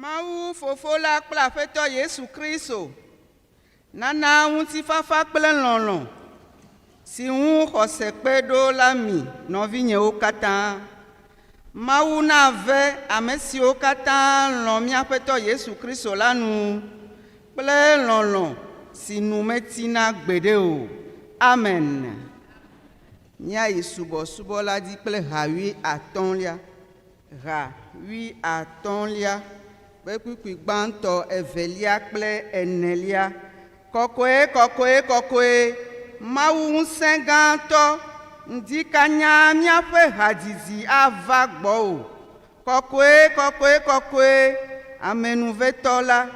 Mawu Fofo la kple Aƒetɔ Yesu Kristo nana ŋutifafa kple lɔlɔ̃ si ŋu xɔse kpe ɖo la mi, nɔvinyewo katã. Mawu nave ame siwo katã lɔ̃ mía Aƒetɔ Yesu Kristo la nu kple lɔlɔ̃ si nu metsina gbeɖe o. Amen. Míayi subɔsubɔ la dzi kple ha wuiatɔ̃lia. Ha wuiatɔ̃lia ƒe kpukpui gbãtɔ, evelia kple enelia. Kɔkɔe, kɔkɔe, kɔkɔe, Mawu ŋusẽ gãtɔ, ŋdi kanya míaƒe hadzidzi ava gbɔwò. Kɔkɔe, kɔkɔe, kɔkɔe, amenuvetɔ la,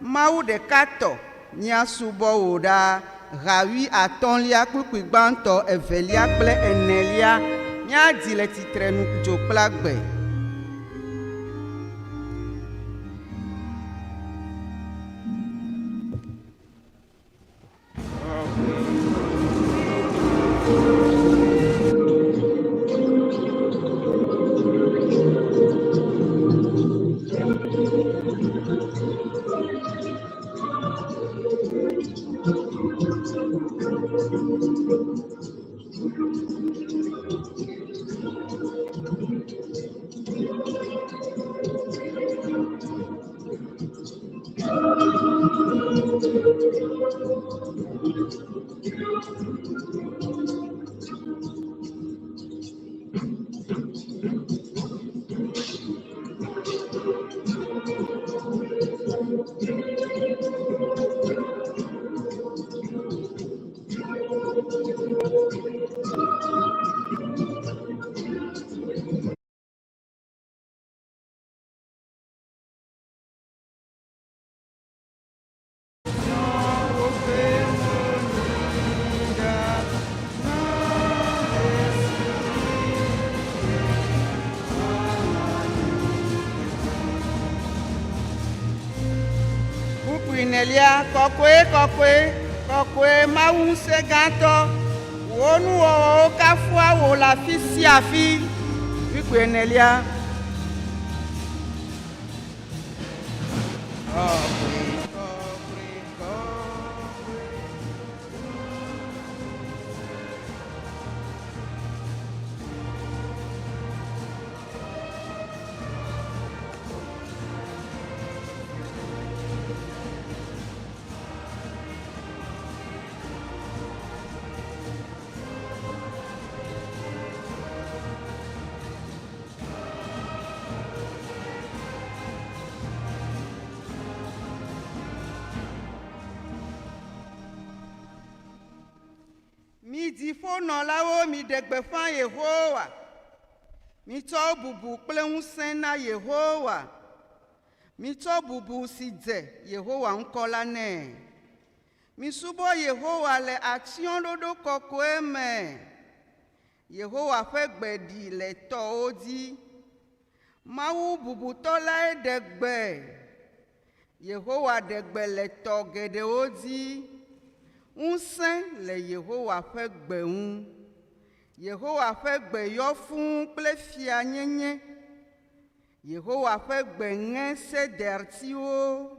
Mawu ɖekatɔ, míasubɔ wò ɖaa. Ha wuiatɔ̃lia kpukpui gbãtɔ, evelia kple enelia míadzi le tsitrenu dzo kple agbe. Kpukpui nelia, Kɔkɔe, kɔkɔe, kɔkɔe, Mawu ŋusẽ gãtɔ, wò nuwɔwɔwo kafua wò le afi sia afi. Kpukpui enelia. Kɔkɔe, kɔkɔe, kɔkɔe. Mi dziƒonɔlawo, miɖe gbeƒã Yehowa. Mitsɔ bubu kple ŋusẽ na Yehowa. Mitsɔ bubu si dze Yehowa ŋkɔ la nɛ. Misubɔ Yehowa le atsyɔ̃ɖoɖo kɔkɔe me. Yehowa ƒe gbe ɖi le tɔwo dzi. Mawu bubutɔ lae ɖe gbe. Yehowa ɖe gbe le tɔ geɖewo dzi. Ŋusẽ le Yehowa ƒe gbe ŋu. Yehowa ƒe gbe yɔ fũu kple fianyenye. Yehowa ƒe gbe ŋe sedertiwo.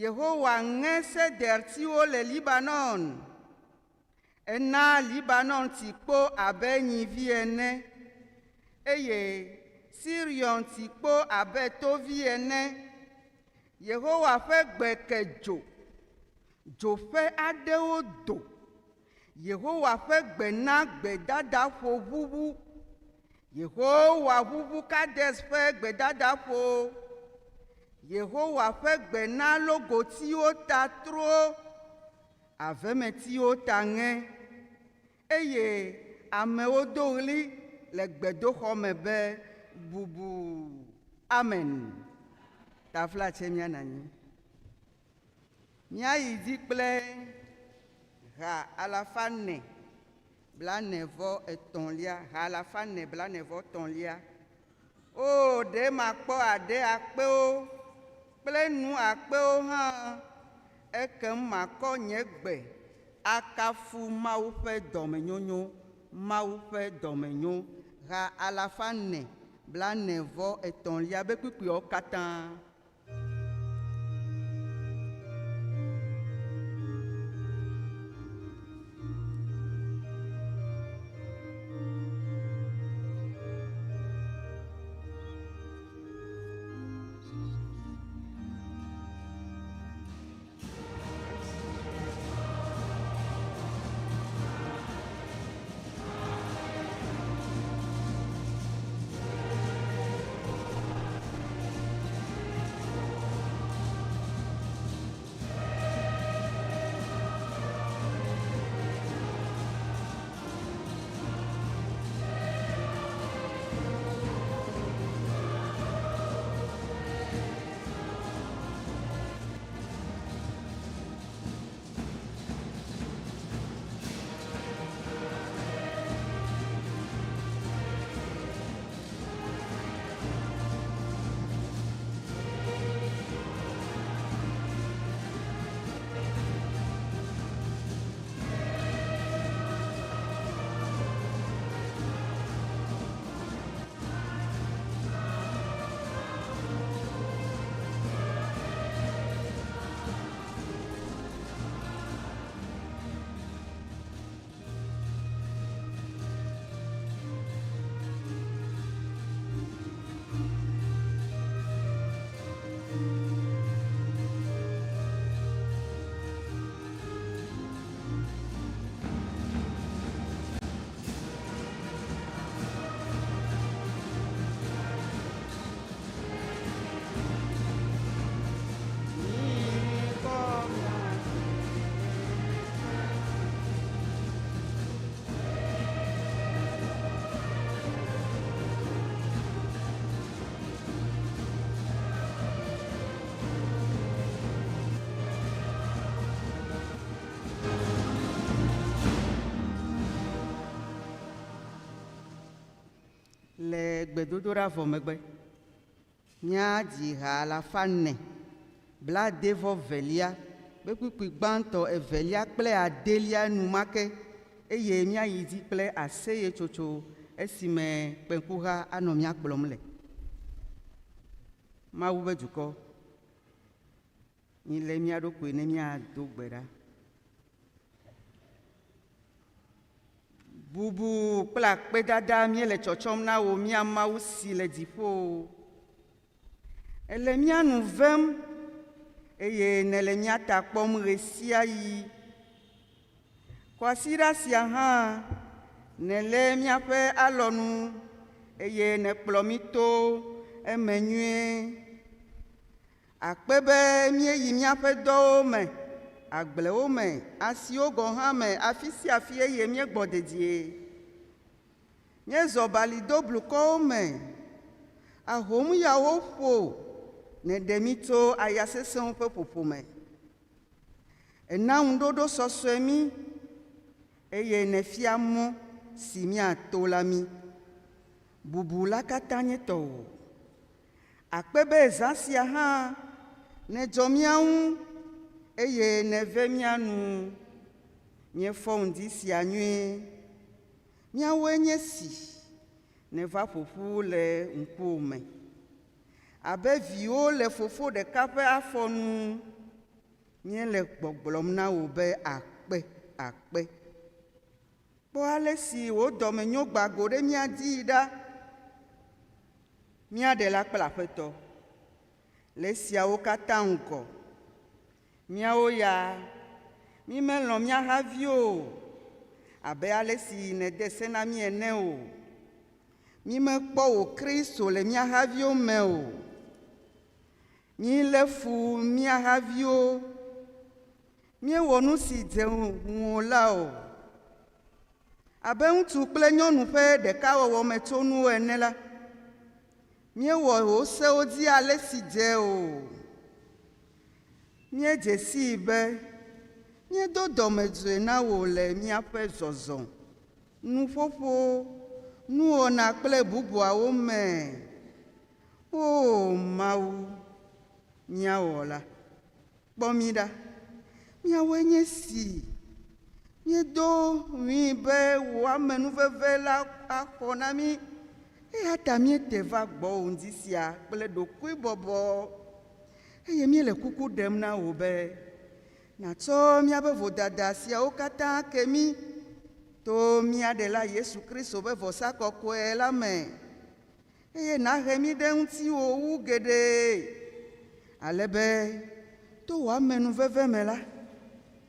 Yehowa ŋe sedertiwo le Libanon. Ena Libanon ti kpo abe nyivi ene, eye Sirion ti kpo abe tovi ene. Yehowa ƒe gbe ke dzo, dzo ƒe aɖewo do. Yehowa ƒe gbe na gbedadaƒo ʋuʋu. Yehowa ʋuʋu Kades ƒe gbedadaƒo. Yehowa ƒe gbe na logotiwo ta tro, avemetiwo ta ŋe, eye amewo do ɣli le gbedoxɔ me be, Bubu! Amen! Taflatse míanɔ anyi. Míayi dzi kple ha alafa ene blaene-vɔ-etɔ̃lia, ha alafa ene blaene-vɔ-etɔ̃lia. O, ɖe makpɔ aɖe akpewo kple nu akpewo hã, ekem makɔ nye gbe akafu Mawu ƒe dɔmenyonyo, Mawu ƒe dɔmenyo. Ha alafa ene blaene-vɔ-etɔ̃lia be kpukpuiawo katã. Le gbedodoɖa vɔ megbe, míadzi ha alafa ene blaade-vɔ-velia be kpukpui gbãtɔ, evelia kple adelia enumake eye míayi dzi kple aseyetsotso esime kpẽkuha anɔ mía kplɔm le. Mawu be dukɔ, milé mía ɖokui ne míado gbe ɖa. Bubu kple akpedada míele tsɔtsɔm na wò, mía Mawu si le dziƒo. Èle mía nu vem eye nèle mía ta kpɔm ɣesiaɣi. Kwasiɖa sia hã nèlé míaƒe alɔnu eye nèkplɔ mí to eme nyuie. Akpe be míeyi míaƒe dɔwo me, agblewo me, asiwo gɔ̃ hã me, afi sia afi eye míegbɔ dedie. Míezɔ bali do blukɔwo me, ahomyawo ƒo nèɖe mí tso aya sesẽwo ƒe ƒoƒo me. Èna ŋuɖoɖo sɔsɔe mí eye nèfia mɔ si míato la mí. Bubu la katã nye tɔwò. Akpe be zã sia hã nèdzɔ mía ŋu eye nève mía nu. Míefɔ ŋdi sia nyuie. Míawoe nye esi nèva ƒo ƒu le ŋkuwò me. Abe viwo le fofo ɖeka ƒe afɔ nu. Míele gbɔgblɔm na wò be akpe, akpe. Kpɔ ale si wò dɔmenyo gba go ɖe mía dzii ɖa, mía Ɖela kple Aƒetɔ. Le esiawo katã ŋgɔ, míawo ya mímelɔ̃ mía haviwo o, abe ale si nède se na mí ene o. Mímekpɔ wò Kristo le mía haviwo me o. Mílé fu mía haviwo. Míewɔ nu si dze ŋuwò la o. Abe ŋutsu kple nyɔnu ƒe ɖekawɔwɔ me tsonuwo ene la, míewɔ wò sewo dzi ale si dze o. Míedze sii be míedo dɔmedzoe na wò le míaƒe zɔzɔ, nuƒoƒo, nuwɔna kple bubuawo me. Oo Mawu, mía Wɔla, kpɔ mí ɖa. Míawoe nye esi míedo ɣli be wò amenuveve la axɔ na mí, eya ta míete va gbɔwò ŋdi sia kple ɖokuibɔbɔ, eye míele kuku ɖem na wò be nàtsɔ míaƒe vodada siawo katã ke mí to mía Ɖela Yesu Kristo ƒe vɔsa kɔkɔe la me. eye nàhe mí ɖe ŋutiwò wu geɖe, ale be to wò amenuveve me la,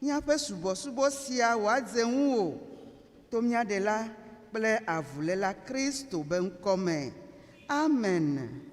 míaƒe subɔsubɔ sia wòadze ŋuwò to mía Ɖela kple Avuléla Kristo be ŋkɔ me. Amen.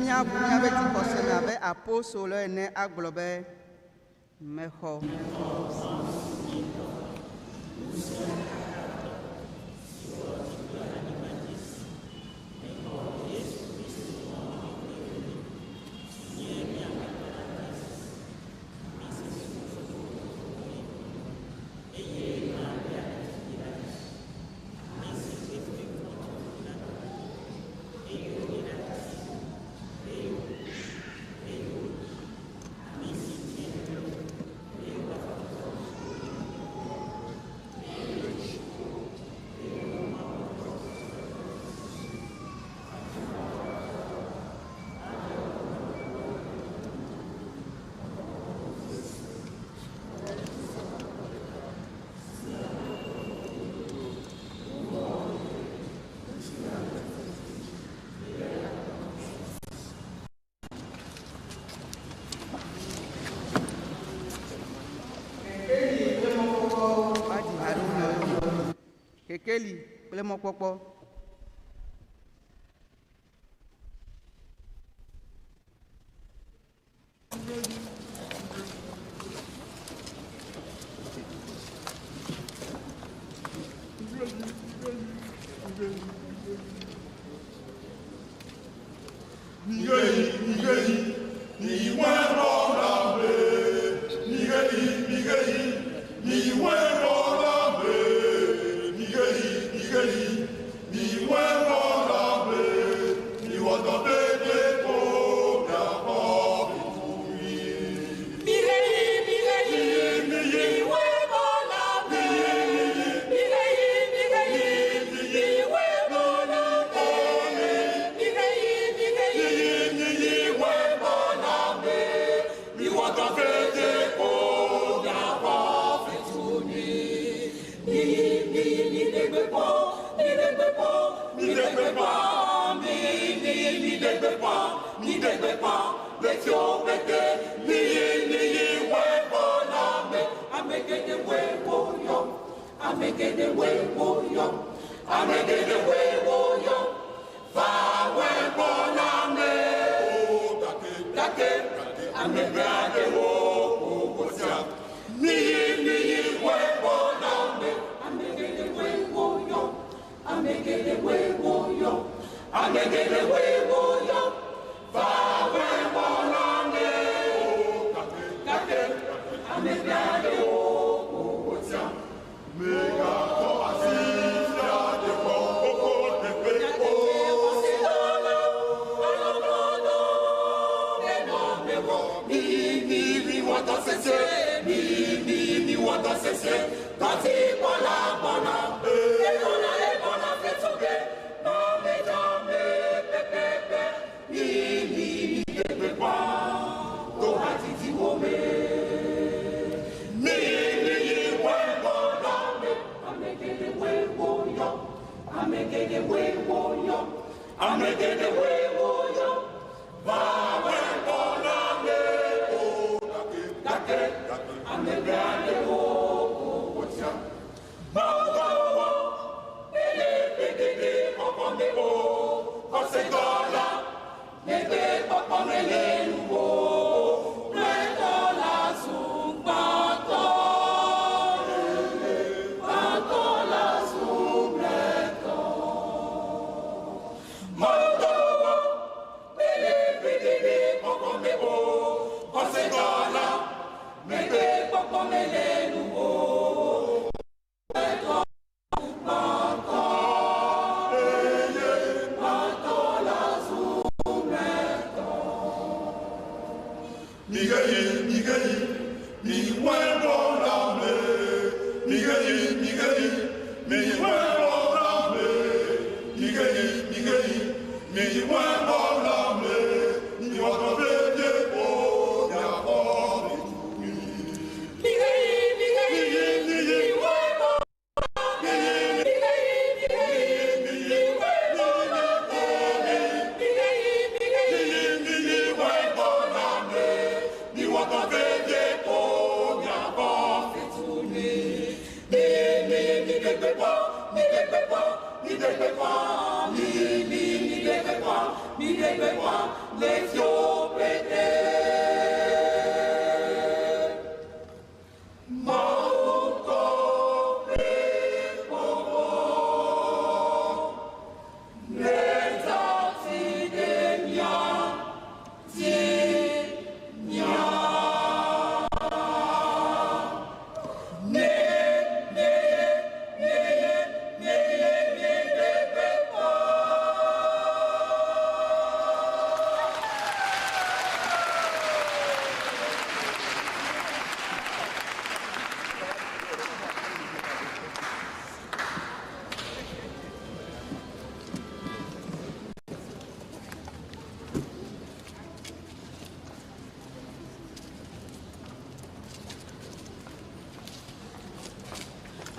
míaʋu míaƒe dzixɔse me abe apostolo ene agblɔ be, Mexɔ. Woadzi ha ɖe wo nɔewo ŋu. Kekeli kple mɔkpɔkpɔ.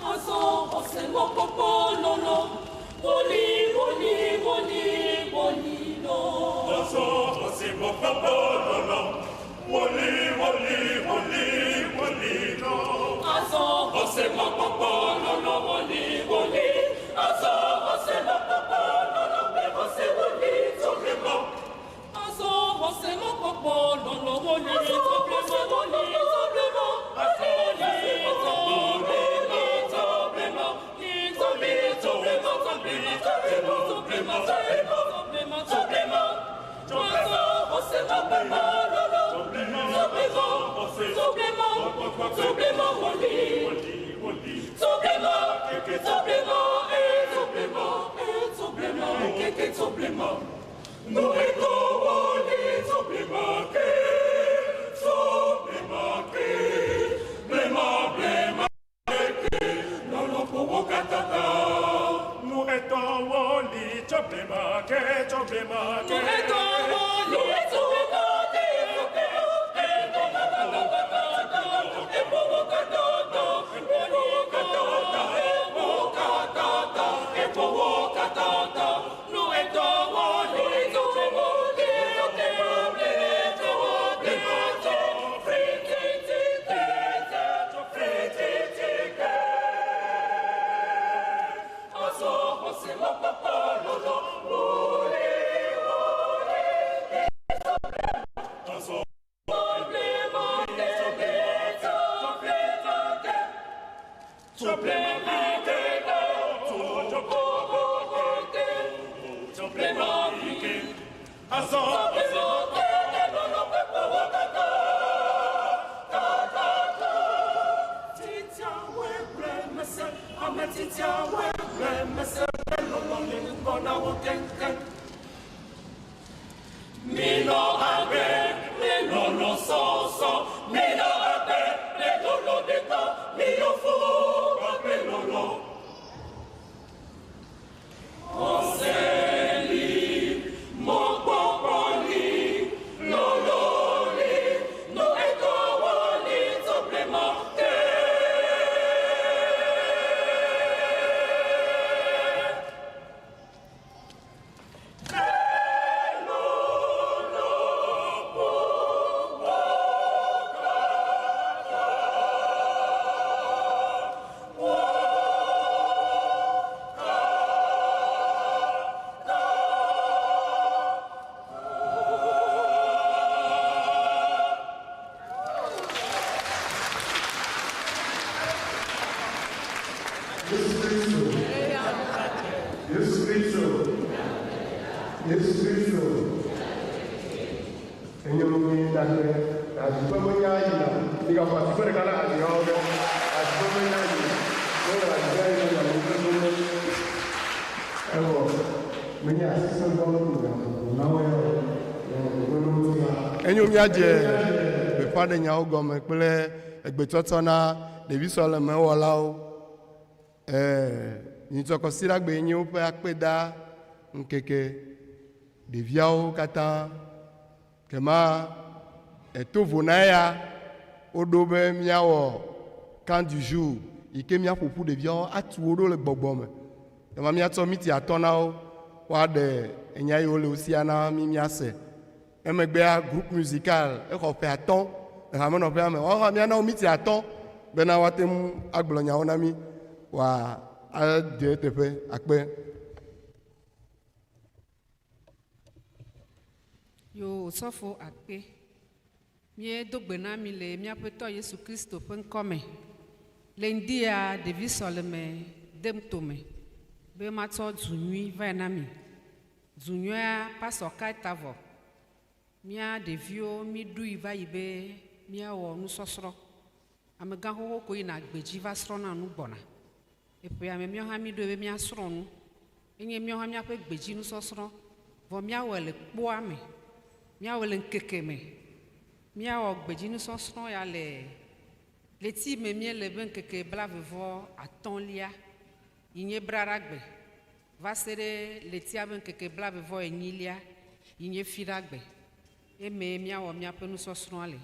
Azɔ xɔse mɔkpɔkpɔ lɔlɔ, woli woli woli woli lɔ. Azɔ xɔse mɔkpɔkpɔ lɔlɔ, woli woli woli woli lɔ. Azɔ xɔse mɔkpɔkpɔ lɔlɔ, woli woli. Azɔ xɔse mɔkpɔkpɔ lɔlɔ, kple xɔse woli tso ble mɔ. Azɔ xɔse mɔkpɔkpɔ lɔlɔ, woli tso ble mɔ, woli tso ble mɔ. Azɔ woli tso ble mɔ, tso ble mɔ. Tso ble, tso ble mɔ, tso ble mɔ, tso ble mɔ, tso ble mɔ, tso ble mɔ, tso ble mɔ, tso ble mɔ. Azɔ xɔse mɔkpɔkpɔ lɔlɔ, tso ble mɔ, tso ble mɔ, tso ble mɔ, woli. Tsoblema, tsoblema, eh, tsoblema, eh, tsoblema, keke tsoblema. No eto woli tsoblema ke, tsoblema ke, blema blema ke, lɔlɔ ƒo wo katã ta. No eto woli tsoblema ke, tsoblema ke. No eto woli tsoblema ke, tsoblema ke, tsoblema ke, e ƒo wo katã ta, e ƒo wo katã ta, e ƒo wo katã ta, e ƒo wo katã ta. No eto woli tsoblema ke, tsoblema ke, tsoblema ke, fri ti ti ke, fri ti ti ke. Azɔ xɔse mɔkpɔkpɔ lɔlɔ, woli woli. Azɔ Azɔ Mino agbe le lɔlɔ sɔsɔ, mino agbe le lɔlɔ ɖeka, miyo fo agbe lɔlɔ. Xɔse li, mɔkpɔkpɔ li, lɔlɔ li, no etɔ woli tso blema ke. Yesu Kristo. Yesu Kristo. Yesu Kristo. Enyo mi na ke adziƒe menya yina. Migafɔ adziƒe ɖeka na adzihawo be adziƒe menya yina. Wole adziƒe yina na woƒe ɖoɖo. Evɔ menye asese gbɔ na wo ya o. Enyo míadze gbeƒãɖenyawo gɔme kple egbetsɔtsɔ na ɖevi sɔlemewɔlawo. Ee, nyitsɔkɔsiɖagbe nye woƒe akpeda ŋkeke. Ɖeviawo katã kema eto vo na eya woɖo be míawɔ camp du jour yi ke míaƒo ƒu ɖeviawo atu wo ɖo le gbɔgbɔ me. Kema míatsɔ miti atɔ na wo woaɖe enya yiwo le wo sia na mí míase. Emegbea groupe musical exɔ ƒe atɔ̃ le hamenɔƒea me. Woawo hã míana wo miti atɔ̃ bena woate ŋu agblɔ nyawo na mí. Wa ade eteƒe akpe. Yo osɔfo akpe. Míedo gbe na mi le míaƒetɔ Yesu Kristo ƒe ŋkɔ me. Le ŋdi ya ɖevi sɔleme dem tome be matsɔ du nyui vae na mi. Du nyuia pasɔ kae ta vɔ. Mía ɖeviwo míɖui va yi be míawɔ nusɔsrɔ̃. Amegã xoxo ko yina gbedzi va srɔ̃na nu gbɔna. Eƒea me míawo hã míɖoe be míasrɔ̃ nu. Enye míawo hã míaƒe gbedzi nusɔsrɔ̃. Vɔ míawɔe le kpoa me. Míawɔe le ŋkeke me. Míawɔ gbedzi nusɔsrɔ̃ ya le ɣleti me míele be ŋkeke blaeve atɔ̃lia yi nye braɖagbe va se ɖe ɣletia be ŋkeke blaeve enyilia yi nye fiɖagbe. Eme míawɔ míaƒe nusɔsrɔ̃a le.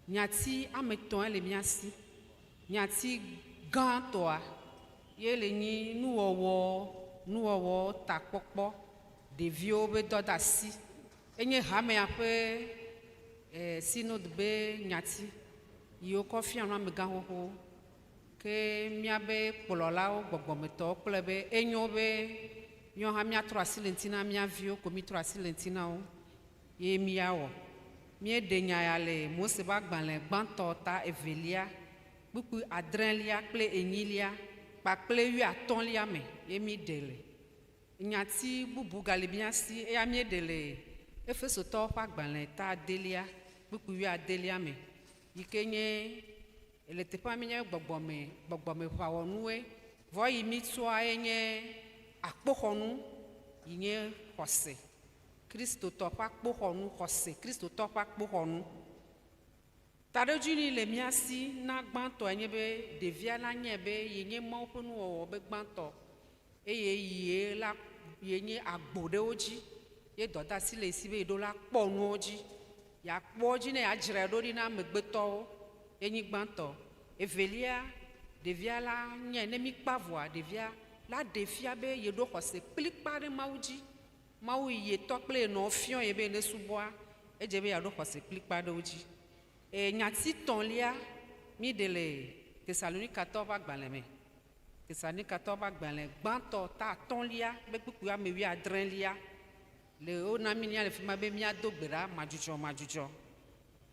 Nyati ame etɔ̃e le mía si. Nyati gãtɔa ye le nyi nuwɔwɔ nuwɔwɔ takpɔkpɔ ɖeviwo be dɔdeasi. Enye hamea ƒe eh, synod be nyati yi wokɔ fia nu amegã xoxowo. Ke míabe kplɔlawo gbɔgbɔmetɔwo kple be enyo be míawo hã míatrɔ asi le ŋuti na mía viwo ko mítrɔ asi le ŋuti na wo ye míawɔ. Míeɖe nya ya le Mose ƒe agbalẽ gbãtɔ ta evelia, kpukpui adrelia kple enyilia kpakple wuiatɔ̃lia me ye míɖe le. Nyati bubu gale mía si eya míeɖe le Efesotɔwo ƒe agbalẽ ta adelia, kpukpui wuiadelia me yi ke nye le teƒea míenye gbɔgbɔme gbɔgbɔmeʋawɔnuwoe. Vɔ yi mítsɔa ye nye akpoxɔnu yi nye xɔse. Kristotɔ ƒe akpoxɔnu xɔse Kristotɔ ƒe akpoxɔnu. Taɖodzinu le mía si na gbãtɔa nye be ɖevia la nyae be yenye Mawu ƒe nuwɔwɔ be gbãtɔ eye ye la ye nye agbo ɖe wo dzi ye dɔdeasi le esi be yeɖo la kpɔ nuwo dzi. Yeakpɔ wo dzi ne yeadzrae ɖo ɖi na amegbetɔwo ye nyi gbãtɔ. Evelia, ɖevia la nyae ne míkpa vɔa ɖevia la ɖe fia be yeɖo xɔse kplikpa ɖe Mawu dzi. Mawu yi ye tɔ kple ye nɔwo fiɔ ye be ne subɔa, edze be yeaɖo xɔse kplikpa ɖe wo dzi. E, nyati tɔ̃lia míɖe le Tesalonikatɔwo ƒe agbalẽ me. Tesalonikatɔwo ƒe agbalẽ gbãtɔ ta atɔ̃lia be kpukpui ame wuiadrelia le wona mí nya le fi ma be míado gbe ɖa madzudzɔ madzudzɔ.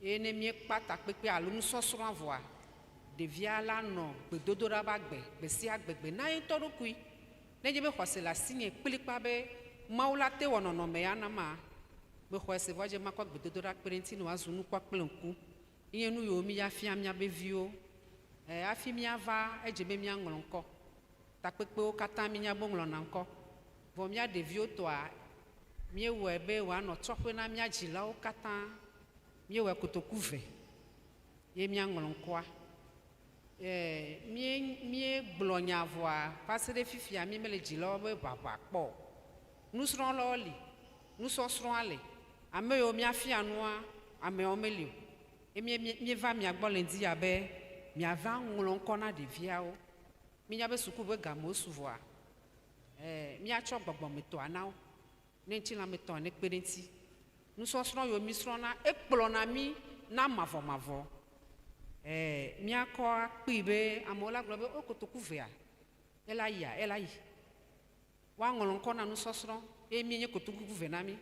Eye ne míekpa takpekpe alo nusɔsrɔ̃a vɔa, ɖevia la nɔ gbedodoɖa ƒe agbe gbe sia gbe gbe na ye ŋutɔ ɖokui. Nenye be xɔse le asinye kplikpa be Mawu la te wɔ nɔnɔme ya nama, mexɔe se vɔ dze makɔ gbedodoɖa kpe ɖe ŋuti ne wòazu nukpɔ kple ŋku. Enye nu yiwo míya fia míabe viwo. E, hafi míava edze be míaŋlɔ ŋkɔ. Takpekpewo katã mínya be woŋlɔna ŋkɔ. Vɔ mía ɖeviwo tɔa, míewɔe be wòanɔ tsɔƒe na mía dzilawo katã. Míewɔe kotoku ve ye míaŋlɔ ŋkɔa. E, mí míegblɔ nya vɔa va se ɖe fifia mí mele dzilawo be ʋaʋa kpɔ o. Nusrɔ̃lawo li, nusɔsrɔ̃a le. Ame yiwo míafia nua, ameawo meli o. Ye mí míeva mia gbɔ le ŋdi ya be miava ŋlɔ ŋkɔ na ɖeviawo. Mínya be suku be gamewo su vɔa, e, míatsɔ gbɔgbɔmetɔa na wo ne ŋutilãmetɔa nekpe ɖe eŋuti. Nusɔsrɔ̃ yiwo mísrɔ̃na ekplɔna mí na mavɔmavɔ. E, míakɔ akpee be amewo la gblɔ be o kotoku vea, ela yia, ela yi. Woaŋlɔ ŋkɔ na nusɔsrɔ̃ eye míenye kotoku ve na mí.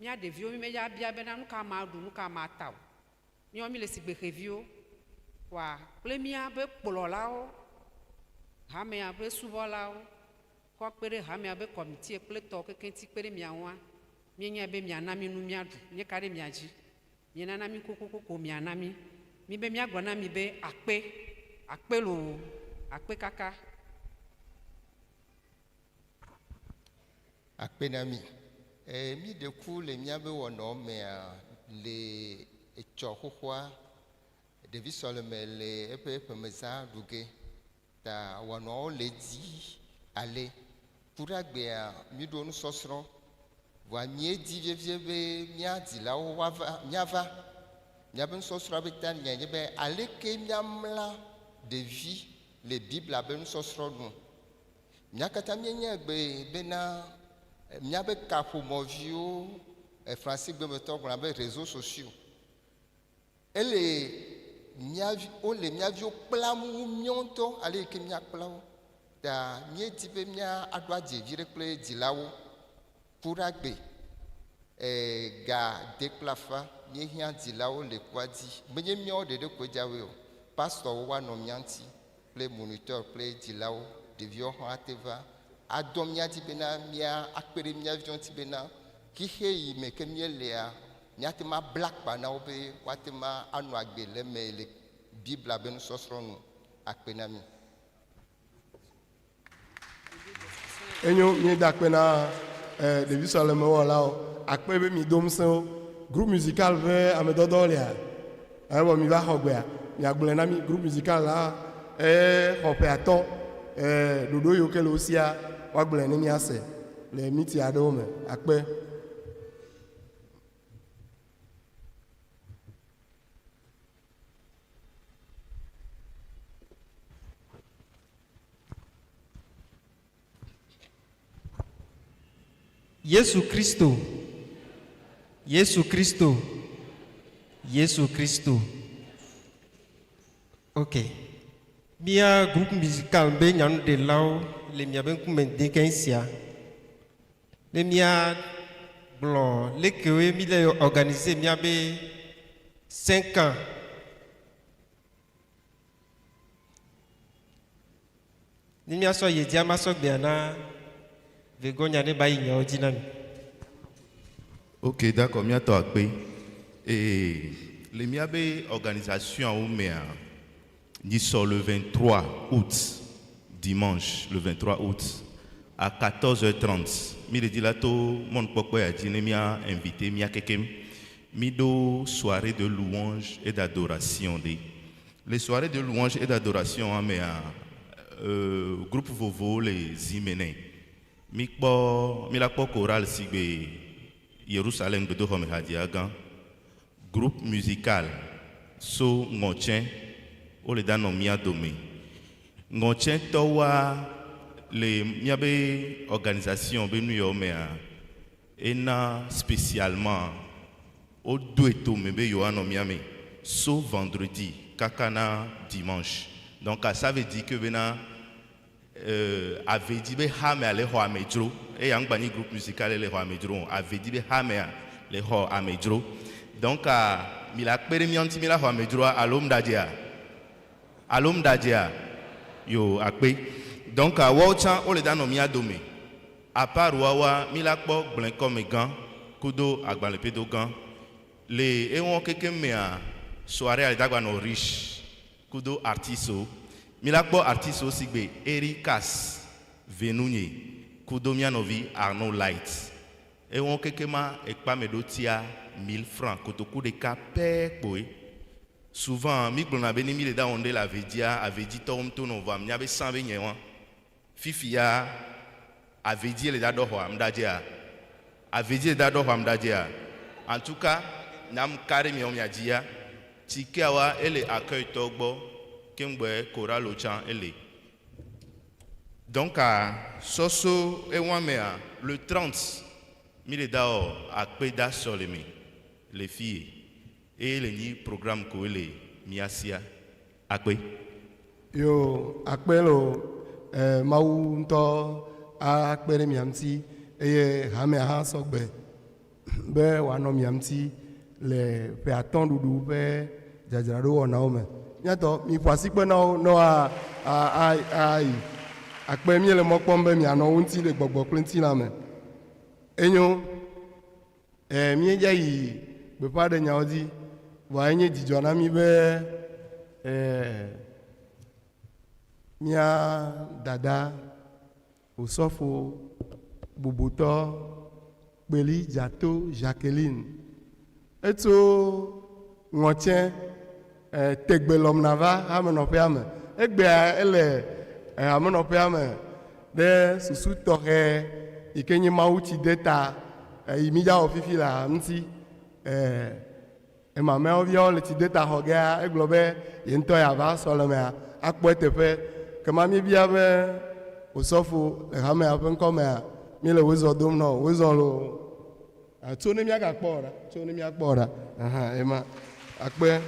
Mía ɖeviwo mí medza bia bena nu ka maɖu, nu ka mata o. Míawo mí le sigbe xeviwo. Kɔa kple míabe kplɔlawo, hamea ƒe subɔlawo, kɔ kpe ɖe hamea ƒe kɔmitie kple tɔwo kekeŋ ŋuti kpe ɖe mia ŋua, míenyae be miana mí nu míaɖu. Míeka ɖe mia dzi. Mienana mí kokoko miana mí. Míbe míagblɔ na mi be akpe, akpe loo, akpe kaka. Akpe na mi. E, mi ɖe ku le míabe wɔnawo mea le etsɔ xoxoa ɖevi sɔleme le eƒe ƒemezã ɖu ge. Ta wɔnawo le dzi ale. Kuɖagbea míɖo nusɔsrɔ̃. Vɔa míedi vevie be mía dzilawo woava míava. Míaƒe nusɔsrɔ̃a be ta nye be aleke míamla ɖevi le Biblia be nusɔsrɔ̃ nu. Mía katã míenye gbe bena míaƒe kaƒomɔviwo Fransigbemetɔ gblɔna be réseaux sociaux. Ele mía wole mía viwo kplam wu míawo ŋutɔ ale yi ke míakpla wo. Ta míedi be mía aɖo adze viɖe kple dzilawo ku ɖe agbe. E, ga de kple afa míehiã dzilawo le kua dzi. Menye míawo ɖeɖe koe dzawoe o. Pastɔwo woanɔ mía ŋuti kple moniteur kple dzilawo. Ɖeviwo hã ate va adɔ mía dzi bena mía akpe ɖe mía viwo ŋuti bena xixe yi me ke míelea, míate ŋu abla akpa na wo be woate ŋu anɔ agbe le eme le Biblia be nusɔsrɔ̃ nu. Akpe na mi. Enyo, míeda akpe na eh, ɖevi sɔlemewɔlawo. Akpe be mido ŋusẽ wo. Groupe musical ƒe amedɔdɔwo lia? Evɔ miva xɔ gbea, miagblɔe na mí. Groupe musical la exɔ ƒe atɔ̃. Eh, ɖoɖo yiwo ke le wo sia, woagblɔe ne míase le miti aɖewo me. Akpe. Yesu Kristo, Yesu Kristo, Yesu Kristo. Ok. Mía groupe musical be nyanuɖelawo le miabe ŋkume ŋdi sia. Ne mía gblɔ lekewoe mi le organiser míabe 5 ans. Ne míasɔ yedzia masɔ gbea na vegonya ne ba yi nyawo dzi na mi. Ok, d'accord, míatɔ akpe. Et le míabe organisation mea, nyisɔ le 23 août, dimanche, le 23 août, à 14h30. Mi le di la to mɔnukpɔkpɔ ya dzi ne mía invité mía kekem. Mi ɖo soirée de louange et d'adoration ɖe. Le soirée de louange et d'adoration mea, groupe vovowo le zi me nɛ. Mi kpɔ, mi la kpɔ chorale si gbe Yerusalem gbedoxɔme hadzia gã. Groupe musical so ŋɔtsɛ wole da nɔ mía dome. Ŋɔtsɛtɔwoa le míabe organisation be nu yawo mea, ena spécialement wodoe tome be yewoanɔ mía me so vendredi kaka na dimanche. Donc ça veut dire que bena avedzi be hamea le xɔ amedzro eya ŋgba nyi groupe musical le xɔ amedzro o avedzi be hamea le xɔ amedzro. Donc mi la kpe ɖe mía ŋuti mi la xɔ amedzroa alo ŋɖadzea? Alo ŋɖadzea? Yo akpe. Donc woawo tsã wole da nɔ mía dome. À part woawoa, mi la kpɔ gblẽkɔme gã kudo agbalẽƒedo gã. Le ewɔn kekem mea, soirée le dagba nɔ riche kudo artiste Mi la kpɔ artiste si gbe Erikas Venunye kudo mía nɔvi Arnaud Light. Ewɔn kekema ekpame ɖo tia 1000 francs kotoku ɖeka pɛ kpoe. Souvent mi gblɔna be ne mi le da wɔm ɖe le avedzia, avedzitɔwo ŋutɔ nɔ vɔa mía be sã be nye wa. Fifia avedzi le da ɖɔ xɔa ŋɖadzea? Avedzi le da ɖɔ xɔa ŋɖadzea? En tout cas, nyam ka ɖe miawo mia dzia, tsikea wa ele accueil tɔwo gbɔ keŋgbɔe chorale tsã ele. Donc sɔso ewa mea, le 30 mi le da wɔ akpe da sɔleme le fiye eye le nyi programme ko ele mia sia. Akpe. Yo, akpe lo Mawu ŋutɔ akpe ɖe mia ŋuti eye hamea hã sɔgbe be wòanɔ mia ŋuti le ƒe atɔ̃ ɖuɖu ƒe dzadzraɖo wɔnawo me. Míatɔ, miƒo asikpe na wo ne woa ayi. Akpe míele mɔ kpɔm be mianɔ wo ŋuti le gbɔgbɔ kple ŋutilã me. Enyo, míedze yi gbeƒãɖenyawo dzi, vɔa enye dzidzɔ na mí be mía dada osɔfo bubutɔ Kpeli Dzato Jacqueline etso ŋɔtsɛ tegbe lɔmna va hamenɔƒea me. Egbea ele hamenɔƒea me ɖe susu tɔxɛ yi ke nye Mawu tsi de ta yi mídza wɔ fifi le ŋuti. Emameawo viawo le tsi de ta xɔ gea, egblɔ be ye ŋutɔ yeava sɔlemea akpɔ eteƒe. Kema míebia be osɔfo le hamea ƒe ŋkɔmea, míele wozɔ dom nɔ wò, wozɔ loo. Tso ne míagakpɔ wò ɖa, tso ne míakpɔ wò ɖa. Aha, ema akpe.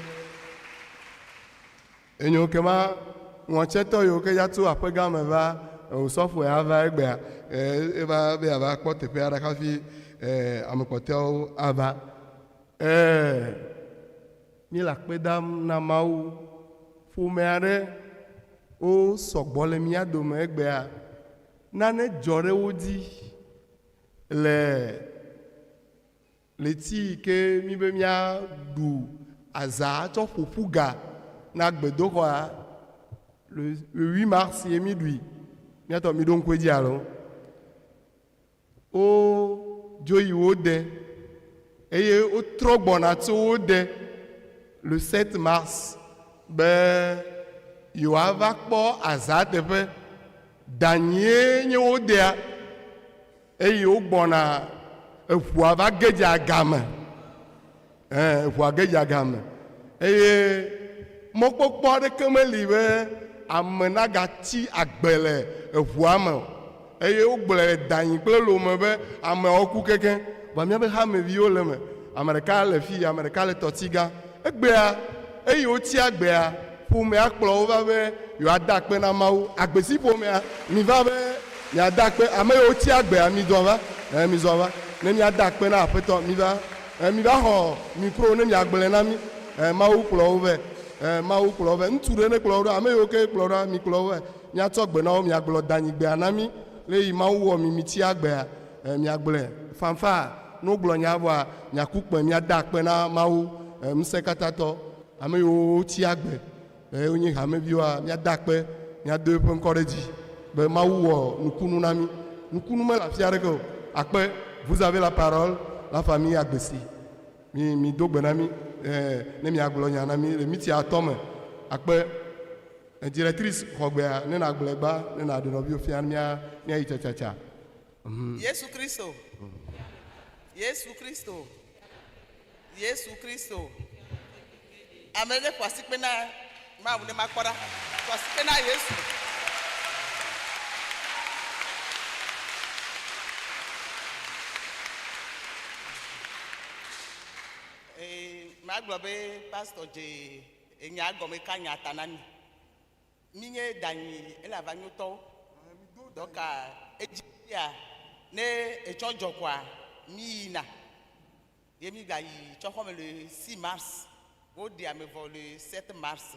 Enyo kema ŋɔtsɛtɔ yiwo ke ya tso aƒegã me va Osɔfo ya va egbea eva be yeava kpɔ teƒe aɖe hafi ame kpɔtɔewo ava. Míele akpe dam na Mawu. Ƒome aɖe wo sɔgbɔ le mía dome egbea. Nane dzɔ ɖe wo dzi le ɣleti yi ke míbe míaɖu azã atsɔ ƒo ƒu ga na gbedoxɔa. Le 8 mars ye míɖui. Míatɔ míɖo ŋku edzi alo? Wodzo yi wo de eye wotrɔ gbɔna tso wo de le 7 mars be yewoava kpɔ azã teƒe. Danyie nye wo dea eye wogbɔna eʋua va ge dze agame. Ẽ, eʋua ge dze agame eye mɔkpɔkpɔ aɖeke meli be ame nagatsi agbe le eʋua me o. Eye wogblɔe le danyi kple lome be ameawo ku kekeŋ. Vɔa míaƒe hameviwo le eme. Ame ɖeka le fii, ame ɖeka le tɔtsigã. Egbea, eyi wotsi agbea, ƒomea kplɔ wo va be yewoada akpe na Mawu. Agbesi ƒomea, miva be miada akpe. Ame yiwo tsi agbea, mizɔ va. Ẽ, mizɔ va ne míada akpe na Aƒetɔ. Miva. Ẽ, miva xɔ mikro ne miagblɔe na mí. Ẽ, Mawu kplɔ wo vɛ. Ẽ, Mawu kplɔ wo vɛ. Ŋutsu ɖe nekplɔ wo ɖo. Ame yiwo ke kplɔ ɖoa, mikplɔ wo vɛ. Miatsɔ gbe na wo, miagblɔ danyigbea na mí. Le yi Mawu wɔ mi mitsi agbea, ẽ, miagblɔe. Fanfa, ne wogblɔ nya vɔa, miaku kpẽ, miada akpe na Mawu, ẽ, Ŋusẽkatãtɔ. Ame yiwo tsi agbe, ẽ, wonye hameviwoa, miada akpe, miado eƒe ŋkɔ ɖe dzi be Mawu wɔ nukunu na mí. Nukunu mele afi aɖeke o. Akpe, vous avez la parole, la famille Agbesi. Mi, mido gbe na mí, ẽ, ne miagblɔ nya na mí le miti atɔ̃ me. Akpe. Directrice xɔgbea, ne nàgblɔe gbã, ne nàɖe nɔviwò fia mía, míayi tsatsatsã. Mhm. Yesu Kristo. Yesu Kristo. Yesu Kristo. Ame ɖe ƒo asikpe na Mawu ne makpɔ ɖa. Ƒo asikpe na Yesu. Ee, magblɔ be pastor dze enya gɔme ka nya ta na mi. Mi nye danyi ele ava nyotɔwo. Dɔka edzi ya ne etsɔ dzɔ koa mi yina. Ye mi gayi tsɔ xɔme le 6 mars. Woɖe ame vɔ le 7 mars.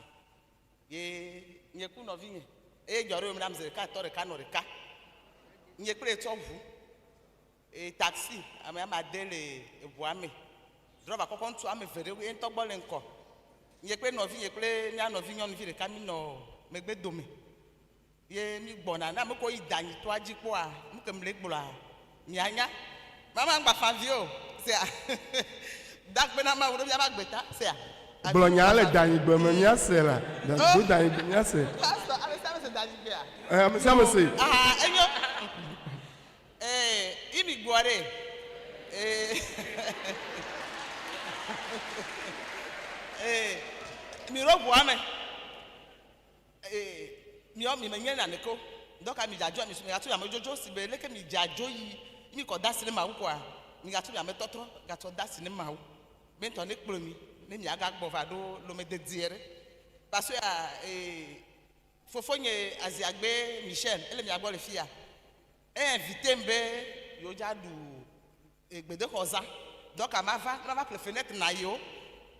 Ye nye ku nɔvinye. Eye dzɔ ɖe yome nam zi ɖeka tɔ ɖeka nɔ ɖeka. Nye kple tsɔ ʋu. E taxi ame ame ade le eʋua me. Drɔva kɔkɔ ŋutsu ame eve ɖe ye ŋutɔ gbɔ le ŋkɔ. Nye kple nɔvinye kple mía nɔvi nyɔnuvi ɖeka mi nɔ megbe dome. Ye mi gbɔna ne ame kewo yi danyi toa dzi kpɔa, nu ke mle gblɔa, mianya. Mama ŋgba fa vi o, sea. Da akpe na Mawu ɖe míaƒe agbe ta, sea. Gblɔ nya le danyigbe me míase la. Do danyigbe míase. Pastor, ame sia ame se danyigbea? Ɛ, ame sia ame se. Aha, enyo. Ee, imi gbɔ ɖe. Ee, ee, mi ɖo ʋua me. Ee, miɔ mi menye naneke o. Dɔka mi dze adzo, mi gatso miame dzodzo si be leke mi dze adzo yi mi kɔ da asi ne Mawu kɔa, mi gatso miame tɔtrɔ gatsɔ da asi ne Mawu. Be ŋutɔ ne kplɔ mi ne miagagbɔ va ɖo lome dedie ɖe. Parce que ee, fofonye Aziagbe Michel ele mia gbɔ le fiya. E invité be yewo dza ɖu gbedoxɔ zã. Donc mava, ne mava ƒle fenêtre na yewo.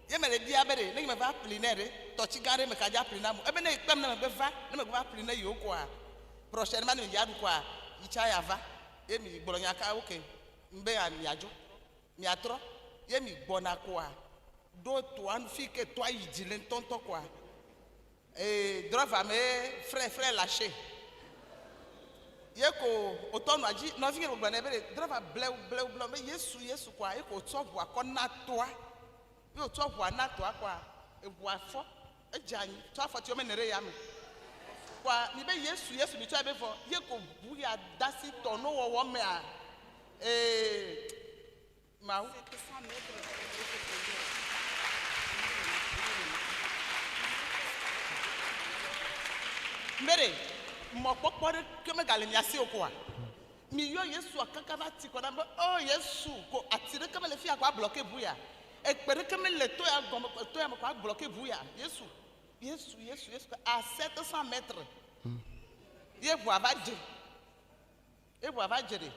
Ye mele bia be ɖe ne nye meva ƒli nɛ ɖe, tɔtsi gã ɖe me ka dza ƒli nam o. Ebe ne ekpem ne megbe va, ne megbe va ƒli ne yewo koa, prochainement ne mi dza ɖu koa, yi tsa ya va. Ye mi gblɔ nya ka ok, ŋbe ya miadzo, miatrɔ. Ye mi gbɔna koa, ɖo toa nu fi ke toa yi dzi le ŋutɔŋutɔ koa, ee, drɔva me frère, frère lâché. Ye ko wòtɔ nua dzi, nɔvinye gblɔ nɛ be ɖe drɔva blewu blewu blewu be Yesu Yesu koa, ye ko wòtsɔ ʋua kɔ na toa. Ye wòtsɔ ʋua na toa koa, eʋua fɔ, edze anyi, tsɔ afɔti woame ene ɖe yame. Koa mi be Yesu Yesu mi tsɔe be vɔ, ye ko ʋu ya de asi tɔnowɔwɔ mea, ee, Mawu. Mbe ɖe, mɔkpɔkpɔ ɖeke megale mia si o koa? Miyɔ Yesua kaka va ti kɔ nam be, O Yesu, ko ati ɖeke mele fiya ko ablɔke ʋu ya. Ekpe ɖeke mele to ya gɔme, to ya me ko ablɔke ʋu ya. Yesu, Yesu, Yesu, Yesu, à 700 mètres. Ye ʋua va dze. Ye ʋua va dze ɖe.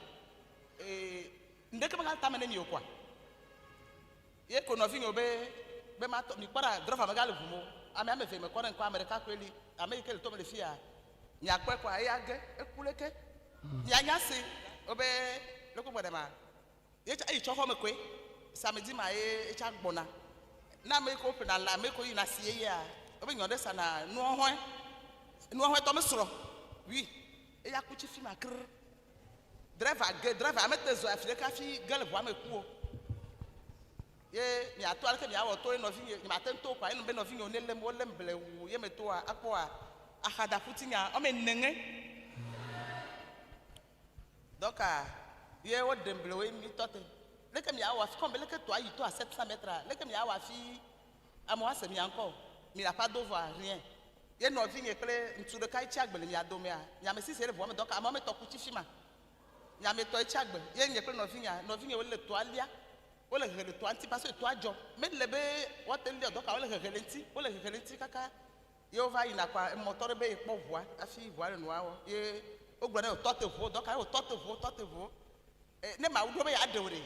Ee, ŋɖeke mega tame ne mi o koa. Ye ko nɔvinyewo be be matɔ mikpɔ ɖa drɔva mega le ʋum o. Ame ame eve mekɔ ɖe ŋkɔ ame ɖeka koe li. Ame yi ke le tome le fiya miakpɔe koa eya ge eku leke. Mianya se wobe leke wogblɔ ɖe ma. Ye tsa eyi tsɔxɔ me koe. Samedi ma ye etsa gbɔna. Ne ame yi ke woƒlena lã ame yi ke woyina asi yeyea wobe nyɔ ɖe sana nuɔhɔe. Nuɔhɔetɔ mesrɔ̃ wi eya ku tsi fi ma krr. Driver ge driver mete zɔ afi ɖeke hafi ge le ʋua me ku o. Ye miato aleke miawɔ to ye nɔvinye nye mate ŋu to o kɔa enɔ be nɔvinyewo ne lém wolém blewu ye metoa akpɔa axadaƒutinya wɔme ene ŋe. Donc ye woɖem blewu ye mitɔ te. Leke miawɔ afi kɔm be leke toa yi to a 700 mètres leke miawɔ afi amewo ase mia ŋkɔ o. Mi le aƒa do vɔa rien. Ye nɔvinye kple ŋutsu ɖeka ye tsi agbe le mia domea, nye ame sisi ye le ʋua me donc ame woame etɔ̃ ku tsi fima. Nye ame etɔ̃ ye tsi agbe ye nye kple nɔvinyea, nɔvinye wole toa lia, wole hehe le toa ŋuti parce que toa dzɔ. Mele be woate ŋu lia o donc wole hehe le ŋuti, wole hehe le ŋuti kaka ye wova yina kɔa emɔtɔ ɖe be yekpɔ ʋua hafi ʋua le nua wɔ ye wogblɔ nɛ wòtɔ te ʋuwo donc ye wòtɔ te ʋuwo tɔ te ʋuwo. E, ne Mawu ɖo be yeaɖe wò ɖe,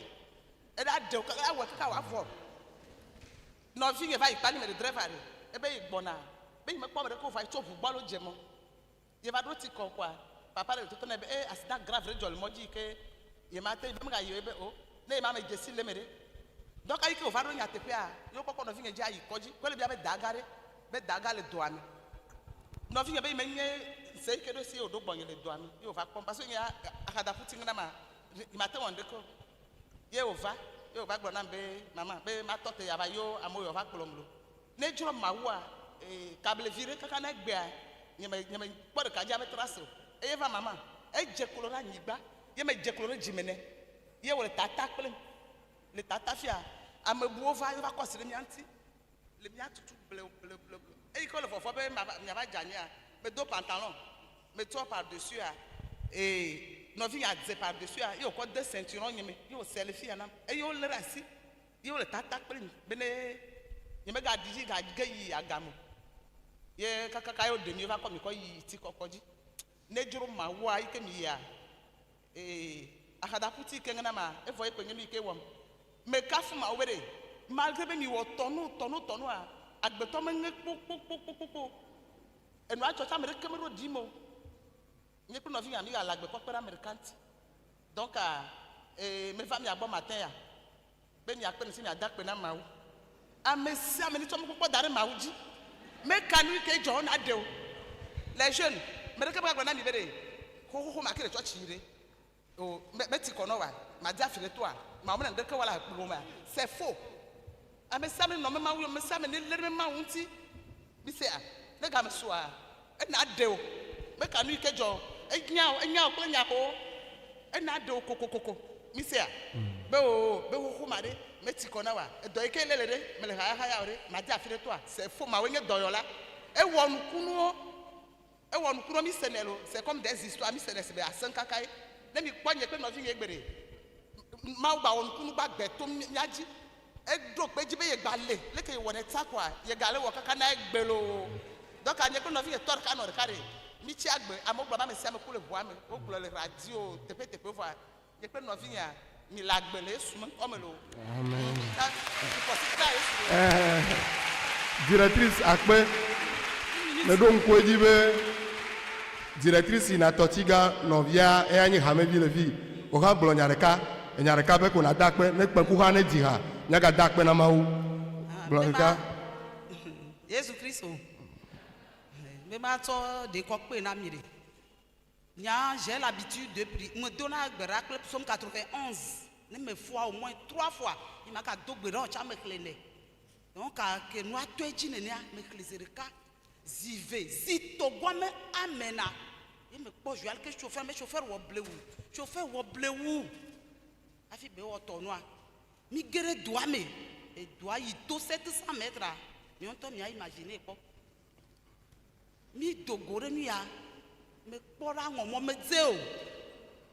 eɖa ɖe wò kaka awɔe kaka wòavɔ. Nɔvinye va yi kpani me ɖe driver ɖe ebe yi gbɔna be yi mekpɔ ame ɖeke o vɔa yi tso ʋu gbɔ alo dze mɔ. Ye va ɖo tsi kɔ kɔa papa ɖe le toto nɛ be e accident grave ɖe dzɔ le mɔ dzi yi ke ye ma te be mega yi o ebe o ne ye ma me dzesi le eme ɖe. Donc eyi ke wòva ɖo nyateƒea ye wokɔkɔ nɔvinye dzi ayi kɔdzi kɔ le bia be daga ɖe be daga le dɔa me. Nɔvinye be yi menye se yi ke ɖo esi ye wòɖo gbɔnye le dɔa me ye wòva kpɔm parce que nye axadaƒu ti ŋu na ma yi mate wɔ ŋɖeke o. Ye wòva, ye wòva gblɔ nam be, Mama, be matɔ te yeava yɔ amewo yewoava kplɔm lo. Ne edzro Mawua, ee, kable viɖe kaka na egbea, nye me, nye me kpɔ ɖeka dzi abe trase o. Eye va mama, edze klo ɖe anyigba, ye medze klo ɖe dzime nɛ. Ye wòle tata kplim. Le tata fia, ame buwo va, ye wova kɔ asi ɖe mía ŋuti. Le mía tutu blewu, blewu, blewu. Eyi ke wole vɔvɔ̃ be mava, miava dze anyia, medo pantalon, metsɔ par dessus a, ee, nɔvinye adze par dessus a, ye wòkɔ de ceinturon nye me, ye wòse le fiya nam. Eye wolé ɖe asi, ye wole tata kplim be ne nyemegaɖi dzi gage yi agame o. Ye kakaka ye woɖe mi va kɔ mi kɔ yi tsikɔkɔ dzi. Ne dzro Mawua yi ke miyia, ee, axadaƒuti yi ke ŋena ma, evɔ ye koe nye nu yi ke wɔm. Mekafu Mawu be ɖe, malgré be miwɔ tɔnu, tɔnu, tɔnua, agbetɔ meŋe kpokpokpokpokpo o. Enua dzɔ tse ame ɖeke meɖo ɖim o. Nye kple nɔvinyea mígale agbe kɔ kpe ɖe ame ɖeka ŋuti. Donc, ee, meva mia gbɔ matin ya be miakpe nu si miada akpe na Mawu. Ame sia ame netsɔ mɔkpɔkpɔ da ɖe Mawu dzi. Meka nu yi ke dzɔ na ɖe o. Les jeunes, ame ɖeke megagblɔ na mi be ɖe xoxoxo make le tsɔtsi yi ɖe. O, me, meti kɔ nɔ wa, madi afi ɖe toa, Mawu mele ŋɖeke wɔ le akplo mea. C'est faux. Ame sia ame nɔ me Mawu yɔ, ame sia ame nelé ɖe me Mawu ŋuti. Misea, ne game sua, ena ɖe o. Meka nu yi ke dzɔ o. Enya o, enya o kple nya xowo. Ena ɖe o kokokoko. Misea, be o, be xoxo ma ɖe, meti kɔ na wa. Edɔ yi ke lé le ɖe, mele hayahaya o ɖe, madi afi ɖe toa. C'est faux, Mawue nye dɔyɔla. Ewɔ nukunuwo. Ewɔ nuku nɔ mísenɛ lo, c'est comme des histoires, mísenɛ si be asẽŋ kaka ye. Ne mikpɔ nye kple nɔvinye egbe ɖe, Mawu gba wɔ nukunu gba gbe to mía dzi. Eɖo kpe edzi be yegba le, leke yewɔnɛ tsã kɔa, yegale wɔ kaka na egbe loo. Donc nye kple nɔvinye tɔ ɖeka nɔ ɖeka ɖe, mítsi agbe. Amewo gblɔ be amesiame ku le ʋua me, wogblɔ le radio teƒeteƒewo vɔa, nye kple nɔvinyea, mi le agbe le Yesu me ŋkɔ me loo. Amen. Ta mikpɔ sika Yesu loo. Eh, directrice akpe. Meɖo ŋku edzi be directrice yina tɔtsigã nɔvia eya nye hamevi le fi. Wò hã gblɔ nya ɖeka, enya ɖeka pɛ ko nàda akpe. Ne kpẽku hã nedzi ha, míagada akpe na Mawu. Gblɔ ɖeka. Yesu Kristo, be matsɔ ɖekɔ kpe na mi ɖe. Nya, j'ai l'habitude de prier. Me dona gbe ɖa kple psaume 91. Ne me fua au moins trois fois, yi ma ka do gbe ɖa o tsa me xlẽ nɛ. Donc ka ke nua tɔe dzi nenea, me xlẽ zi ɖeka, zi ve, zi tɔgɔa me amena. Ye me kpɔ joie ke chauffeur, me chauffeur wɔ blewu, chauffeur wɔ blewu. Hafi be wɔ tɔ nua. Mi ge ɖe doa me, edoa yi to 700 mètres. Miɔ ŋutɔ mia imaginer kpɔ. Mi do go ɖe nu ya, mekpɔ ɖa ŋɔmɔ medze o.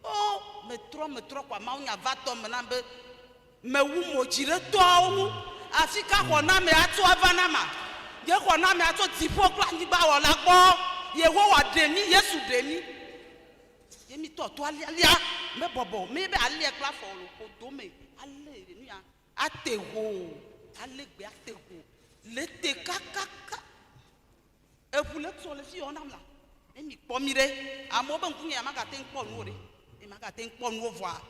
O, metrɔ metrɔ kɔa mawunya va tɔ me nam be mewu mo dzi ɖe tɔawo ŋu. Afi ka xɔname atso ava nama? Nye xɔname atso dziƒo kple anyigba wɔla gbɔ. Yehowa ɖe mí, Yesu ɖe mí. Ye mi tɔ to alialia, me bɔbɔ, me be alia kple afɔ lo ƒo dome, ale nu ya, ate ho, ale gbe ate ho, le te kakaka. Eʋu le tsɔ le fi yɔ nam la, ne mi kpɔ mi ɖe, amewo be ŋkunye ya magate ŋu kpɔ nuwo ɖe, ne magate ŋu kpɔ nuwo vɔa,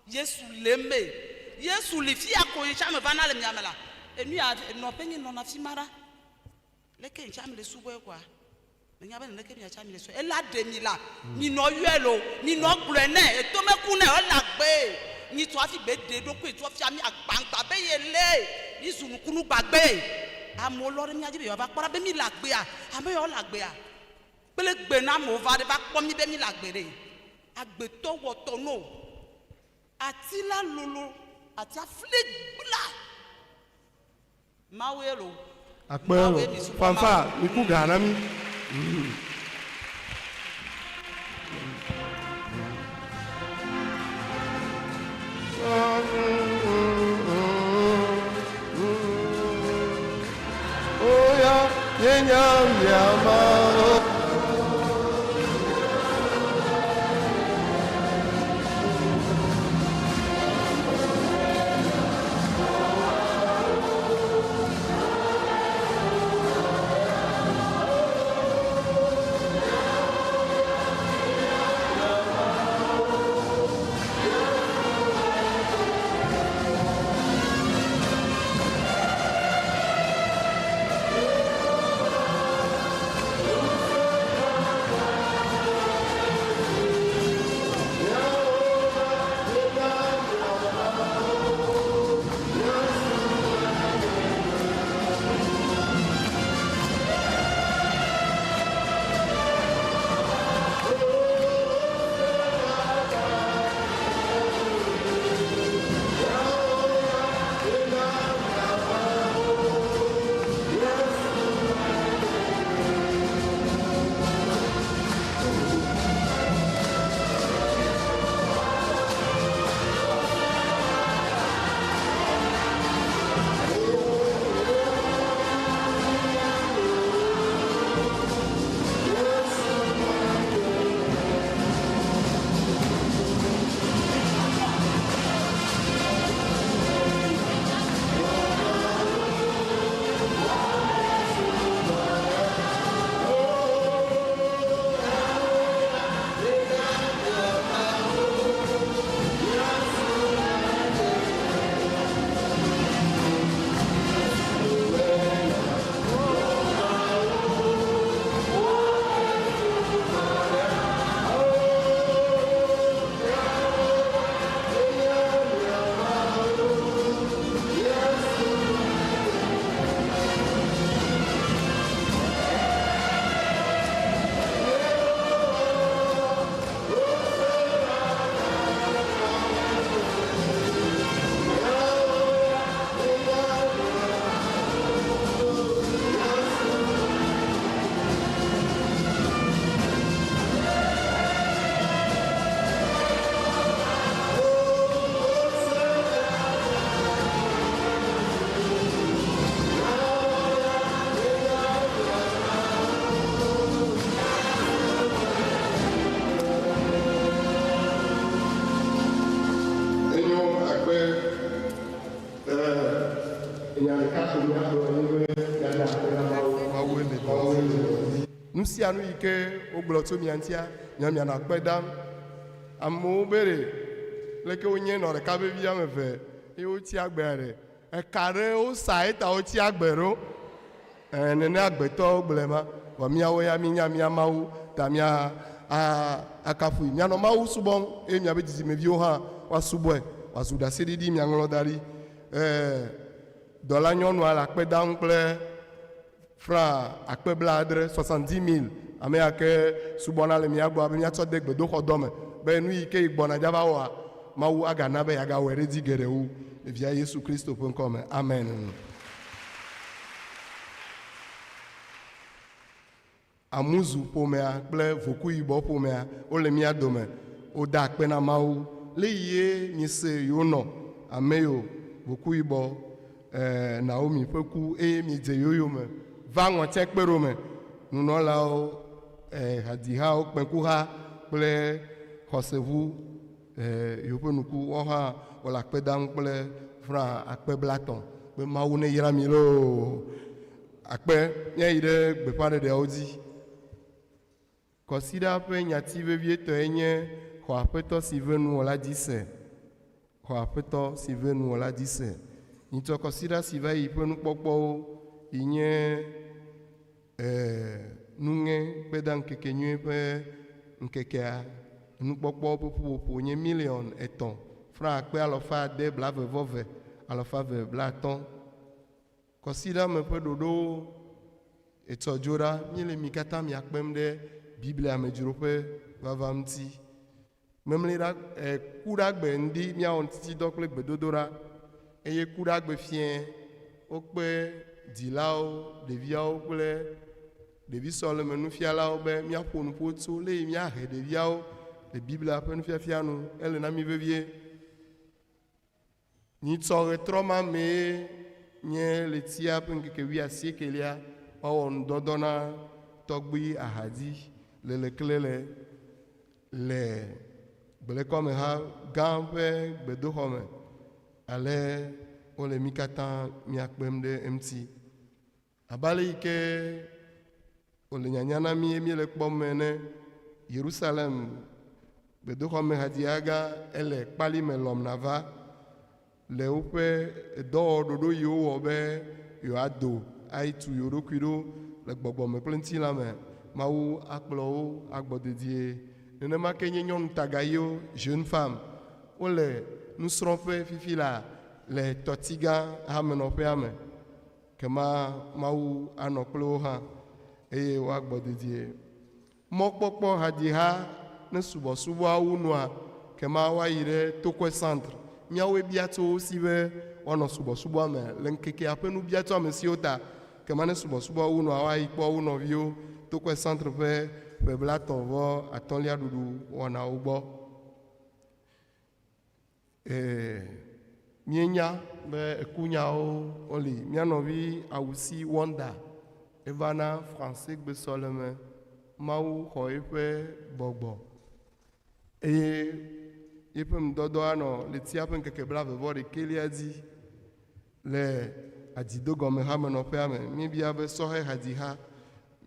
Yesu le eme. Yesu li fia ko yi tsa me va na le mia me la, enu ya nɔƒe nye nɔna fi ma ɖa. Leke ŋtsa mi le subɔe koa? Menya be neneke mia tsa mi le subɔe. Ela ɖe mi la, mi nɔ yɔe lo, mi nɔ gblɔe nɛ, eto meku nɛ, ela gbe. Mi tso hafi gbe ɖe ɖokui tso fia mi agbangba be ye le, mi zu nukunu gbagbe. Amewo lɔ ɖe mia dzi be yewoava kpɔ ɖa be mi le agbea, ame yawo le agbea. Kple gbe na amewo va ɖe va kpɔ mi be mi le agbe ɖe. Agbetɔ wɔtɔ no. Ati la lolo, atia fli gbla. Mawu ye lo. Akpe lo. Fanfa, miku ga na mi. Oya, yenya miama. Enyo akpe enya ɖeka ko míagblɔ nye be míada akpe na Mawu. Mawue le dɔ dzi. Nu sia nu yi ke wogblɔ tso mia ŋutia, mia mianɔ akpe dam. Amewo be ɖe leke wonye nɔ ɖeka vevi ame eve eye wotsi agbea ɖe, eka ɖe wosa eta wotsi agbe ɖo. Ɛ̃, nene agbetɔwo gblɔe ma. Vɔ míawo ya míenya mía Mawu, ta mía a akafui. Mianɔ Mawu subɔm eye miabe dzidzimeviwo hã woasubɔe. Wòazu ɖaseɖiɖi miaŋlɔ da ɖi. Ɛ̃, dɔlanyɔnua le akpe dam kple franc akpe blaadre, 70 000, ame ya ke subɔna le mía gbɔ abe míatsɔ de gbedoxɔdɔ me be nu yi ke yi gbɔna dzava wɔa, Mawu agana be yeagawɔe ɖe edzi geɖe wu le Via Yesu Kristo ƒe ŋkɔ me. Amen. Amuzu ƒomea kple Vokuyibɔ ƒomea wole mía dome. Woda akpe na Mawu. Le yie miese yewonɔ ameyo Vokuyibɔ eh, Naomi ƒe ku eye miedze yoyome va ŋɔtsɛ kpeɖome. Nunɔlawo. eh, hadzihawo, kpẽkuha kple xɔseʋu eh, yewoƒe nuku woawo hã wole akpe dam kple franc akpe blatɔ̃ be Mawu ne yra mi loo. Akpe míayi ɖe gbeƒãɖeɖeawo dzi. Kɔsiɖa ƒe nyati vevietɔe nye Xɔ Aƒetɔ si ve nuwò la dzi se. Xɔ Aƒetɔ si ve nuwò la dzi se. Nyitsɔ kɔsiɖa si va yi ƒe nukpɔkpɔwo yi nye e, nuŋe kpedaŋkekenyui ƒe ŋkekea. Nukpɔkpɔwo ƒe ƒuƒoƒo nye miliɔn etɔ̃, franc akpe alafa ade blaeve vɔ eve, alafa eve blaatɔ̃. Kɔsiɖa me ƒe ɖoɖowo etsɔ dzo ɖa, míele mi katã miakpem ɖe Biblia medzroƒe vava ŋuti. Memleɖa, e, kuɖagbe ŋdi míawɔ ŋutitidɔ kple gbedodoɖa eye kuɖagbe fiẽ wokpe dzilawo, ɖeviawo kple ɖevi sɔleme nufialawo be míaƒo nuƒo tso le yi míahe ɖeviawo le Biblia ƒe nufiafia nu. Ele na mí vevie. Nyitsɔ ɣetrɔ ma mee nye ɣletia ƒe ŋkeke wuiasiekelia woawɔ nudɔdɔ na tɔgbui ahadi le leklele le gblekɔmeha gã ƒe gbedoxɔ me. Ale wole mí katã míakpem ɖe eŋuti. Abe ale yi ke wòle nyanya na mí míele kpɔm ene, Yerusalem gbedoxɔ me hadzia gã ele kpali me lɔm nava le woƒe dɔwɔɖoɖo yi wowɔ be yewoado ayi tu yewo ɖokui ɖo le gbɔgbɔ me kple ŋutilã me. Mawu akplɔ wo agbɔ dedie. Nenema ke nye nyɔnu tagayiwo, jeune femme, wole nusrɔ̃ƒe fifi laa le tɔtigã hamenɔƒea me. Kema Mawu anɔ kple wo hã, eye woagbɔ dedie. Mɔkpɔkpɔ hadziha ne subɔsubɔa wu nua, kema woayi ɖe Tokwe Centre. Míawoe bia tso wo si be woanɔ subɔsubɔa me le ŋkekea ƒe nubiatsoamesiwo ta. Kema ne subɔsubɔa wu nua, woayi kpɔ wo nɔviwo Tokwe Centre ƒe ƒe blatɔ̃ vɔ atɔ̃lia ɖuɖu wɔnawo gbɔ. Ee, míenya be ekunyawo woli. Mía nɔvi Awusi Wonder eva na Fransegbe sɔleme. Mawu xɔ eƒe gbɔgbɔ eye yeƒe nudɔdɔ anɔ ɣletia ƒe ŋkeke blaeve vɔ ɖekɛlia dzi le Adzidogɔme hamenɔƒea me. Míebia be sɔhɛ hadziha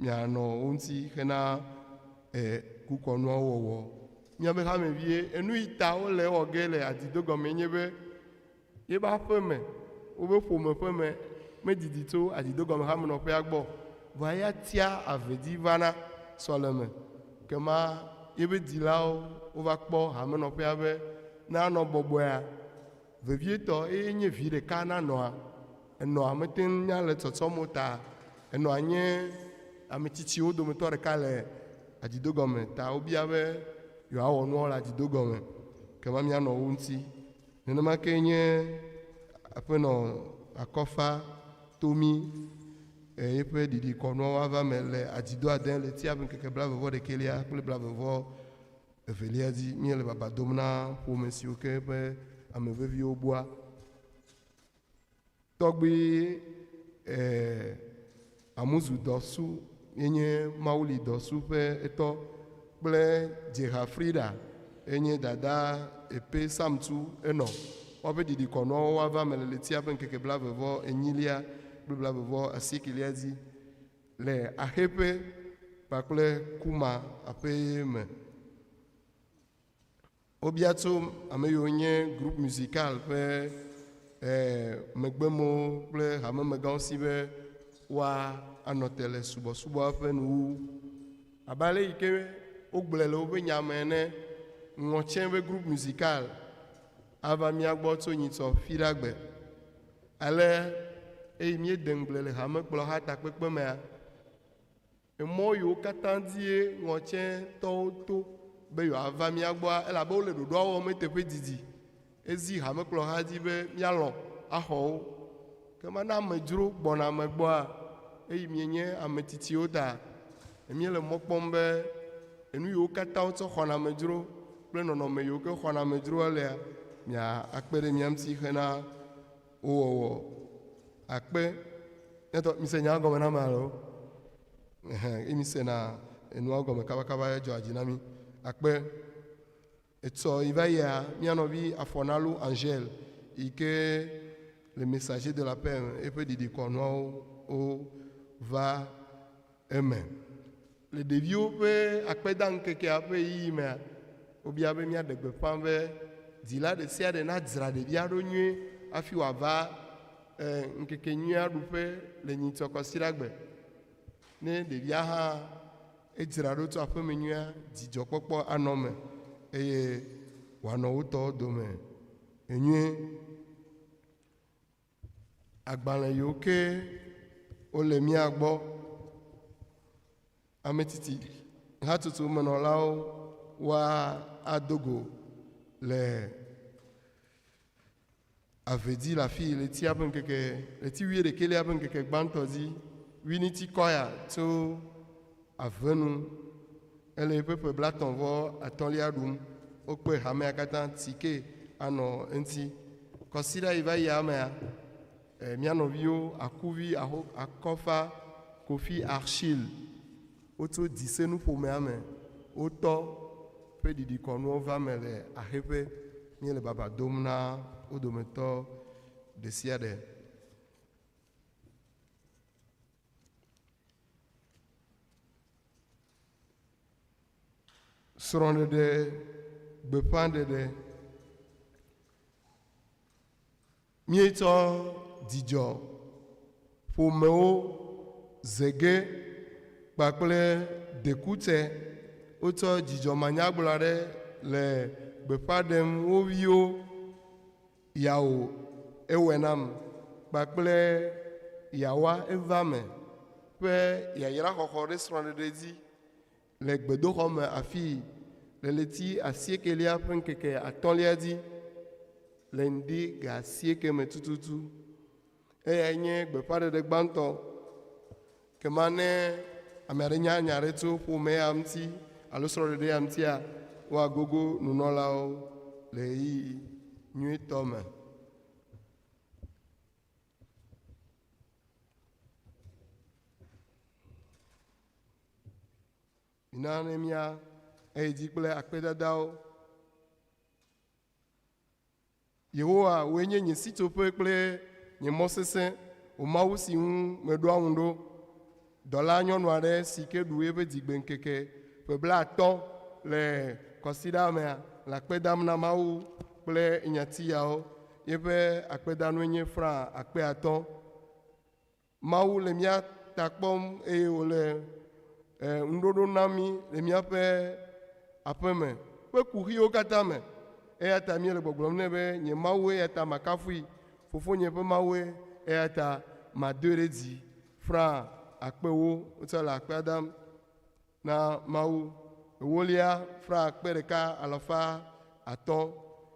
mianɔ wo ŋuti hena e, kukɔnuawo wɔwɔ. Míabe hamevie, enu yi ta wole ewɔ ge le adidogɔmee nye be yebe aƒe me, wobe ƒome ƒe me medidi tso adidogɔme hamenɔƒea gbɔ o. Vɔa eya tia avedzi vana sɔleme. Kema yebe dzilawo wova kpɔ hamenɔƒea be ne anɔ bɔbɔea, vevietɔ eye nye vi ɖeka na nɔa. Enɔa mete ŋu nya le tsɔtsɔm o ta enɔa nye ame tsitsiwo dometɔ ɖeka le adzidogɔme ta wobia be yewoawɔ nuawo le adzidogɔme kema míanɔ wo ŋuti. Nenema kee nye aƒenɔ Akɔfa Tomi eƒe ɖiɖi kɔnuawo ava eme le adzido ade ɣletia ƒe ŋkeke blaeve vɔ ɖekɛlia kple blaeve vɔ evelia dzi. Míele baba dom na ƒome siwo ke ƒe ame veviwo bua. Tɔgbui e Amuzu Dɔsu ye nye Mawuli Dɔsu ƒe etɔ kple Dzeha Frida ye nye dada Epe Samtu enɔ. Woaƒe ɖiɖi kɔnuawo woava eme le ɣletia ƒe ŋkeke blaeve vɔ enyilia kple blaeve vɔ asiekelia dzi le Axeƒe kpakple Kuma aƒee me. Wobia tso ame yiwo nye groupe musical ƒe eh, megbemewo kple hamemegãwo si be woanɔ te le subɔsubɔa ƒe nuwuwu. Abe ale yi ke wogblɔe le woƒe nya me ene, ŋɔtsɛ ƒe groupe musical ava mía gbɔ tso nyitsɔ Fiɖagbe. Ale eyi míede ŋugble le hamekplɔha takpekpe mea, Emɔ yiwo katã dzie ŋɔtsɛtɔwo to be yewoava mía gbɔa, elabe wole ɖoɖoa wɔm eteƒe didi. Ezi hamekplɔha dzi be míalɔ̃ axɔ wo. Ke mana amedzro gbɔna ame gbɔa, eyi mienye ame tsitsiwo ta, míele mɔ kpɔm be enu yiwo katã wotsɔ xɔna amedzro kple nɔnɔme yiwo ke xɔna amedzroa lea, miakpe ɖe mía ŋuti hena wo wɔwɔ. Akpe. Míatɔ, mise nyaa gɔme na ame alo? Ɛhɛn, ye mise na enuawo gɔme kabakaba edzɔa dzi na mí. Akpe. Etsɔ yi va yia, mía nɔvi Afɔnalu Angèle yi ke le Messager de la Paix me, eƒe ɖiɖikɔnuawo wova eme. Le ɖeviwo ƒe akpedaŋkekea ƒe ɣeyiɣi mea, wobia be míaɖe gbeƒã be dzila ɖe sia ɖe nadzra ɖevia ɖo nyuie hafi wòava ŋkekenyuia ɖuƒe le nyitsɔ Kɔsiɖagbe. Ne ɖevia hã edzra ɖo tso aƒeme nyuia, dzidzɔkpɔkpɔ anɔ eme eye wòanɔ wo tɔwo dome nyuie. Agbalẽ yiwo ke wole mía gbɔ, ame tsitsi hatsotso menɔlawo woado go le ave dzi le afii ɣletia ƒe ŋkeke ɣleti wuiɖekɛlia ƒe ŋkeke gbãtɔ dzi. Winiti Kɔya tso ave nu. Ele eƒe ƒe blatɔ̃ vɔ atɔ̃lia ɖum. Wokpe hamea katã tike anɔ eŋuti. Kɔsiɖa yi va yia mea, mía nɔviwo Akuvi Aho Akɔfa Kofi Archil wotso Disenu ƒomea me. Wotɔ ƒe ɖiɖikɔnuwo va me le axeƒe. Míele baba dom na wo dometɔ ɖesiaɖe. Srɔ̃ɖeɖe gbeƒãɖeɖe. Míetsɔ dzidzɔ, ƒomewo, zege kpakple dekutse wotsɔ dzidzɔ manyagblɔ aɖe le gbeƒã ɖem wo viwo Yao ewɔe nam kpakple Yawa eva me ƒe yayra xɔxɔ ɖe srɔ̃ɖeɖe dzi le gbedoxɔ me afii le ɣleti asiekelia ƒe ŋkeke atɔ̃lia dzi le ŋdi ga asieke me tututu. Eyae nye gbeƒãɖeɖe gbãtɔ. Kema ne ame aɖe nya nya aɖe tso ƒome ya ŋuti alo srɔ̃ɖeɖe ya ŋutia, woagogo nunɔlawo le ɣeyiɣi nyuitɔ me. Mina ne mía eyi dzi kple akpedadawo. Yehowa, wòe nye nye sitsoƒe kple nye mɔ sesẽ, wò Mawu si ŋu meɖoa ŋu ɖo. Dɔla nyɔnu aɖe si ke ɖu eƒe dzigbeŋkeke ƒe blaatɔ̃ le kɔsiɖa mea le akpe dam na Mawu kple nyati yawo. Yeƒe akpedanue nye franc akpe atɔ̃. Mawu le mía ta kpɔm eye wòle ŋuɖoɖo nam mí le míaƒe aƒeme ƒe kuxiwo katã me. Eya ta míele gbɔgblɔm nɛ be, Nye Mawue, eya ta makafui, Fofonye ƒe Mawue, eya ta madoe ɖe dzi. Franc akpewo wotsɔ le akpea dam na Mawu. Ewolia, franc 1500.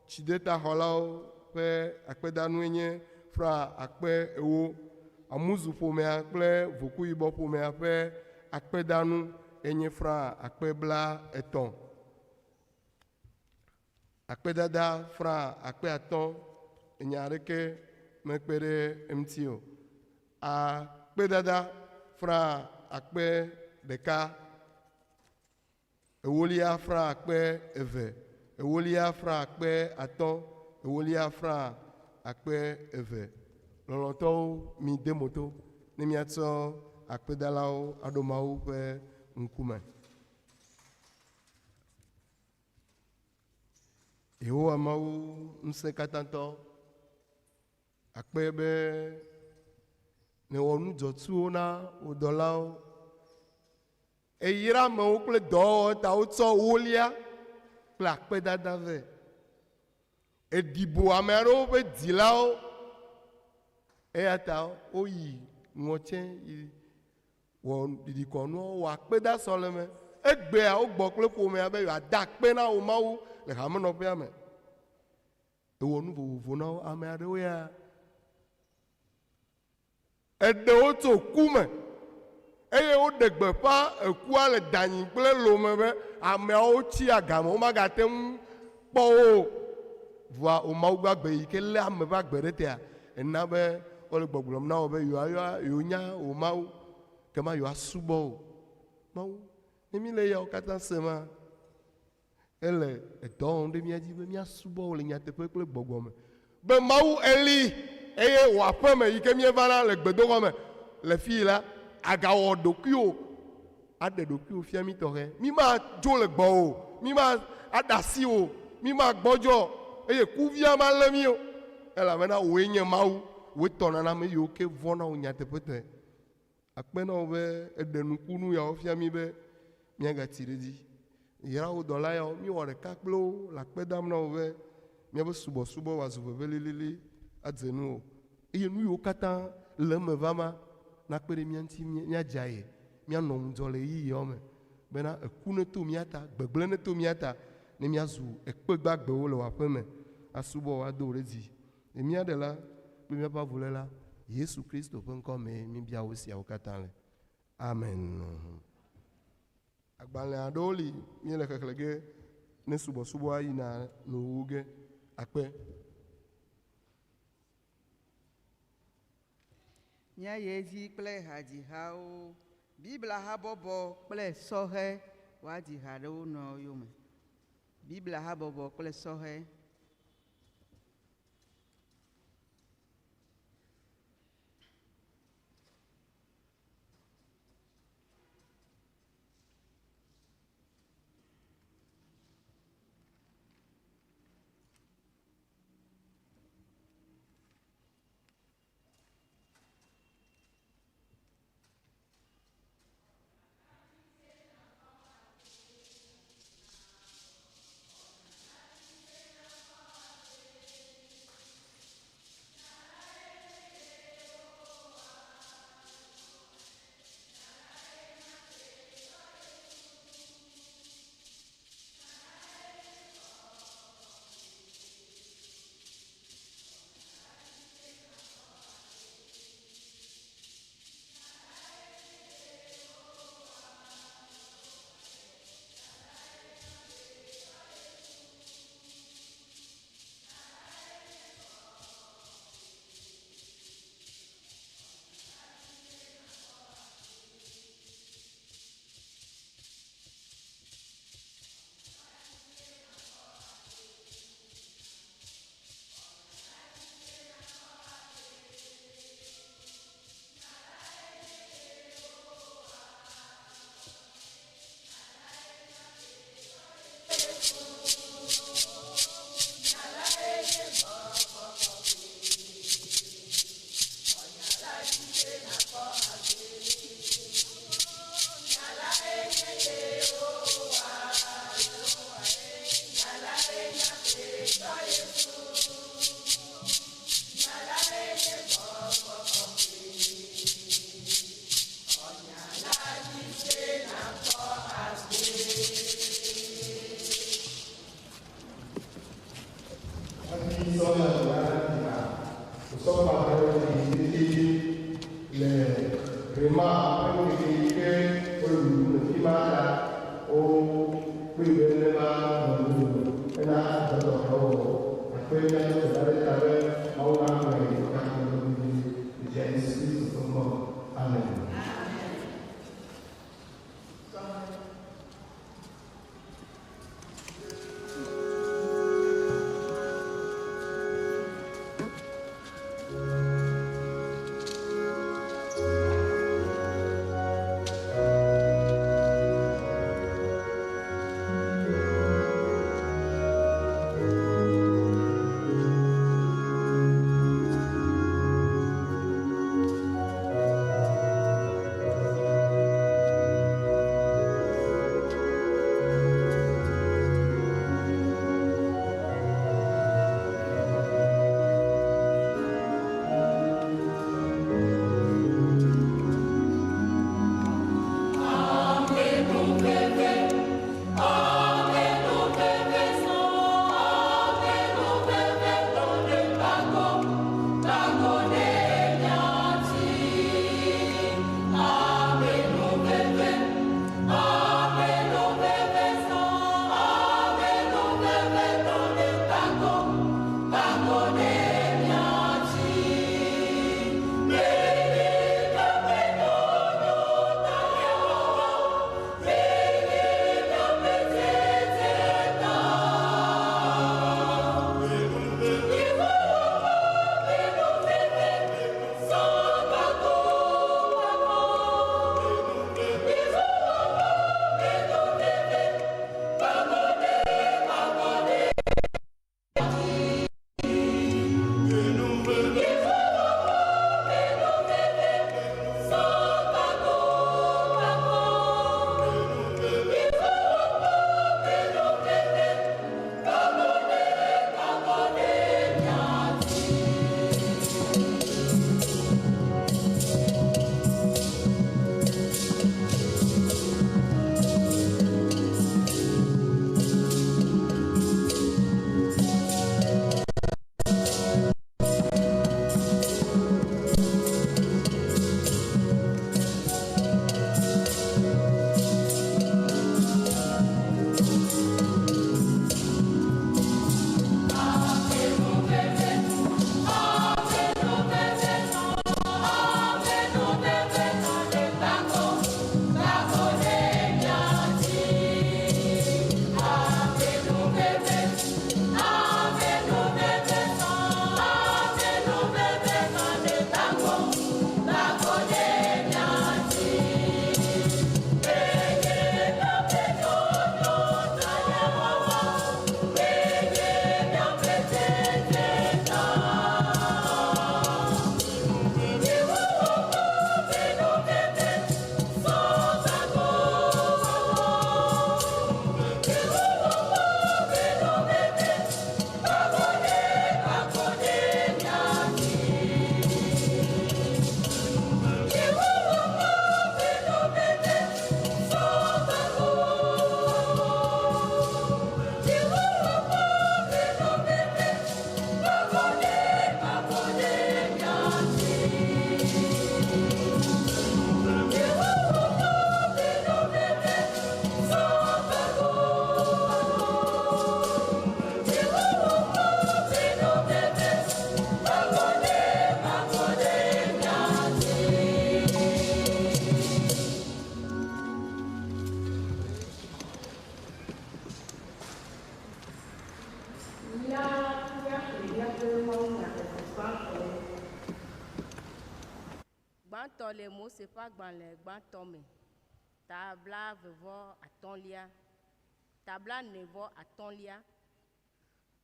Tsidetaxɔlawo ƒe akpedanue nye franc 4000. Amuzu ƒomea kple Vokuyibɔ ƒomea ƒe akpedanu enye franc 30,000. Akpedada franc 50,000, nya aɖeke mekpe ɖe eŋuti o. Akpedada franc 1000. Ewolia franc 2000, ewolia franc 5000, ewolia franc 2000. Lɔlɔ̃tɔwo, mide moto ne míatsɔ akpedalawo aɖo Mawu ƒe ŋkume. Yehowa Mawu Ŋusẽkatãtɔ, akpe be nèwɔ nu dzɔtsuwo na wò dɔlawo. Èyra amewo kple dɔwɔwɔ ta wotsɔ wolia kple akpedada vɛ. Èɖi bo ame aɖewo ƒe dzilawo eya ta woyi ŋɔtsɛ yi wɔ ɖiɖikɔnuawo, wɔ akpedasɔleme. Egbea wogbɔ kple ƒomea be yewoada akpe na wò Mawu le hamenɔƒea me. Èwɔ nu vovovo na wo. Ame aɖewo ya Eɖe wo tso ku me, eye woɖe gbeƒã ekua le danyi kple lome be ameawo tsi agame, womagate ŋu kpɔ wo o. Vɔa wò Mawu gbagbe yi ke lé ame ƒe agbe ɖe tea, ena be wole gbɔgblɔm na wò be yewoayɔ yewonya wò Mawu, kema yewoasubɔ wò. Mawu. Ne mi le yawo katã sema, ele edɔ wɔm ɖe mía dzi be míasubɔ wò le nyateƒe kple gbɔgbɔ me. Be Mawu eli eye wò aƒe me yi ke míevana le gbedoxɔ me le fii la, agawɔ ɖokuiwò aɖe ɖokuiwò fia mí tɔxɛ. Mí ma dzo le gbɔwò o, mí ma aɖe asi wò o, mí ma gbɔdzɔ o eye kuvia ma lé mí o. Elabena wòe nye Mawu, wòe tɔna na ame yiwo ke vɔ̃na wò nyateƒetɔe. Akpe na wò be èɖe nukunu yawo fia mí be míagati ɖe edzi. Yra wò dɔla yawo, míwɔ ɖeka kple wo le akpe dam na wò be míaƒe subɔsubɔ wòazu veve lilili adze nuwò eye nu yiwo katã le eme va ma nakpe ɖe mía ŋuti míadze aye, míanɔ ŋudzɔ le ɣeyiɣiawo me bena eku neto mía ta, gbegblẽ neto mía ta ne míazu ekpe gbagbewo le wò aƒe me asubɔ wò ado wò ɖe dzi. Le mía Ɖela kple míaƒe Avuléla, Yesu Kristo ƒe ŋkɔ mee míebia wo siawo katã le. Amen. Agbalẽ aɖewo li míele xexlẽ ge ne subɔsubɔa yina nuwuwu ge. Akpe. Míayi edzi kple hadzihawo, Biblia habɔbɔ kple sɔhɛ woadzi ha ɖe wo nɔewo yome. Biblia habɔbɔ kple sɔhɛ. Gbãtɔ le Mose ƒe agbalẽ gbãtɔ me, ta 35, ta 45,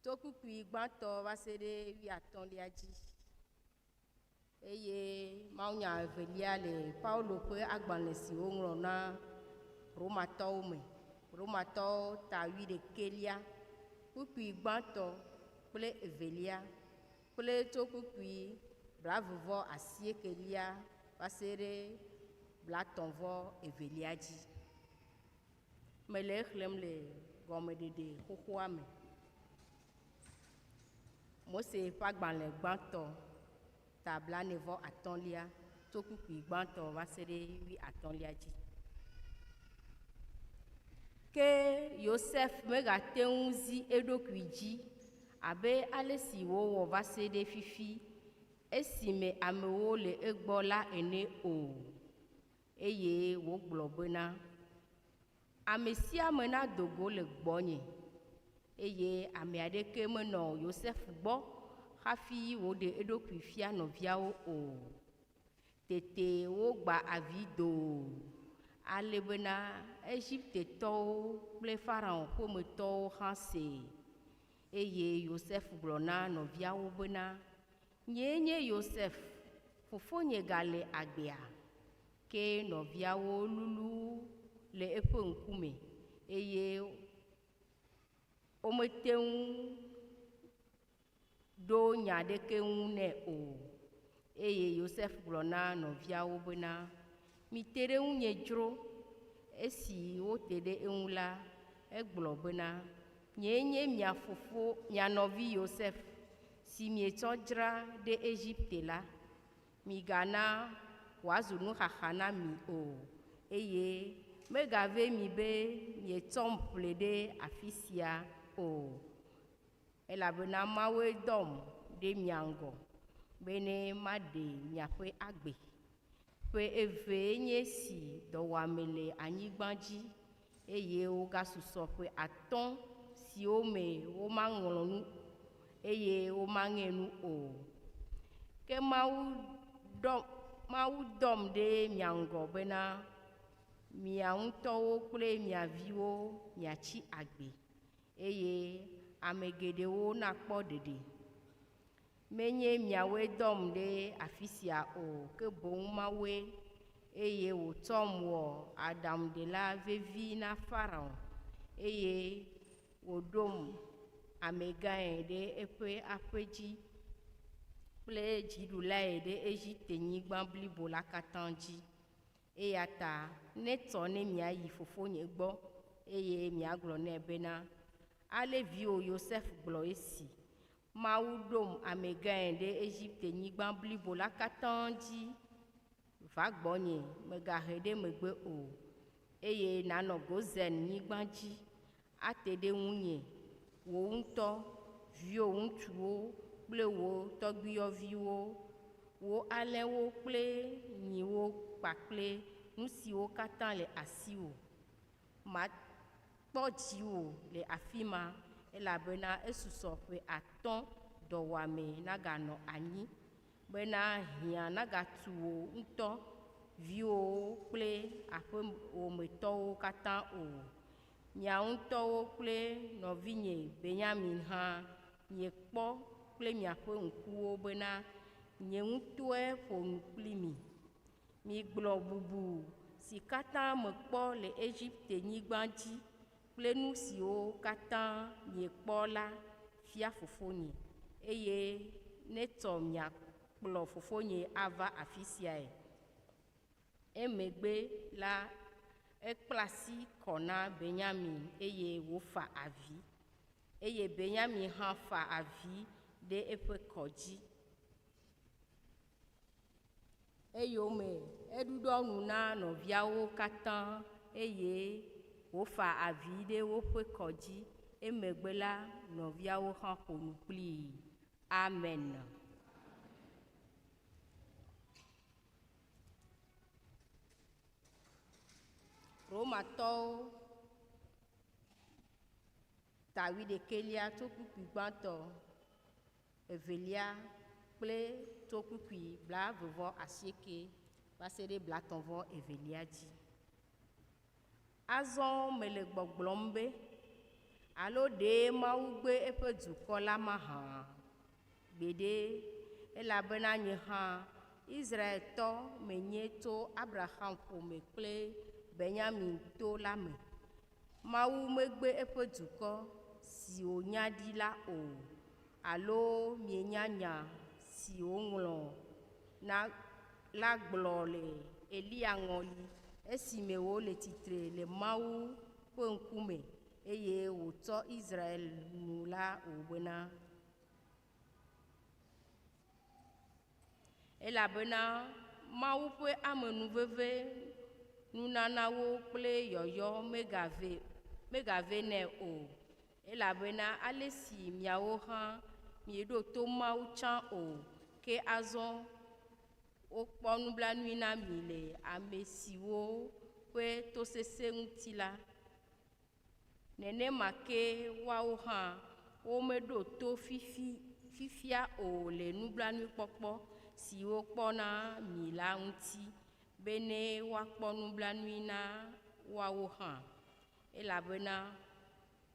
tso kpukpui gbãtɔ va se ɖe 80lia dzi. Eye mawunya evelia le Paulo ƒe agbalẽ si woŋlɔ na Romatɔwo me. Romatɔwo ta 21, kpukpui gbãtɔ kple evelia kple tso kpukpui 88 va se ɖe 32 dzi. Mele exlẽm le gɔmeɖeɖe xoxoa me. Mose ƒe agbalẽ gbãtɔ ta 45 tso kpukpui gbãtɔ va se ɖe 80lia dzi. Ke Yosef megate ŋu zi eɖokui dzi abe ale si wòwɔ va se ɖe fifi esime amewo le egbɔ la ene o. Eye wògblɔ bena, Ame sia ame nado go le gbɔnye. Eye ame aɖeke menɔ Yosef gbɔ hafi wòɖe eɖokui fia nɔviawo o. Tete wogba avi doo, ale bena Egiptetɔwo kple Farao ƒometɔwo hã see. Eye Yosef gblɔ na nɔviawo bena, Nyee nye Yosef, fofonye gale agbea? Ke nɔviawo lulu le eƒe ŋkume, eye womete ŋu ɖo nya aɖeke ŋu nɛ o. Eye Yosef gblɔ na nɔviawo bena, Mite ɖe ŋunye dzro. Esi wote ɖe eŋu la, egblɔ bena, Nyee nye mia fofo, mia nɔvi Yosef, si mietsɔ dzra ɖe Egipte la. Migana wòazu nuxaxa na mi o, eye megave mi be mietsɔm ƒle ɖe afi sia o, elabena Mawue dɔm ɖe mia ŋgɔ, bene maɖe miaƒe agbe. Ƒe evee nye esi dɔwuame le anyigba dzi, eye wogasusɔ ƒe 5 siwo me womaŋlɔ nu eye womaŋe nu o. Ke Mawu dɔm ɖe mia ŋgɔ bena mia ŋutɔwo kple mia viwo miatsi agbe, eye ame geɖewo nakpɔ ɖeɖe. Menye miawoe dɔm ɖe afi sia o, ke boŋ Mawue, eye wòtsɔm wɔ aɖaŋuɖela vevi na Farao, eye wòɖom amegãe ɖe eƒe aƒe dzi kple dziɖulae ɖe Egipte-nyigba blibo la katã dzi. Eya ta netsɔ ne miayi fofonye gbɔ, eye miagblɔ nɛ bena, Ale viwò Yosef gblɔ esi, Mawu ɖom amegãe ɖe Egipte-nyigba blibo la katã dzi. Va gbɔnye, mègahe ɖe megbe o, eye nànɔ Gosen-nyigba dzi ate ɖe ŋunye, wò ŋutɔ, viwò ŋutsuwo kple wò tɔgbuiyɔviwo, wò alẽwo kple nyiwo kpakple nu siwo katã le asiwò. Makpɔ dziwò le afi ma, elabena esusɔ ƒe 5 dɔwuame naganɔ anyi, bena hiã nagatu wò ŋutɔ, viwòwo kple aƒewòmetɔwo katã o. Mia ŋutɔwo kple nɔvinye Benyamin hã miekpɔ kple miaƒe ŋkuwo bena nye ŋutɔe ƒo nu kpli mi. Migblɔ bubu si katã mekpɔ le Egipte-nyigba dzi kple nu siwo katã miekpɔ la fia fofonye, eye netsɔ miakplɔ fofonye ava afi siae. Emegbe la ekpla asi kɔ na Benyamin eye wòfa avi. Eye Benyamin hã fa avi ɖe eƒe kɔ dzi. Eyome eɖuɖɔ nu na nɔviawo katã eye wòfa avi ɖe woƒe kɔ dzi. Emegbe la nɔviawo hã ƒo nu kplii. Amen. Romatɔwo ta 21 tso kpukpui gbãtɔ, evelia kple tso kpukpui 88 va se ɖe blatɔ̃ vɔ evelia dzi. Azɔ mele gbɔgblɔm be alo ɖe Mawu gbe eƒe dukɔ la mahã? Gbeɖe, elabena nye hã Israeltɔ menye tso Abraham ƒome kple Benyamin to la me. Mawu megbe eƒe dukɔ si wònya ɖi la o, alo mienya nya si woŋlɔ na la gblɔ le Eliya ŋɔli esime wòle tsitre le Mawu ƒe ŋkume eye wòtsɔ Israel nu la o bena, elabena Mawu ƒe amenuveve nunanawo kple yɔyɔ megave megave nɛ o elabena ale si miawo hã mieɖo to Mawu tsã o ke azɔ wokpɔ nublanui na mi le ame siwo ƒe tosese ŋuti la. Nenema ke woawo hã womeɖo to fifi fifia o le nublanuikpɔkpɔ si wokpɔ na mi la ŋuti bene woakpɔ nublanui na woawo hã. Elabena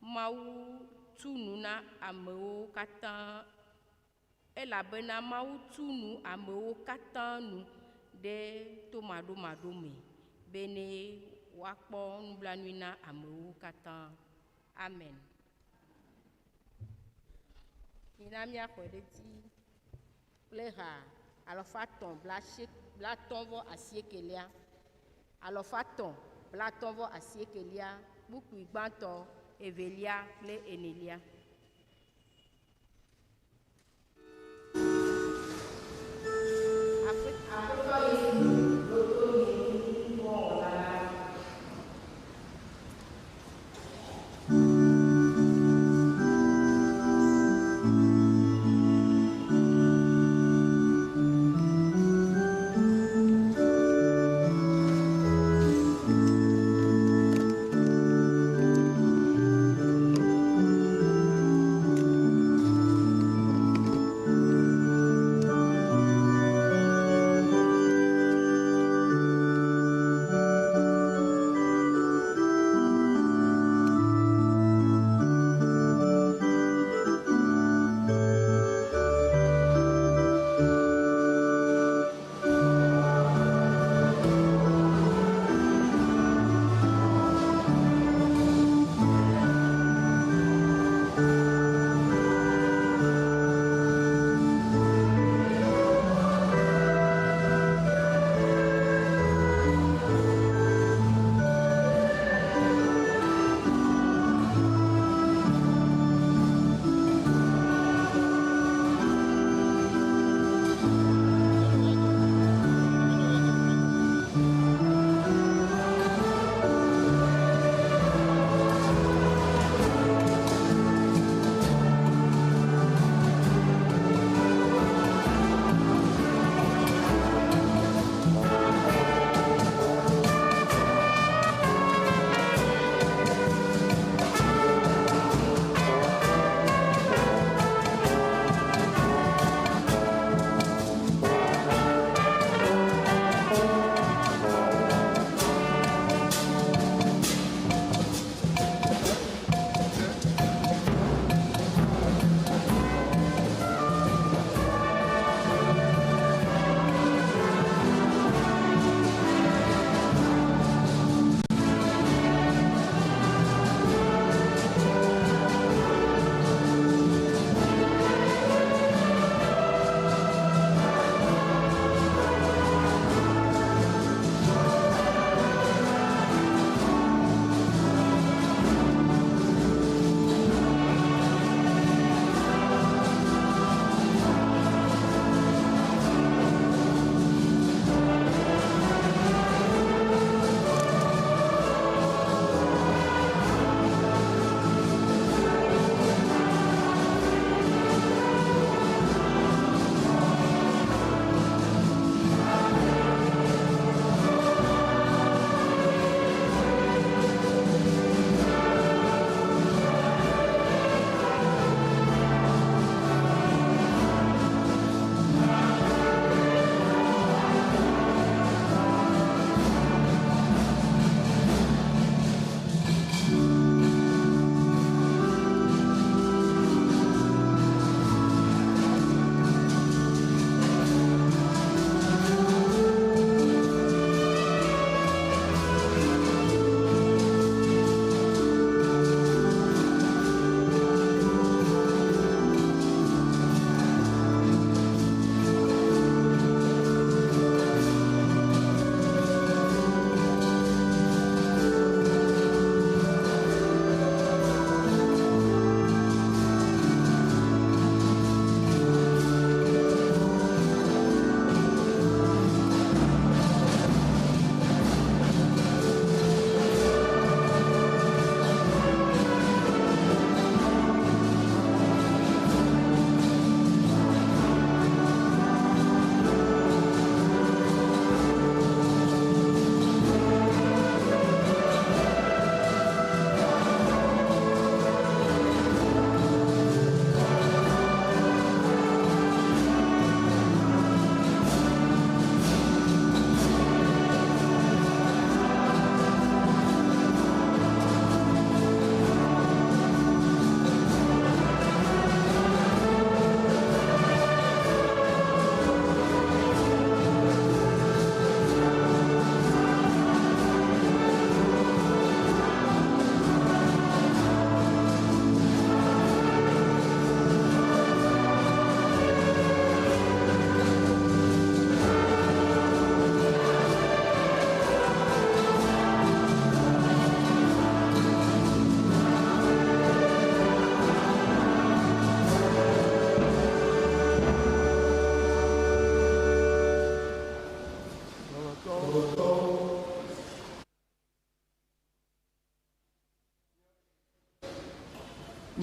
Mawu tu nu na amewo katã elabena Mawu tu nu amewo katã nu ɖe tomaɖomaɖo me bene woakpɔ nublanui na amewo katã. Amen. Mina míaxɔe ɖe dzi kple ha alafa etɔ̃ blatɔ̃ vɔ asiekelia. Alafa etɔ̃ blatɔ̃ vɔ asiekelia, kpukpui gbãtɔ, evelia kple enelia. Aƒetɔ Yesu, ɖo to nye nuvɔ̃wɔla la.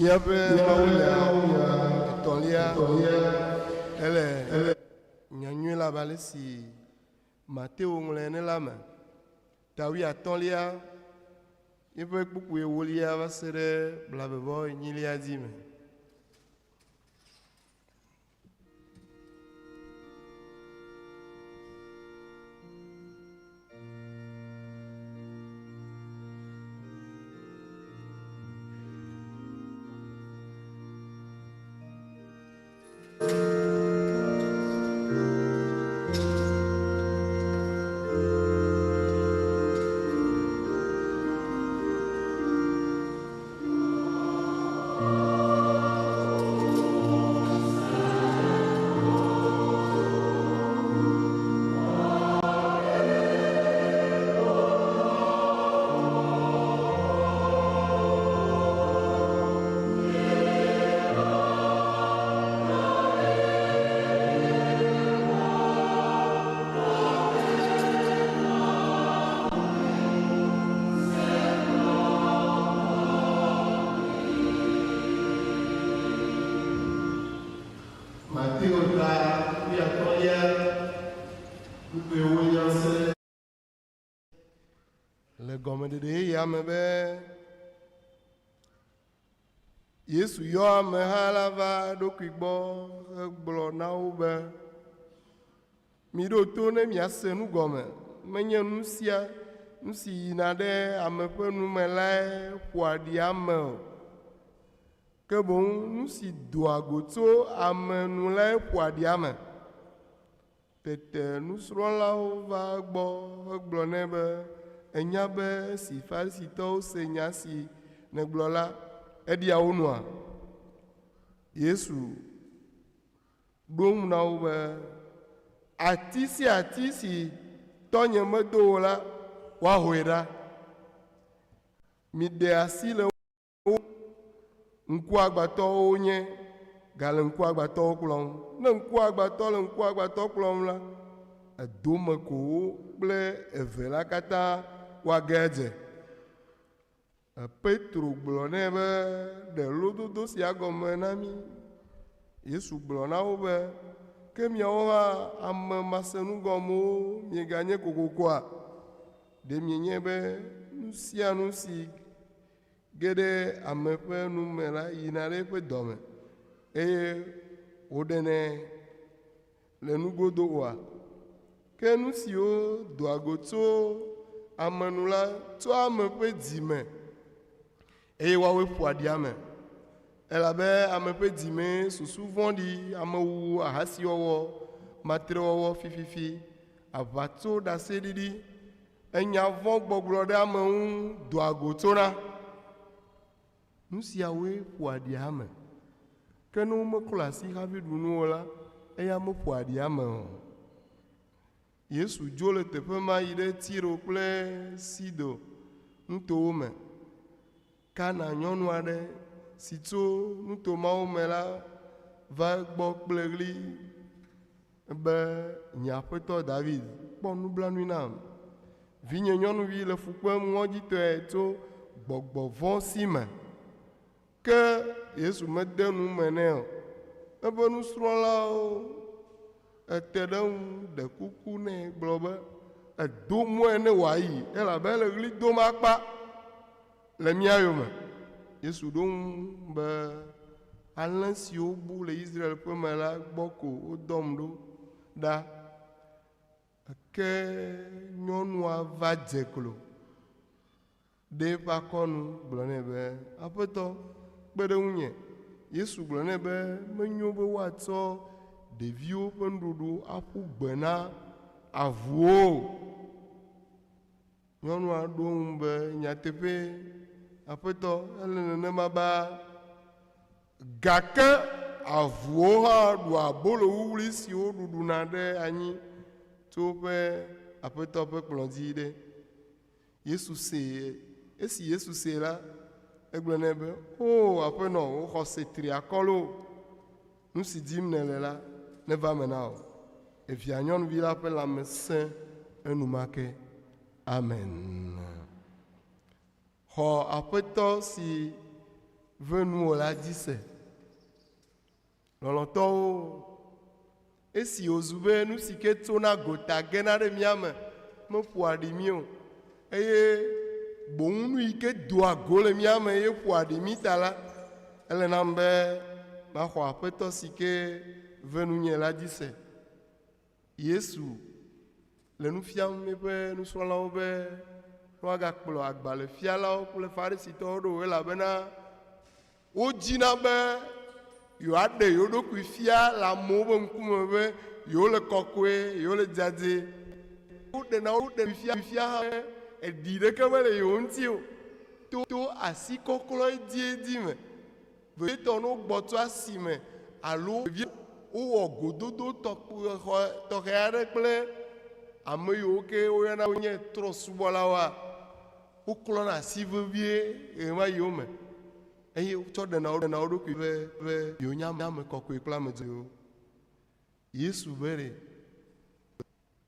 Míaƒe mawunya etɔ̃lia ele nyanyui la abe ale si Mateo ŋlɔe ene la me. Ta wuiatɔ̃lia, eƒe kpukpui ewolia va se ɖe blaeve vɔ enyilia dzi me. Mateo ta wuiatɔ̃lia kpukpui ewolia se le gɔmeɖeɖe yeyea me be Yesu yɔ ameha la va eɖokui gbɔ hegblɔ na wo be, Miɖo to ne miase nu gɔme. Menye nu sia nu si yina ɖe ame ƒe nu me lae ƒoa ɖi ame o. Ke boŋ nu si doa go tso ame nu lae ƒoa ɖi ame. Tete nusrɔ̃lawo va egbɔ hegblɔ nɛ be, Ènya be esi Farisitɔwo se nya si nègblɔ la, eɖia wo nua? Yesu ɖo eŋu na wo be, Ati sia ati si tɔnye medo o la, woahoe ɖa. Miɖe asi le wo ŋkuagbãtɔwo wonye gale ŋkuagbãtɔwo kplɔm. Ne ŋkuagbãtɔ le ŋkuagbãtɔ kplɔm la, edome ko wo kple eve la katã woage adze. Petro gblɔ nɛ be, Ɖe lododo sia gɔme na mí. Yesu gblɔ na wo be, Ke miawo hã ame masenugɔmewo mieganye kokokoa? Ɖe mienyae be nu sia nu si ge ɖe ame ƒe nu me la yina ɖe eƒe dɔme eye wòɖenɛ le nugodo oa? Ke nu siwo doa go tso ame nu la tsoa ame ƒe dzi me eye woawoe ƒoa ɖi ame. Elabe ame ƒe dzi mee susu vɔ̃ɖi, amewuwu, ahasiwɔwɔ, matrewɔwɔ, fififi, aʋatsoɖaseɖiɖi, enya vɔ̃ gbɔgblɔ ɖe ame ŋu doa go tsona. Nu siawoe ƒoa ɖi ame. Ke ne womeklɔ asi hafi ɖu nu o la, eya meƒoa ɖi ame o. Yesu dzo le teƒe ma yi ɖe Tiro kple Sido nutowo me. Kana nyɔnu aɖe si tso nuto mawo me la va egbɔ kple ɣli be, Nye aƒetɔ David, kpɔ nublanui nam. Vinye nyɔnuvi le fu kpem ŋɔdzitɔe tso gbɔgbɔ vɔ̃ si me. Ke Yesu mede nu me nɛ o. Eƒe nusrɔ̃lawo ete ɖe eŋu ɖe kuku nɛ gblɔ be, Edo mɔe ne wòayi, elabe ele ɣli dom akpa le mía yome. Yesu ɖo eŋu be, Alẽ siwo bu le Israel ƒe me la gbɔ ko wodɔm ɖo ɖa. Ke nyɔnua va dze klo ɖe eƒe akɔnu gblɔ nɛ be, Aƒetɔ, kpe ɖe ŋunye. Yesu gblɔ nɛ be, Menyo be woatsɔ ɖeviwo ƒe nuɖuɖu aƒu gbe na avuwo o. Nyɔnua ɖo eŋu be, Nyateƒee, Aƒetɔ, ele nenema baa. Gake avuwo hã ɖua abolo wuwlui siwo ɖuɖuna ɖe anyi tso woƒe aƒetɔ ƒe kplɔ̃ dzi ɖe. Yesu see. Esi Yesu see la, egblɔ nɛ be, Oo, Aƒenɔ, wò xɔse tri akɔ loo! Nu si dim nèle la, neva eme na wò. Evia nyɔnuvi la ƒe lãme sẽ enumake. Amen. Xɔ Aƒetɔ si ve nuwò la dzi se. Lɔlɔ̃tɔwo, esi wòzu be nu si ke tsona gota gena ɖe mía me meƒoa ɖi mí o, eye boŋ nu yi ke doa go le mía me ye ƒoa ɖi mí ta la, ele nam be maxɔ Aƒetɔ si ke ve nunye la dzi se. Yesu le nu fiam eƒe nusrɔ̃lawo be woagakplɔ agbalẽfialawo kple Farisitɔwo ɖo o, elabena wodzina be yewoaɖe yewo ɖokui fia le amewo ƒe ŋkume be yewole kɔkɔe, yewole dzadzɛ. Woɖena wo ɖokui fia fia hã be eɖi ɖeke mele yewo ŋuti o to asikɔklɔ edziedzi me. Vevietɔ ne wogbɔ tso asime alo wowɔ gododo tɔxɛ aɖe kple ame yiwo ke woyɔna wonye trɔ̃subɔlawoa, woklɔna asi vevie ɣemaɣiwo me eye wotsɔ ɖena wo ɖokui be be yewonye ame kɔkɔe kple ame dzɔdzɔewo. Yesu be ɖe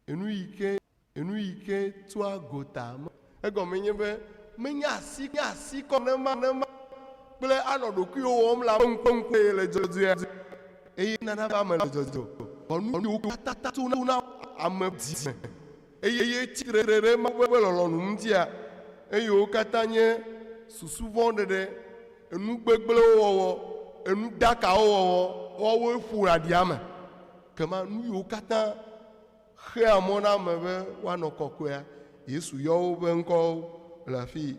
enu yi ke enu yi ke tsoa gota me egɔme nye be menye asi nye asi kɔ nema nema kple anɔ ɖokuiwò wɔm le ame ŋkume ŋkume le dzɔdzɔea eye nana be ame le dzɔdzɔ vɔ nu yiwo katã tsona ame dzi me eye tsi tre ɖe Mawu ƒe lɔlɔ̃nu ŋutia, eye wo katã nye susu vɔ̃ ɖeɖe, enu gbegblẽwo wɔwɔ, enu dakawo wɔwɔ, woawoe ƒoa ɖi ame. Kema nu yiwo katã xea mɔ na ame be woanɔ kɔkɔea, Yesu yɔ woƒe ŋkɔwo le afii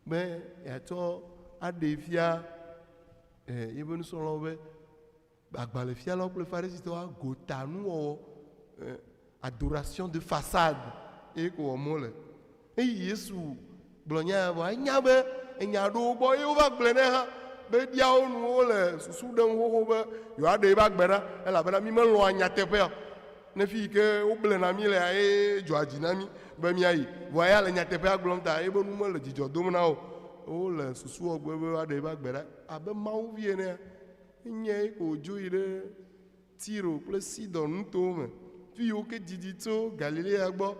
be yeatsɔ aɖee fia yeƒe nusrɔ̃lawo be Agbalẽfialawo kple Farisitɔwo agota nuwɔwɔ, adoration de façade ye ko wɔm wole. Eyi Yesu gblɔ nya ya vɔ, enya be enya ɖo wo gbɔ eye wova gblɔe nɛ hã be ɖiawo nu wole susu ɖem xoxo be yewoaɖe yeƒe agbe ɖa elabena mi melɔ̃a nyateƒea o. Ne fi yi ke woblena mí lea ye dzɔa dzi na mí be míayi. Vɔa eya le nyateƒea gblɔm ta ebe nu mele dzidzɔ dom na wo o. Wole susu wɔ gbe be woaɖe yeƒe agbe ɖa abe Mawu vi enea. Enye ye ko wòdzo yi ɖe Tiro kple Sidon nutowo me, fi yiwo ke didi tso Galilea gbɔ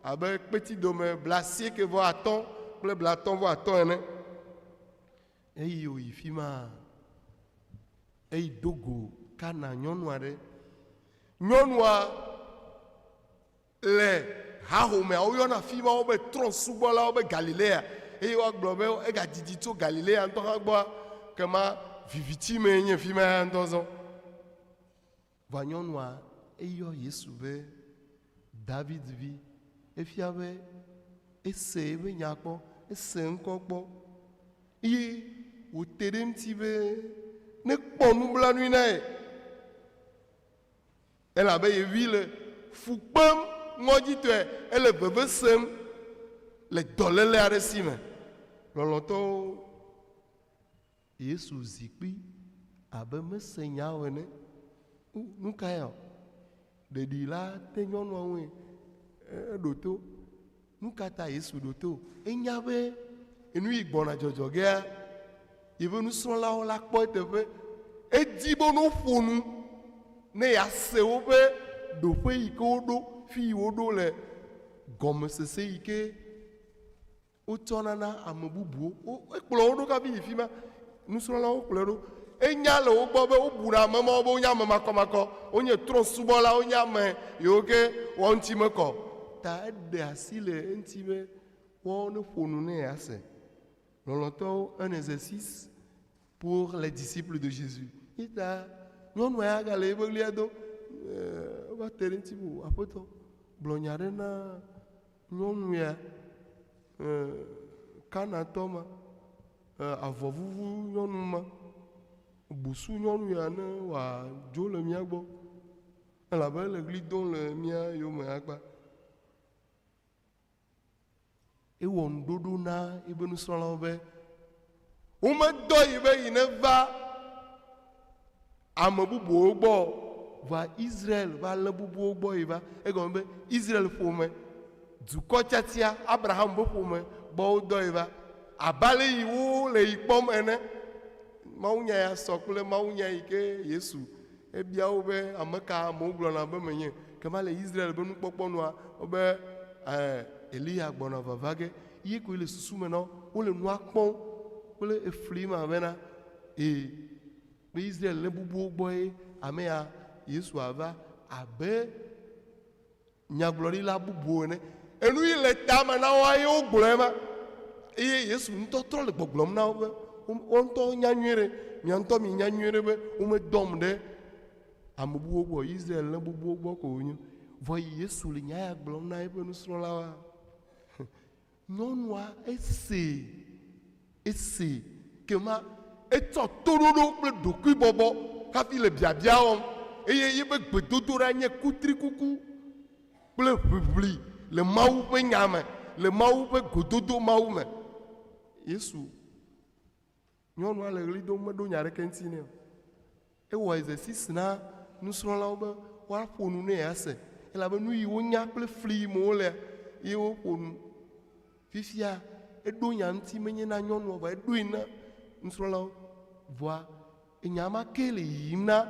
abe kpetidome blaasieke-vɔ-atɔ̃ kple blaatɔ̃-vɔ-atɔ̃ ene. Eye wòyi fi ma, eyi do go Kana nyɔnu aɖe. Nyɔnua Le hahomea, woyɔna afi mawo be trɔ̃subɔlawo be Galilea, eye woagblɔ be egadidi tso Galilea ŋutɔ hã gbɔa, kema viviti mee nye fi ma ya ŋutɔ zɔ. Vɔa nyɔnua eyɔ Yesu be David vi. Efia be ese eƒe nya kpɔ, ese ŋkɔ kpɔ, eye wòte ɖe eŋuti be nekpɔ nublanui na ye. Elabe ye vi le fu kpem ŋɔdzitɔe, ele veve sem le dɔléle aɖe si me. Lɔlɔ̃tɔwo, Yesu zi kpi abe mese nya o ene. U, nu kae ɔ? Ɖeɖi la te nyɔnua ŋue eɖo to. Nu ka ta Yesu ɖo to? Enya be enu yi gbɔna dzɔdzɔ gea, yeƒe nusrɔ̃lawo la kpɔ eteƒe. Edi be woƒo nu ne yease woƒe ɖoƒe yi ke woɖo, fi yi woɖo le gɔmesese yi ke wotsɔna na ame bubuwo. Wo, ekplɔ wo ɖo hafi yi fi ma. Nusrɔ̃lawo kplɔe ɖo. Enya le wo gbɔ be wobuna ame mawo be wonye ame makɔmakɔ, wonye trɔ̃subɔla, wonye ame yiwo ke woawo ŋuti mekɔ o. Ta eɖe asi le eŋuti be woawo neƒo nu ne yease. Lɔlɔ̃tɔwo, un exercice pour les disciples de Jésus. Ye ta nyɔnua ya gale eƒe ɣlia do. Eva te ɖe eŋuti be, Aƒetɔ, gblɔ nya ɖe na nyɔnu ya, Kanatɔ ma. Avɔvuvu nyɔnu ma, busu nyɔnu ya ne wòadzo le mía gbɔ elabe ele ɣli dom le mía yome akpa. Ewɔ ŋuɖoɖo na eƒe nusrɔ̃lawo be, Womedɔ yi be yi neva ame bubuwo gbɔ o, vɔa Israel ƒe alẽ bubuwo gbɔ yi va. Egɔme be Israel ƒome, dukɔ tiatia, Abraham ƒe ƒome gbɔ wodɔ yi va. Abe ale yi wole yi kpɔm ene. Mawunya ya sɔ kple mawunya yi ke Yesu ebia wo be, Ame ka amewo gblɔna be menye? Ke ma le Israel ƒe nukpɔkpɔ nua, wobe, Eliya gbɔna vava ge. Ye koe le susu me na wo. Wole nua kpɔm. kple efli ma bena ee be Israel le bubuwo gbɔ ye ame ya Yesu ava abe nyagblɔɖila bubuwo ene. Enu yi le tame na woa ye wogblɔe ma. Eye Yesu ŋutɔ trɔ le gbɔgblɔm na wo be wo ŋutɔ nya nyuie ɖe, mia ŋutɔ mi nya nyuie ɖe be womedɔm ɖe ame bubuwo gbɔ, Israel le bubuwo gbɔ ko wonyo. Vɔ yi Yesu le nya ya gblɔm na eƒe nusrɔ̃lawoa, nyɔnua esee, esee kema etsɔ toɖoɖo kple ɖokuibɔbɔ hafi le biabia wɔm eye yeƒe gbedodoɖa nye kutrikuku kple ʋiʋli le Mawu ƒe nya me, le Mawu ƒe gododo Mawu me. Yesu, nyɔnua le ɣli dom meɖo nya aɖeke ŋuti nɛ o. Ewɔ exercice na nusrɔ̃lawo be woaƒo nu ne yease elabe nu yi wonya kple fli yi me wolea ye woƒo nu. Fifia eɖo nya ŋuti menye na nyɔnua vɔa eɖoe na nusrɔ̃lawo vɔa enya ma ke le yiyim na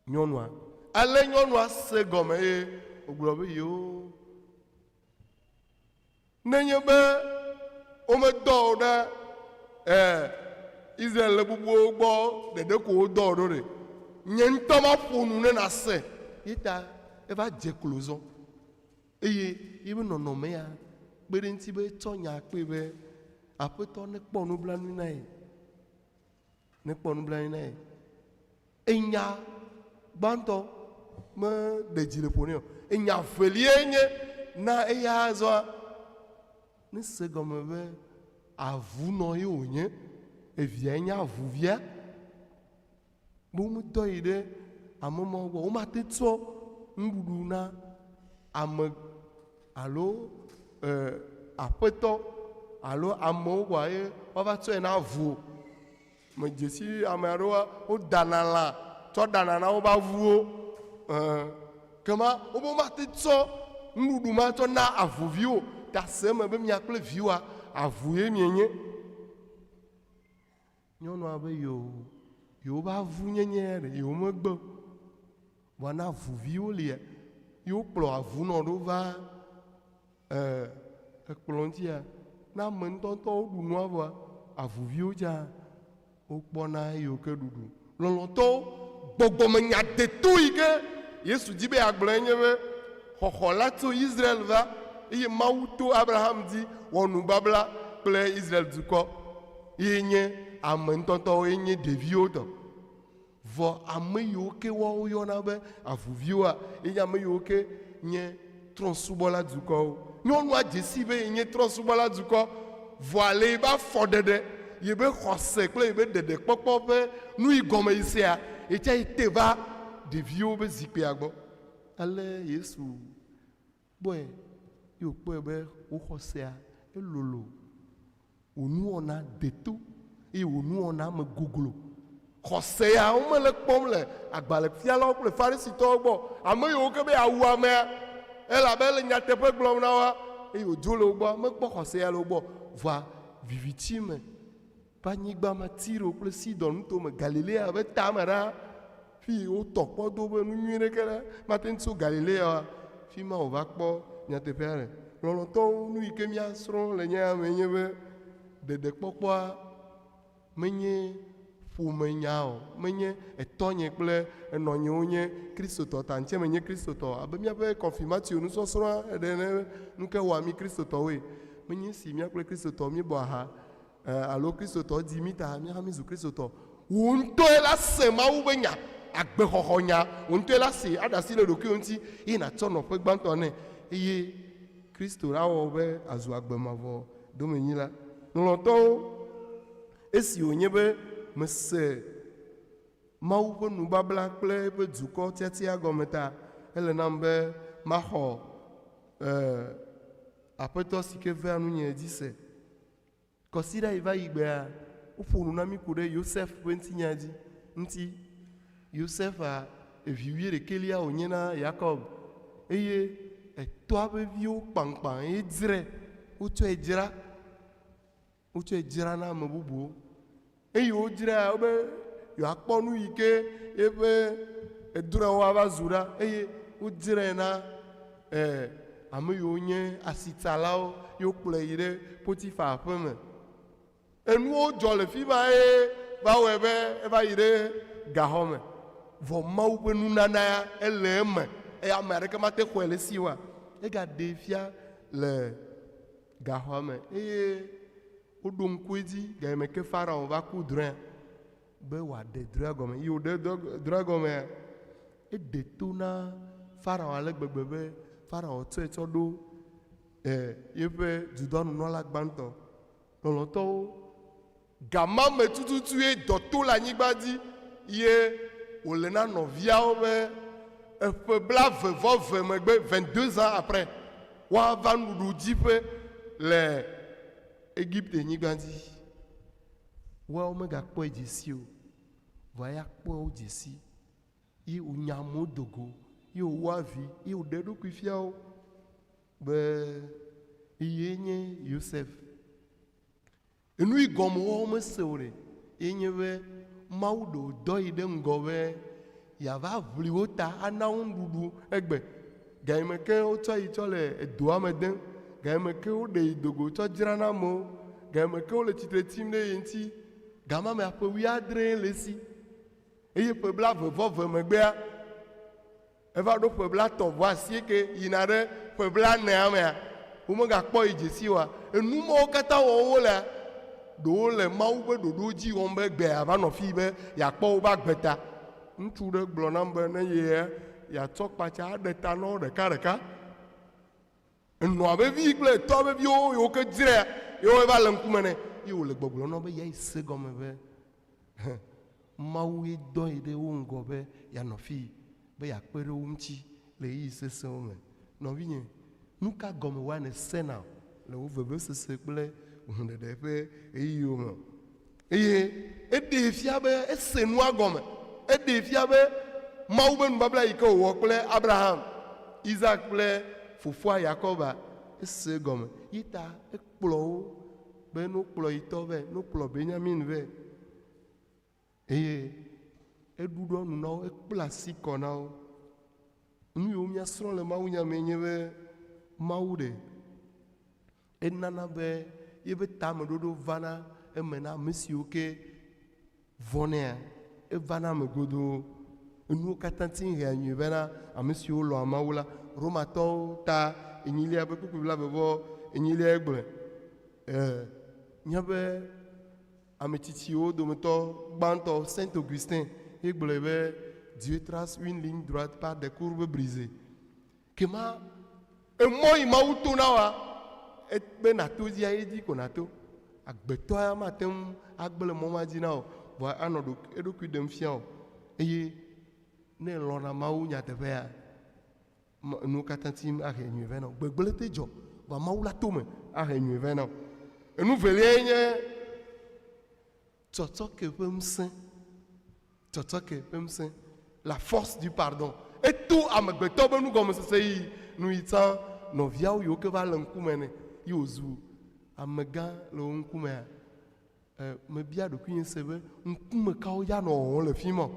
nyɔnua. Ale nyɔnua se gɔme eye wògblɔ be yoo Nenye be womedɔ wò ɖe e Israel le bubuwo gbɔ ɖeɖe ko wodɔ wò ɖo ɖe, nye ŋutɔ maƒo nu ne nàse. Ye ta eva dze klo zɔ eye yeƒe nɔnɔme ya kpe ɖe eŋuti be etsɔ nya kpee be Aƒetɔ nekpɔ nublanui na ye. Nekpɔ nublanui na ye. Enya gbãtɔ meɖe dzi le ƒo nɛ o. Enya velia nye na eya azɔa ne se gɔme be avunɔ ye wònye, evia nye avuvia. Be womedɔ yi ɖe ame mawo gbɔ o. Womate tsɔ nuɖuɖu na ame alo e, aƒetɔ alo amewo kɔa ye woava tsɔe na avu o. Medze si ame aɖewoa, wodana lã tsɔ ɖana na woƒe avuwo. Ɛ̃, kema wobe womate tsɔ nuɖuɖu ma tsɔ na avuviwo o. Ta se eme be mia kple viwòa, avu ye mienye. Nyɔnua be yoo, yewoƒe avunyenye ya ɖe yewomegbe o. Vɔa ne avuviwo lia, ye wokplɔ avunɔ ɖo va E, ekplɔ ŋutia, ne ame ŋutɔŋutɔwo ɖu nua vɔa, avuviwo tsã wokpɔna eyiwo ke ɖuɖu. Lɔlɔ̃tɔwo, gbɔgbɔmenya deto yi ke Yesu di be yeagblɔe nye be, xɔxɔ la tso Israel va, eye Mawu to Abraham dzi wɔ nubabla kple Israel dukɔ. Ye nye ame ŋutɔŋutɔwo, ye nye ɖeviwo tɔ. Vɔ ame yiwo ke woawo yɔna be avuviwoa, ye nye ame yiwo ke nye trɔ̃subɔla dukɔwo. Nyɔnua dze sii be yenye trɔ̃subɔla dukɔ, vɔa le yebe afɔɖeɖe, yebe xɔse kple yebe ɖeɖekpɔkpɔ ƒe nu yi gɔme yi sea, yetsa yi te va ɖeviwo be zikpuia gbɔ. Ale Yesu kpɔe ye wòkpɔe be wò xɔsea elolo, wò nuwɔna deto eye wò nuwɔna me goglo. Xɔse ya womele kpɔm le agbalẽfialawo kple Farisitɔwo gbɔ o. Ame yiwo ke be yeawu amea, elabe ele nyateƒe gblɔm na woa, eye wòdzo le wo gbɔa, mekpɔ xɔse ya le wo gbɔ o. Vɔa viviti me ƒe anyigba ma, Tiro kple Sidon nutome, Galilea ƒe tame ɖaa, fi yi wotɔ kpɔ do be nu nyui ɖeke ɖe mate ŋu tso Galilea oa, fi ma wòva kpɔ nyateƒea le. Lɔlɔ̃tɔwo, nu yi ke míasrɔ̃ le nya ya mee nye be ɖeɖekpɔkpɔa menye ƒomenya o, menye etɔnye kple enɔnyewo nye Kristotɔ ta ŋuti menye Kristotɔ o. Abe míaƒe konfirmatio nusɔsrɔ̃a eɖe ene, nu ke wɔa mí Kristotɔwoe. Menye esi mía kple Kristotɔ míebɔ aha alo Kristotɔ di mí ta míaxa mízu Kristotɔ. Wò ŋutɔe la se Mawu ƒe nya, agbexɔxɔ nya. Wò ŋutɔe la see, aɖe asi le ɖokuiwò ŋuti eye nàtsɔ nɔƒe gbãtɔ nɛ eye Kristo la wɔ be àzu agbe mavɔ domenyila. Lɔlɔ̃tɔwo, esi wònye be mese Mawu ƒe nubabla kple eƒe dukɔ tiatia gɔme ta, ele nam be maxɔ Aƒetɔ si ke vea nunye dzi se. Kɔsiɖa yi va yi gbea, woƒo nu na mí ku ɖe Yosef ƒe ŋutinya dzi ŋuti. Yosefa, evi wuiɖekɛlia wònye na Yakob eye etɔa ƒe viwo kpaŋkpaŋ ye dzrae. Wotsɔe dzra, wotsɔe dzra na ame bubuwo. Eyi wodzrae wobe yewoakpɔ nu yi ke yeƒe edrɔ̃ewo ava zu ɖa eye wodzrae na e, ame yiwo nye asitsalawo ye wokplɔe yi ɖe Potifa ƒe me. Enuwo dzɔ le fi ma ye va wɔe be eva yi ɖe gaxɔ me. Vɔ Mawu ƒe nunana ya ele eme eye ame aɖeke mate xɔe le esi oa. Egaɖee fia le gaxɔa me eye woɖo ŋku edzi gayime ke Farao va ku drɔ̃ea be wòaɖe drɔ̃ea gɔme. Yi wòɖe drɔ̃ea gɔmea, eɖe to na Farao ale gbegbe be Farao tsɔe tsɔ ɖo e yeƒe dudɔnunɔla gbãtɔ. Lɔlɔ̃tɔwo, gama me tututue dɔ to le anyigba dzi ye wòle na nɔviawo be eƒe blaeve vɔ eve megbe, 22 ans après, woava nuɖuɖu dziƒe le Egipte nyigba dzi. Woawo megakpɔe dze si o, vɔa ya kpɔe wo dze si. Ye wònya amewo do go, ye wòwɔ avi, ye wòɖe eɖokui fia wo be yee nye Yosef. Enu yi gɔme woawo mese o ɖe, ye nye be Mawu ɖe wòdɔ yi ɖe ŋgɔ be yeava ʋli wo ta ana wo nuɖuɖu egbe. Gayime ke wotsɔ yi tsɔ le edoa me dem, gayime ke woɖe yi do go tsɔ dzra na amewo, gayime ke wole tsitre tsim ɖe ye ŋuti, gama mea ƒe wuiadree le esi. Eye ƒe blaeve vɔ eve megbea, eva ɖo ƒe 38 yina ɖe ƒe blaenea mea, womegakpɔ yi dzesi oa. Enu mawo katã wɔm wolea, ɖewo le Mawu ƒe ɖoɖo dzi wɔm be gbe yeava nɔ fii be yeakpɔ woƒe agbe ta. Ŋutsu ɖe gblɔ nam be ne yea, yeatsɔ kpatsa aɖe ta na wo ɖekaɖeka. Enɔa vevi kple etɔa veviwo yiwo ke dzrea ye woava le ŋkume nɛ ye wòle gbɔgblɔm na wo be yeayi se gɔme be hẽ, Mawu ye dɔ ye ɖe wo ŋgɔ be yeanɔ fii be yeakpe ɖe wo ŋuti le ɣeyiɣi sesẽwo me. Nɔvinye, nuka gɔme woa nèsena le wò vevesese kple hũɖeɖe ƒe ɣeyiɣiwo me? Eye eɖee fia be ese nua gɔme. Eɖee fia be Mawu ƒe nubabla yi ke wòwɔ kple Abraham, Isak kple fofoa Yakoba, ese egɔme. Yi ta ekplɔ wo be ne wokplɔ yi tɔ vɛ, ne wokplɔ Benyamin vɛ. Eye eɖuɖɔ nu na wo, ekpla asi kɔ na wo. Nu yiwo míasrɔ̃ le mawunya mee nye be Mawu ɖe Enana be yeƒe tameɖoɖo vana eme na ame siwo ke vɔ̃nɛa. Evana eme godoo. Enuwo katã ti hea nyui vɛ na ame siwo lɔ̃a Mawu la. Romatɔwo ta enyilia ƒe kpukpui blaeve vɔ enyiliae gblɔe. E, míaƒe ame tsitsiwo dometɔ gbãtɔ, Saint Augustin, ye gblɔe be, Dieu trace une ligne droite par des courbes brisées. Kema emɔ yi Mawu to na wa be nàto dzia ye dzi ko nàto. Agbetɔ ya mate ŋu agblẽ mɔ ma dzi na wò vɔa anɔ eɖokui ɖem fia wò. Eye ne èlɔ̃na Mawu nyateƒea, nuwo katã tim ahe nyui vɛ na wò. Gbegblẽ te dzɔ vɔa Mawu la to me ahe nyui vɛ na wò. Enu veliae nye Tsɔtsɔke ƒe ŋusẽ, tsɔtsɔke ƒe ŋusẽ, la force du pardon. Eto amegbetɔ ƒe nugɔmesese yi nu yi tsã nɔviawo yiwo ke va le ŋkume nɛ yi wòzu amegã le wo ŋkumea. E, mebia ɖokuinye se be ŋkume kawo dza nɔ wɔwɔm le fi ma o.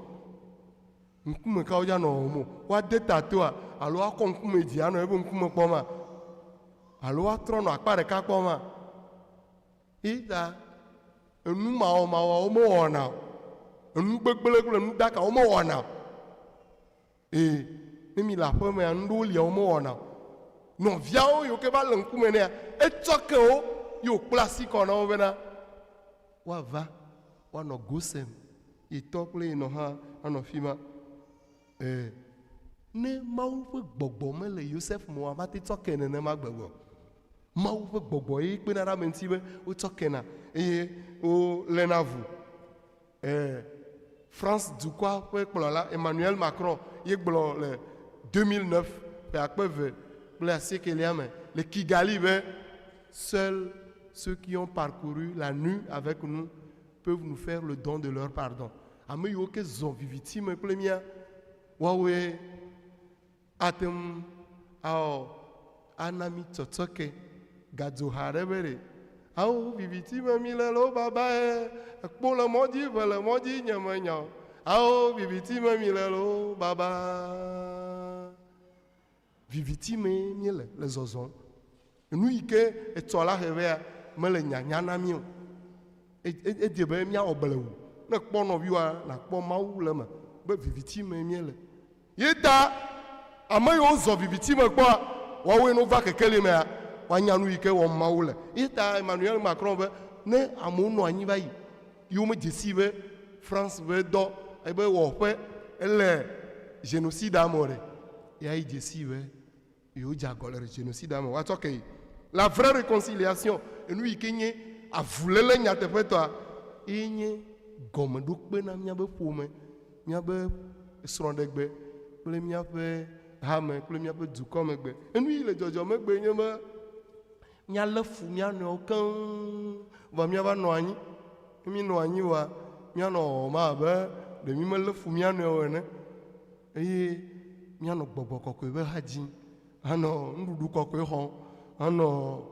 Ŋkume kawo dza nɔ wɔwɔm o. Woade ta toa alo woakɔ ŋkume dzi anɔ eƒe ŋkume kpɔma alo woatrɔ nɔ akpa ɖeka kpɔma. Eyi ta enu mawɔmawɔ womewɔna o. Enu gbegblẽ kple nu daka womewɔna o. Ee, ne mi le aƒe mea, nu ɖewo lia womewɔna o. Nɔviawo yiwo ke va le ŋkume nɛa, etsɔ ke wo ye wòkpla asi kɔ na wo bena woava woanɔ Gosen, ye tɔ kple ye nɔ hã anɔ fi ma. Ee, ne Mawu ƒe gbɔgbɔ mele Yosef me oa, mate tsɔ ke nenema gbegbe o. Mawu ƒe gbɔgbɔ ye kpena ɖe ame ŋuti be wotsɔ kena eye woléna vu. Ee, France dukɔa ƒe kplɔla Emmanuel Macron ye gblɔ le 2009 ƒe akpe eve kple asiekelia me le Kigali be, Seuls ceux qui ont parcouru la nuit avec nous peuvent nous faire le don de leur pardon. Ame yiwo ke zɔ viviti me kple mía, woawoe ate ŋu awɔ ana mí tsɔtsɔke. Gadzoha aɖe be ɖe, Ao, viviti me mi le loo babae, ekpo le mɔ dzi, ʋe le mɔ dzi, nye menya o. Ao, viviti me mi le loo baba. Viviti mee míele le zɔzɔm. Enu yi ke etsɔ la he vea mele nyanya na mí o. Edze be míawɔ blewu. Ne èkpɔ nɔviwòa, nàkpɔ Mawu le eme be viviti mee míele. Ye ta ame yiwo zɔ viviti me kpɔa, woawoe ne wova kekeli mea, woanya nu yi ke wɔm Mawu le. Ye ta Emmanuel Macron be ne amewo nɔ anyi va yi ye womedze sii be France ƒe dɔ ebe wɔƒe ele genocide me o ɖe, ya yi dze sii be yewodze agɔ le genocide me. Woatsɔ ke yi. La vraie réconciliation, enu yi ke nye avuléle nyateƒetɔa, ye nye gɔmeɖokpe na míaƒe ƒome, míaƒe srɔ̃ɖegbe kple míaƒe hame kple míaƒe dukɔmegbe. Enu yi le dzɔdzɔmegbe nye be míalé fu mía nɔewo keŋ vɔ míava nɔ anyi. Ne míenɔ anyi oa, míanɔ wɔwɔm abe ɖe mímelé fu mía nɔewo ene eye míanɔ gbɔgbɔ kɔkɔe ƒe ha dzim, anɔ nuɖuɖu kɔkɔe xɔm, anɔ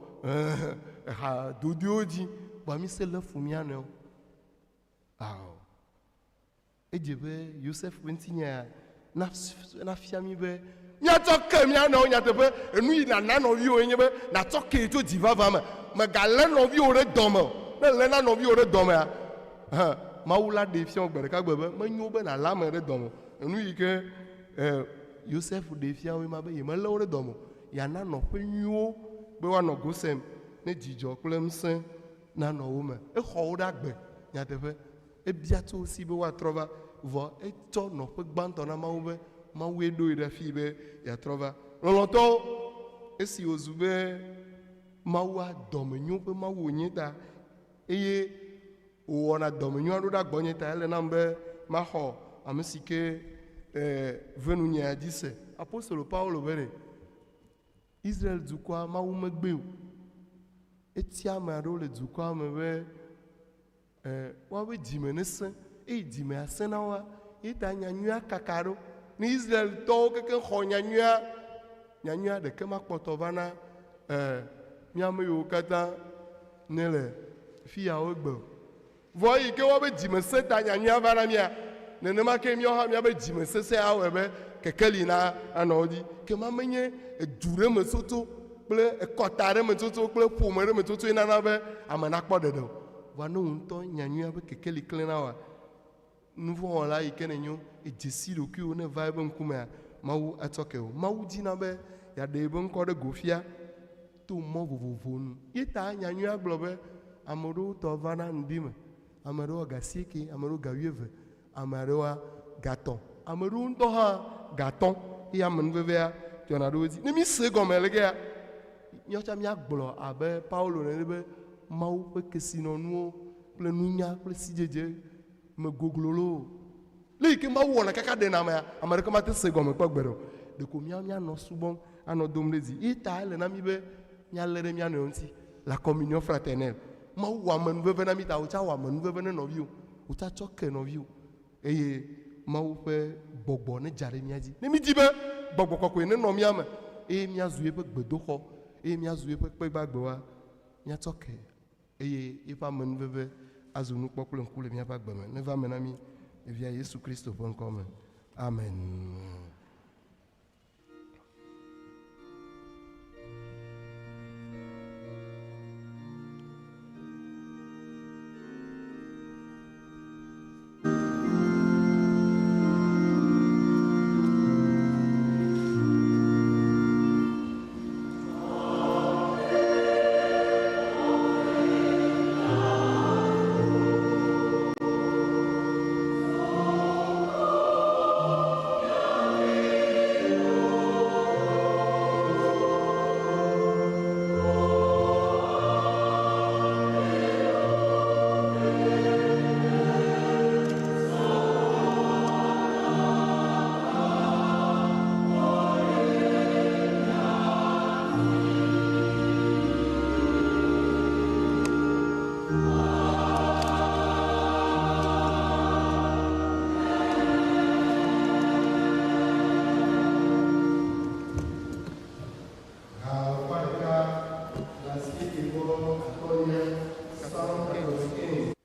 eha dodoewo dzim, vɔa míse lé fu mía nɔewo. Ao. Edze be Yosef ƒe ŋutinya nafia mí be míatsɔ ke mía nɔewo nyateƒe. Enu yi nàna nɔviwòe nye be nàtsɔ kee tso dzi vavã me. Mègalé nɔviwò ɖe dɔme o. Ne èlé na nɔviwò ɖe dɔmea, hã, Mawu la ɖee fia wò gbe ɖeka gbe be menyo be nàlé ame ɖe dɔme o. Enu yi ke Yosef ɖee fia woe ma be yemelé wo ɖe dɔme o. Yeana nɔƒe nyuiwo be woanɔ Gosen ne dzidzɔ kple ŋusẽ nanɔ wo me. Exɔ wo ɖe agbe nyateƒe. Ebia tso wo si be woatrɔ va, vɔ etsɔ nɔƒe gbãtɔ na Mawu be Mawue ɖoe ɖe afii be yeatrɔ va. Lɔlɔ̃tɔwo, esi wòzu be Mawua dɔmenyo ƒe Mawu wònye ta, eye wòwɔna dɔmenyo aɖo ɖa gbɔnye ta, ele nam be maxɔ ame si ke ve nunyea dzi se. Apostolo Paulo be ɖe, Israel dukɔa Mawu megbee o. Etia ame aɖewo le dukɔa me be Ẽ, woawoe dzime nesẽ, eye dzime asẽ na woa, ye ta nyanyuia kaka ɖo. Ne Israeltɔwo kekeŋ xɔ nyanyuia, nyanyuia ɖeke makpɔtɔ va na e, mía ame yiwo katã ne le fiyawo egbe o. Vɔ eyi ke woabe dzime sẽ ta nyanyuia va na mía, nenema ke míawo hã míabe dzime sesẽ awɔe be kekeli na anɔ wo dzi. Ke ma menye edu ɖe me tsotso kple ekɔta ɖe me tsotso kple ƒome ɖe me tsotsoe nana be ame nakpɔ ɖeɖe o. Vɔa ne wò ŋutɔ nyanyuia ƒe kekeli klẽ na wòa, nuvɔ̃wɔla yi ke nènyo, èdze si ɖokuiwò ne èva eƒe ŋkumea, Mawu atsɔ ke wò. Mawu dina be yeaɖe yeƒe ŋkɔ ɖe go fia to mɔ vovovo nu. Ye ta nyanyuia gblɔ be ame aɖewo tɔ vana ŋdi me, ame aɖewoa ga asieke, ame aɖewo ga wuieve, ame aɖewoa ga etɔ̃, ame aɖewo ŋutɔ hã ga atɔ̃ eye amenuvevea dzɔna ɖe wo dzi. Ne míse egɔme alekea, míawo tsã míagblɔ abe Paulo ene be Mawu ƒe kesinɔnuwo kple nunya kple sidzedze me goglo loo. Le yi ke Mawu wɔna kaka ɖena amea, ame aɖeke mate se egɔme kpɔ gbeɖe o. Ɖeko míawo míanɔ subɔm, anɔ dom ɖe dzi. Ye ta ele na mí be míalé ɖe mía nɔewo ŋuti, la communion fraternelle. Mawu wɔ amenuveve na mí ta wò tsã wɔ amenuveve ne nɔviwò. Wò tsã tsɔ ke nɔviwò eye Mawu ƒe gbɔgbɔ nedza ɖe mía dzi. Ne mídi be gbɔgbɔ kɔkɔe nenɔ mía me eye míazu eƒe gbedoxɔ eye míazu eƒe kpe gbagbewoa, míatsɔ ke eye eƒe amenuveve azu nukpɔ kple ŋku le míaƒe agbe me. Neva eme na mí le Via Yesu Kristo ƒe ŋkɔ me. Amen.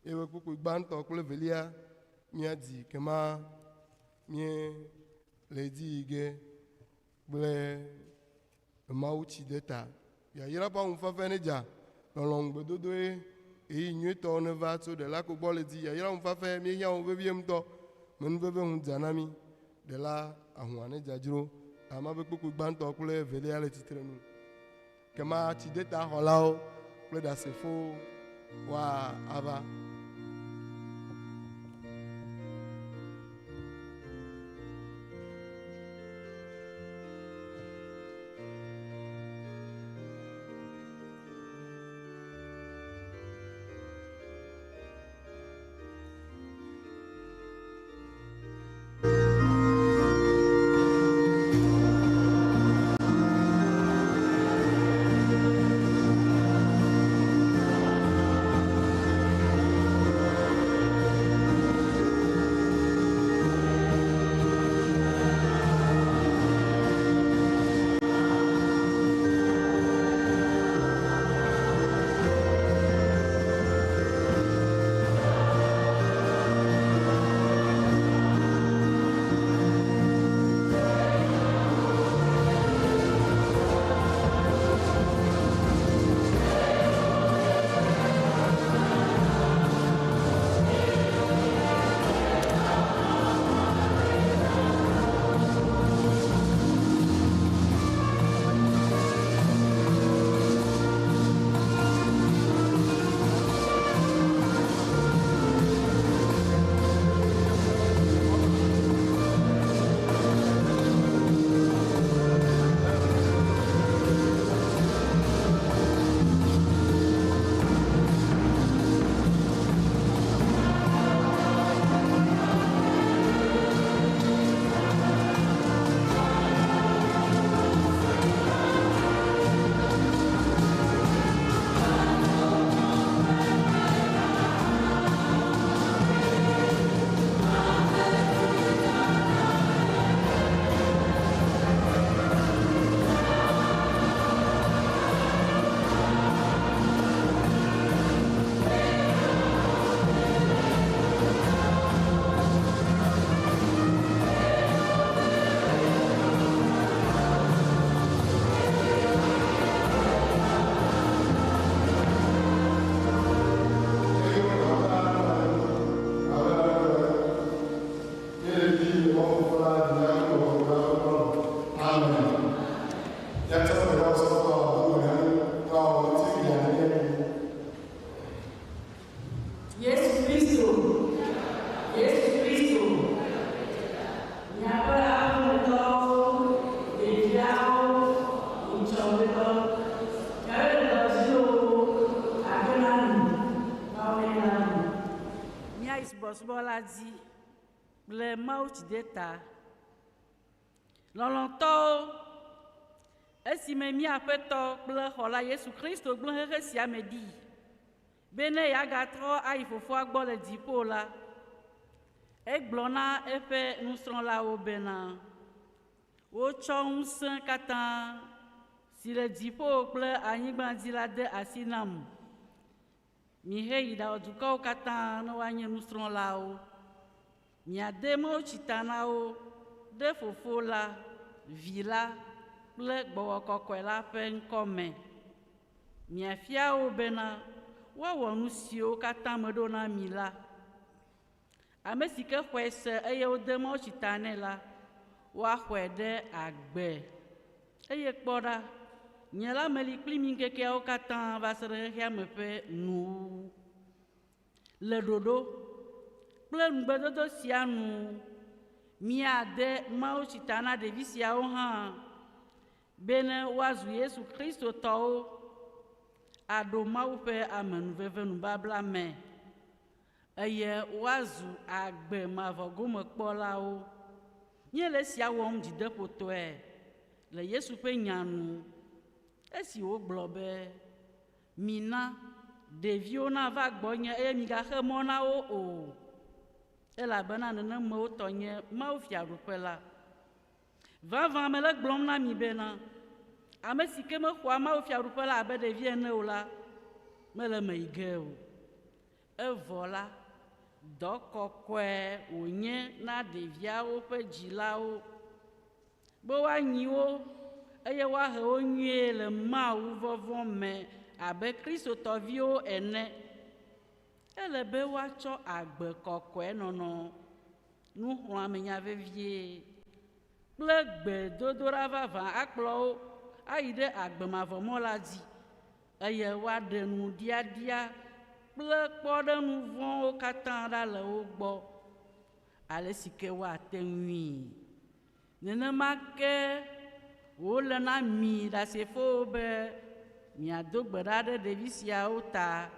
Yeƒe kpukpui gbãtɔ kple evelia míadi kema míele edzi yi ge kple Mawu tsi de ta. Yayra ƒe aŋufafae nedza, lɔlɔ̃ ŋugbedodoe. Ɣeyiɣi nyuietɔwo neva tso Ɖela ko gbɔ le dzi. Yayra ŋufafae míehiã wò vevie ŋutɔ. Menuveve ŋu dza na mí. Ɖela ahua ne dzadzro. Ama ƒe kpukpui gbãtɔ kple evelia le tsitre nu. Kema tsidetaxɔlawo kple ɖasefowo woava. Yesu Kristo, Yesu Kristo, miaƒe aƒemetɔwo, ɖeviawo, ŋutsɔwetɔ, miaƒe dɔdziwo, akpe na mi, Mawu neyra mi. Míayi subɔsubɔ la dzi kple Mawu tsideta. Lɔlɔ̃tɔwo, esime mía Aƒetɔ kple Xɔla Yesu Kristo gblẽ xexe sia me ɖi bene yeagatrɔ ayi fofoa gbɔ le dziƒo la, egblɔ na eƒe nusrɔ̃lawo bena, wotsɔ ŋusẽ katã si le dziƒo kple anyigba dzi la de asi nam. Miheyi ɖawɔ dukɔwo katã ne woanye nusrɔ̃lawo. Miade mawutsi ta na wo ɖe Fofo la, Vi la kple Gbɔgbɔ Kɔkɔe la ƒe ŋkɔ me. Miafia wo bena woawɔ nu siwo katã meɖo na mi la. Ame si ke xɔe se eye wode mawutsi ta nɛ la, woaxɔe ɖe agbe. Eye kpɔ ɖa, nye la meli kpli mi ŋkekeawo katã va se ɖe xexea me ƒe nuwuwu. Le ɖoɖo kple nugbedodo sia nu, míade mawutsi ta na ɖevi siawo hã bene woazu Yesu Kristotɔwo aɖo Mawu ƒe amenuveve nubabla me eye woazu agbe mavɔ gomekpɔlawo. Míele esia wɔm dzideƒotɔe le Yesu ƒe nya nu esi wògblɔ be, mina ɖeviwo nava gbɔnye eye migaxe mɔ na wo o, elabena nenemewo tɔ nye Mawu fiaɖuƒe la. Vavã mele gblɔm na mi bena, ame si ke mexɔa Mawu fiaɖuƒe la abe ɖevi ene o la, mele eme yi ge o. Evɔ la, dɔ kɔkɔe wònye na ɖeviawo ƒe dzilawo be woanyi wo eye woahe wo nyuie le Mawu vɔvɔ̃ me abe Kristotɔviwo ene. Ele be woatsɔ agbe kɔkɔe nɔnɔ, nuxlɔ̃amenya vevie kple gbedodoɖa vavã akplɔ wo ayi ɖe agbe mavɔ mɔ la dzi eye woaɖe nuɖiaɖia kple kpɔɖeŋu vɔ̃wo katã ɖa le wo gbɔ ale si ke woate ŋui. Nenema ke wòle na mi ɖasefowo be miado gbe ɖa ɖe ɖevi siawo ta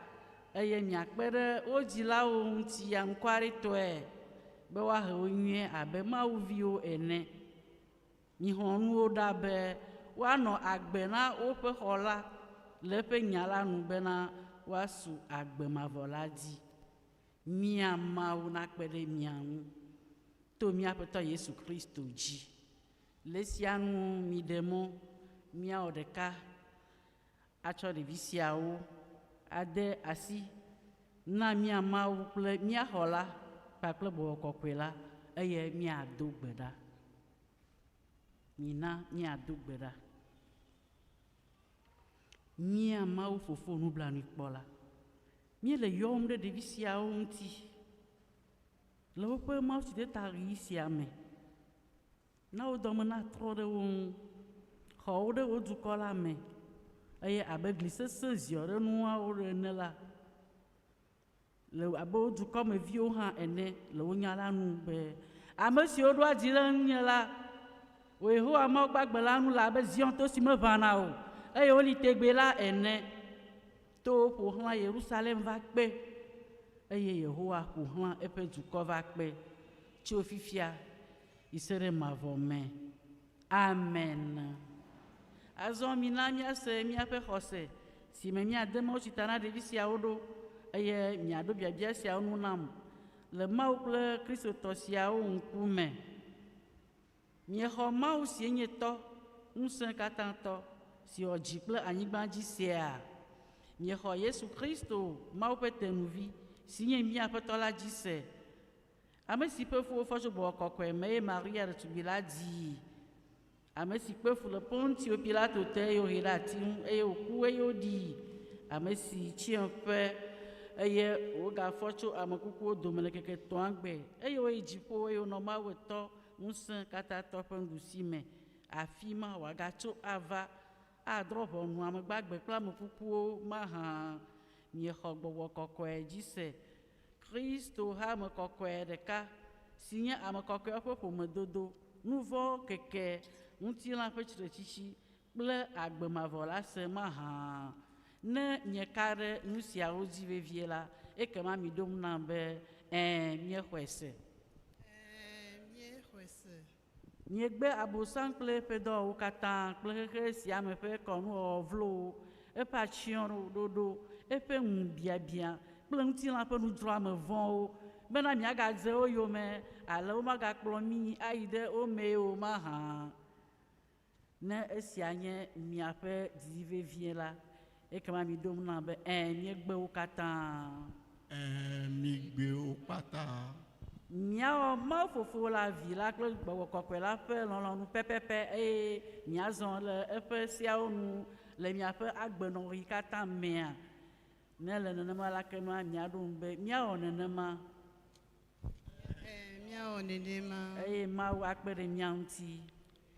eye miakpe ɖe wo dzilawo ŋuti anukwaretɔe be woahe wo nyuie abe mawuviwo ene. Mixlɔ̃ nu wo ɖa be woanɔ agbe na woƒe xɔla le eƒe nya la nu bena woasu agbe mavɔ la dzi. Mía Mawu nakpe ɖe mia ŋu to mía Aƒetɔ Yesu Kristo dzi. Le esia nu miɖe mɔ míawɔ ɖeka atsɔ ɖevi siawo ade asi na mía Mawu kple mía Xɔla kpakple Gbɔgbɔ Kɔkɔe la eye míado gbe ɖa. Mina míado gbe ɖa. Mía Mawu Fofo nublanuikpɔla, míele yɔm ɖe ɖevi siawo ŋuti le woƒe mawutsidetaɣi sia me. Na wo dɔme natrɔ ɖe wo ŋu, xɔ wo ɖe wo dukɔ la me eye abe gli sesẽ ziɔ ɖe nuawo ene la, le abe wo dukɔmeviwo hã ene le wo nya la nu be ame siwo ɖoa dzi ɖe ŋunye la, wò Yehowa Mawu gbagbe la ŋu le abe Zion to si meʋãna o eye woli tegbee la ene. Towo ƒo xlã Yerusalem va kpe eye Yehowa ƒo xlã eƒe dukɔ va kpe tso fifia yi se ɖe mavɔ me. Amen. Azɔ mina míase míaƒe xɔse si me míade mawutsi ta na ɖevi siawo ɖo eye miaɖo biabia siawo nu nam le Mawu kple Kristotɔ siawo ŋkume. Miexɔ Mawu si nye Tɔ, ŋusẽ katã tɔ, si wɔ dzi kple anyigba dzi sea? Miexɔ Yesu Kristo, Mawu ƒe tenuvi, si nye mía Aƒetɔ la dzi se? Ame si ƒe fu wofɔ tso Gbɔgbɔ Kɔkɔe me eye Maria ɖetugbi la dzii. Ame si kpe fu le Pontio Pilato te eye wòhee ɖe ati ŋu eye wòku eye woɖii. Ame si tsyɔ ƒe eye wògafɔ tso ame kukuwo dome le ŋkeke etɔ̃a gbe eye wòyi dziƒo eye wònɔ Mawu Etɔ ŋusẽ katãtɔ ƒe nuɖusi me. Afi ma wòagatso ava adrɔ̃ ʋɔnu ame gbagbe kple ame kukuwo mahã. Miexɔ Gbɔgbɔ Kɔkɔe dzi se. Kristo hame kɔkɔe ɖeka si nye ame kɔkɔewo ƒe ƒomedodo, nu vɔ̃ keke, ŋutilã ƒe tsitretsitsi kple agbe mavɔ la se mahã. Ne mieka ɖe nu siawo dzi vevie la, ekema miɖo ŋu nam be, Ɛ̃, míexɔe se. Ɛ̃, míexɔe se. Miegbe Abosam kple eƒe dɔwɔwɔwo katã kple xexe sia me ƒe kɔnuwɔwɔ vlowo, eƒe atsyɔ̃ɖoɖo, eƒe ŋubiabiã kple ŋutilã ƒe nudzroame vɔ̃wo, bena miagadze wo yome ale womagakplɔ mi ayi ɖe wo mee o mahã. Ne esia nye miaƒe didi vevie la, ekema miɖo ŋu nam be, Ɛ̃, míegbe wo katã. Ɛ̃, migbe wo kpata. Miawɔ Mawu Fofo la, Vi la kple Gbɔgbɔ Kɔkɔe la ƒe lɔlɔ̃nu pɛpɛpɛ eye miazɔ le eƒe seawo nu le miaƒe agbenɔɣi katã mea? Ne ele nenema la, ekema miaɖo ŋu be, Míawɔ nenema. Ɛ̃, míawɔ nenema. Eye Mawu akpe ɖe mía ŋuti.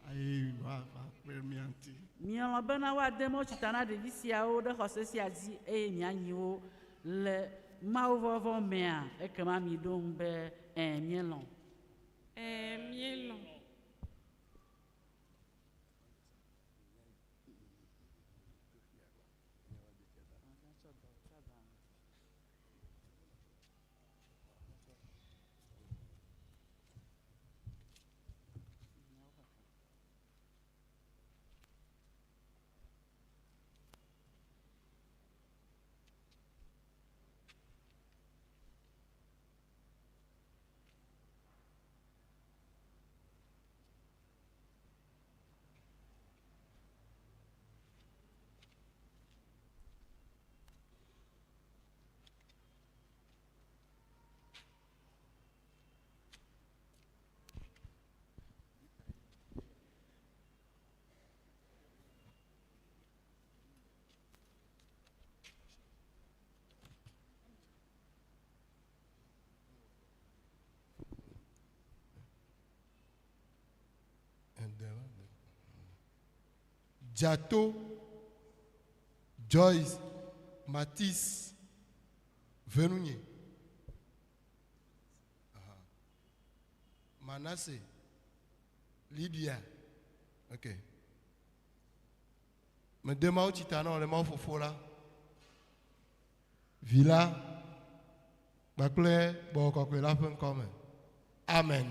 Eye wòava kpe ɖe mía ŋuti. Mielɔ̃ bena woade mawutsi ta na ɖevi siawo ɖe xɔse sia dzi eye mianyi wo le mawuvɔvɔ̃ mea? Ekema miɖo ŋu be, Ɛ̃, míelɔ̃. Ɛ̃, míelɔ̃. Dzato Joyce Mathis Venunye. Aha. Manasse Lydia. Ok. Mede Mawu tsi ta na wò le Mawu Fofo la, Vi la kpakple Gbɔgbɔ Kɔkɔe la ƒe ŋkɔ me. Amen.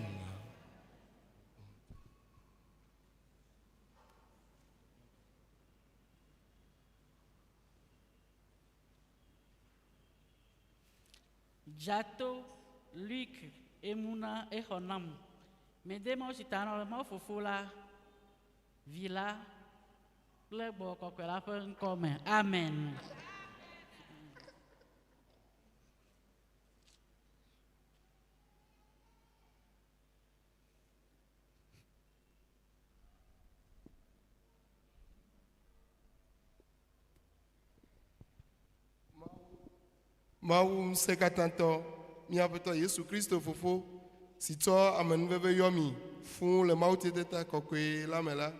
Dzato Luc Emuna exɔ nam. Mede Mawu tsi ta na wò le Mawu Fofo la, Vi la kple Gbɔgbɔ Kɔkɔe la ƒe ŋkɔ me. Amen. Mawu Ŋusẽkatãtɔ, mía Aƒetɔ Yesu Kristo Fofo, si tsɔ amenuveve yɔ mi fũu le Mawu teteta kɔkɔe la me la,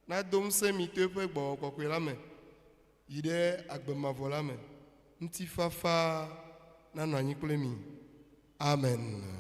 nado ŋusẽ mi to eƒe Gbɔgbɔ Kɔkɔe la me yi ɖe agbe mavɔ la me. Ŋutifafa nanɔ anyi kple mi. Amen.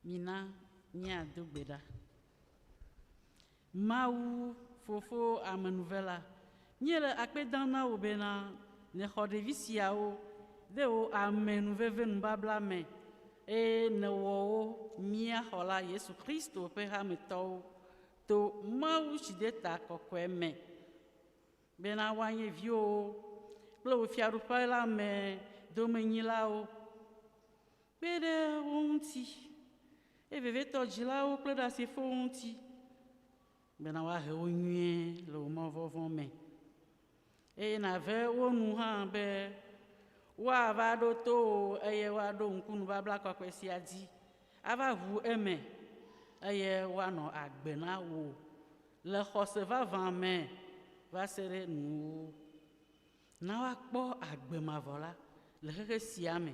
Mina míado gbe ɖa. Mawu Fofo amenuvela, míele akpe dam na wò bena nèxɔ ɖevi siawo ɖe wò amenuveve nubabla me eye nèwɔ wo mía xɔla Yesu Kristo ƒe hametɔwo to Mawu tsideta kɔkɔe me bena woanye viwòwo kple wò fiaɖuƒe la me domenyilawo. Kpe ɖe wo ŋuti, eye vevietɔ dzilawo kple ɖasefowo ŋuti, bena woahe wo nyuie le wò mɔvɔvɔ̃ me. Eye nàve wo nu hã be woava ɖo to wò eye woaɖo ŋku nubabla kɔkɔe sia dzi ava ʋu eme eye woanɔ agbe na wò le xɔse vavã me va se ɖe nuwuwu. Na woakpɔ agbe mavɔ la le xexe sia me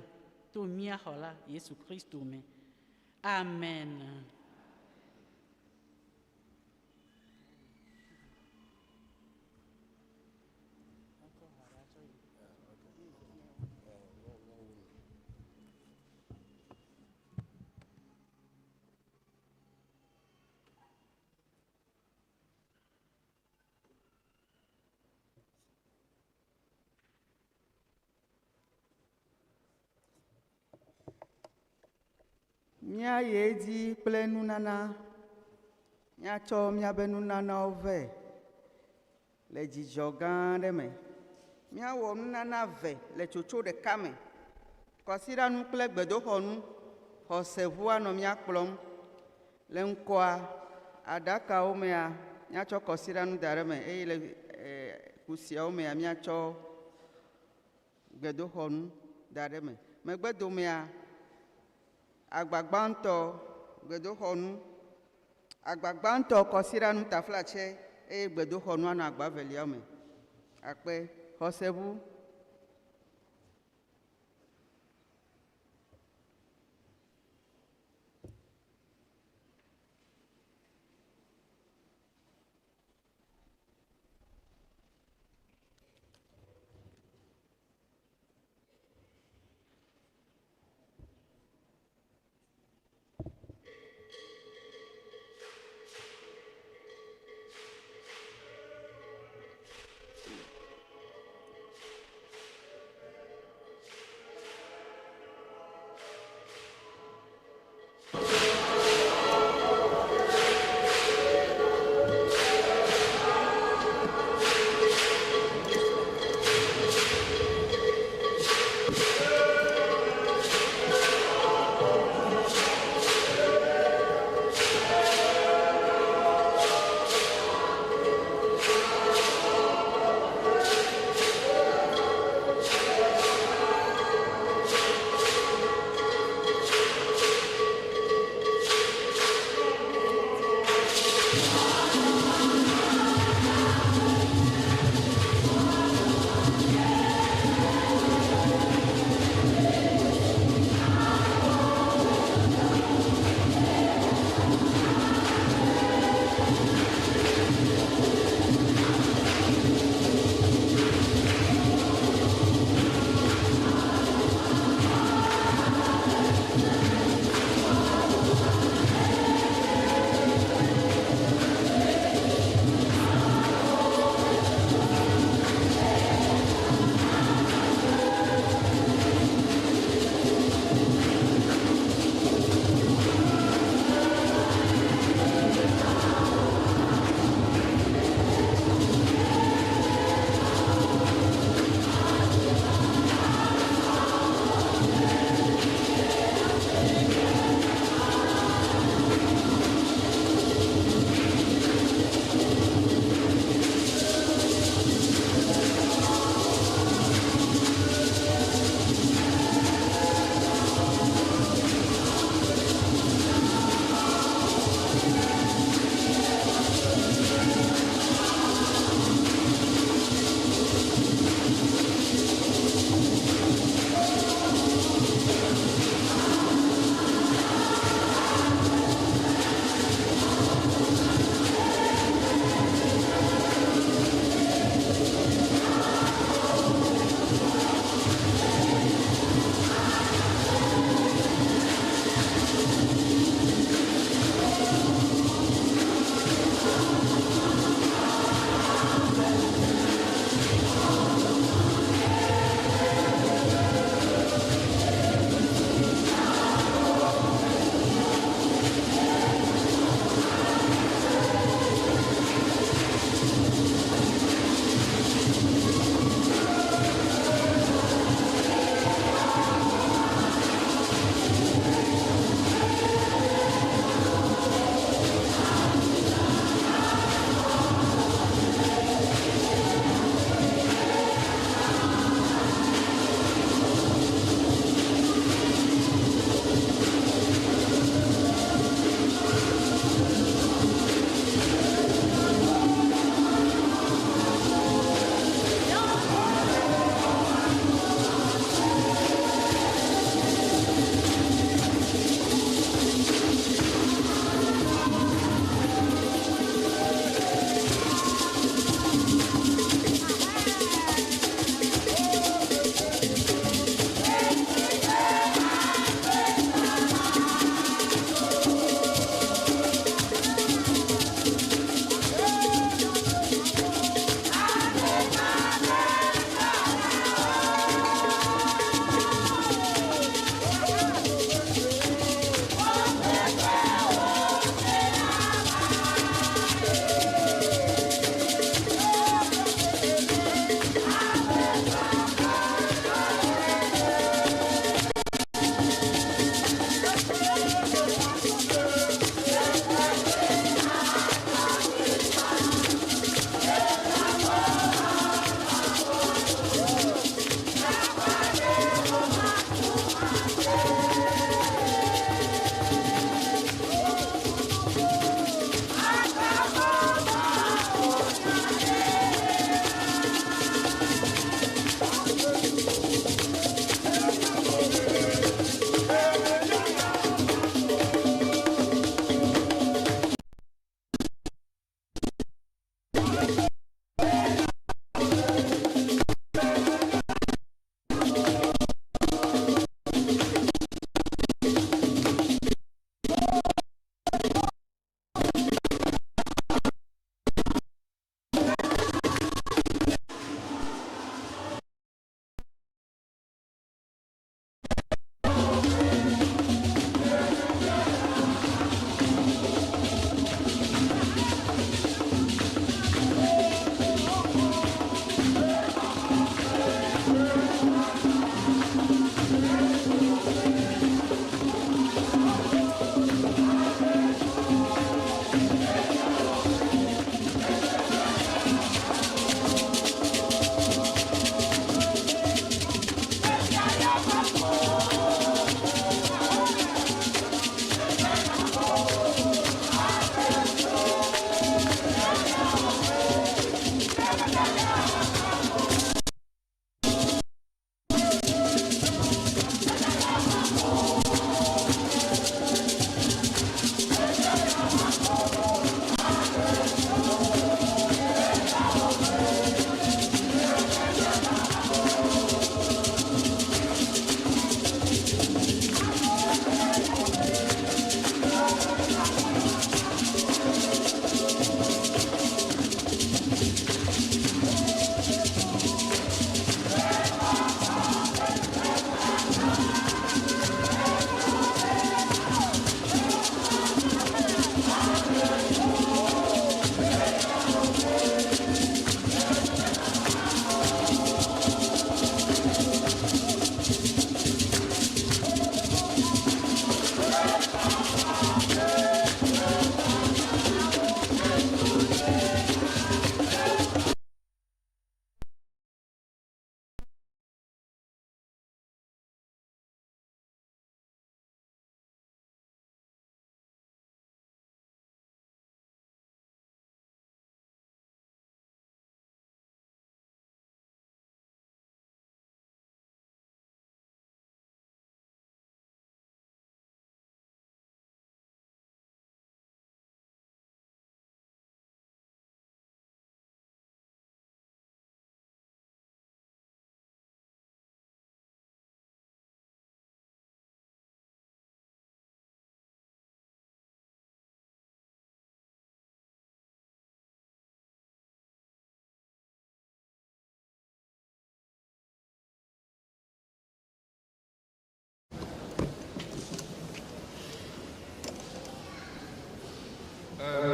to mía Xɔla Yesu Kristo me. Amen. Míayi edzi kple nunana. Míatsɔ míaƒe nunanawo vɛ le dzidzɔ gã aɖe me. Míawɔ nunana ve le tsotso ɖeka me. Kɔsiɖanu kple gbedoxɔnu xɔseʋu anɔ mía kplɔm. Le ŋkɔa, aɖakawo mea, míatsɔ kɔsiɖanu da ɖe eme eye le kusiawo mea, míatsɔ gbedoxɔnu da ɖe eme. Megbedomea, agba gbãtɔ, gbedoxɔnu, agba gbãtɔ kɔsiɖanu taflatse eye gbedoxɔnu anɔ agba velia me. Akpe xɔseʋu.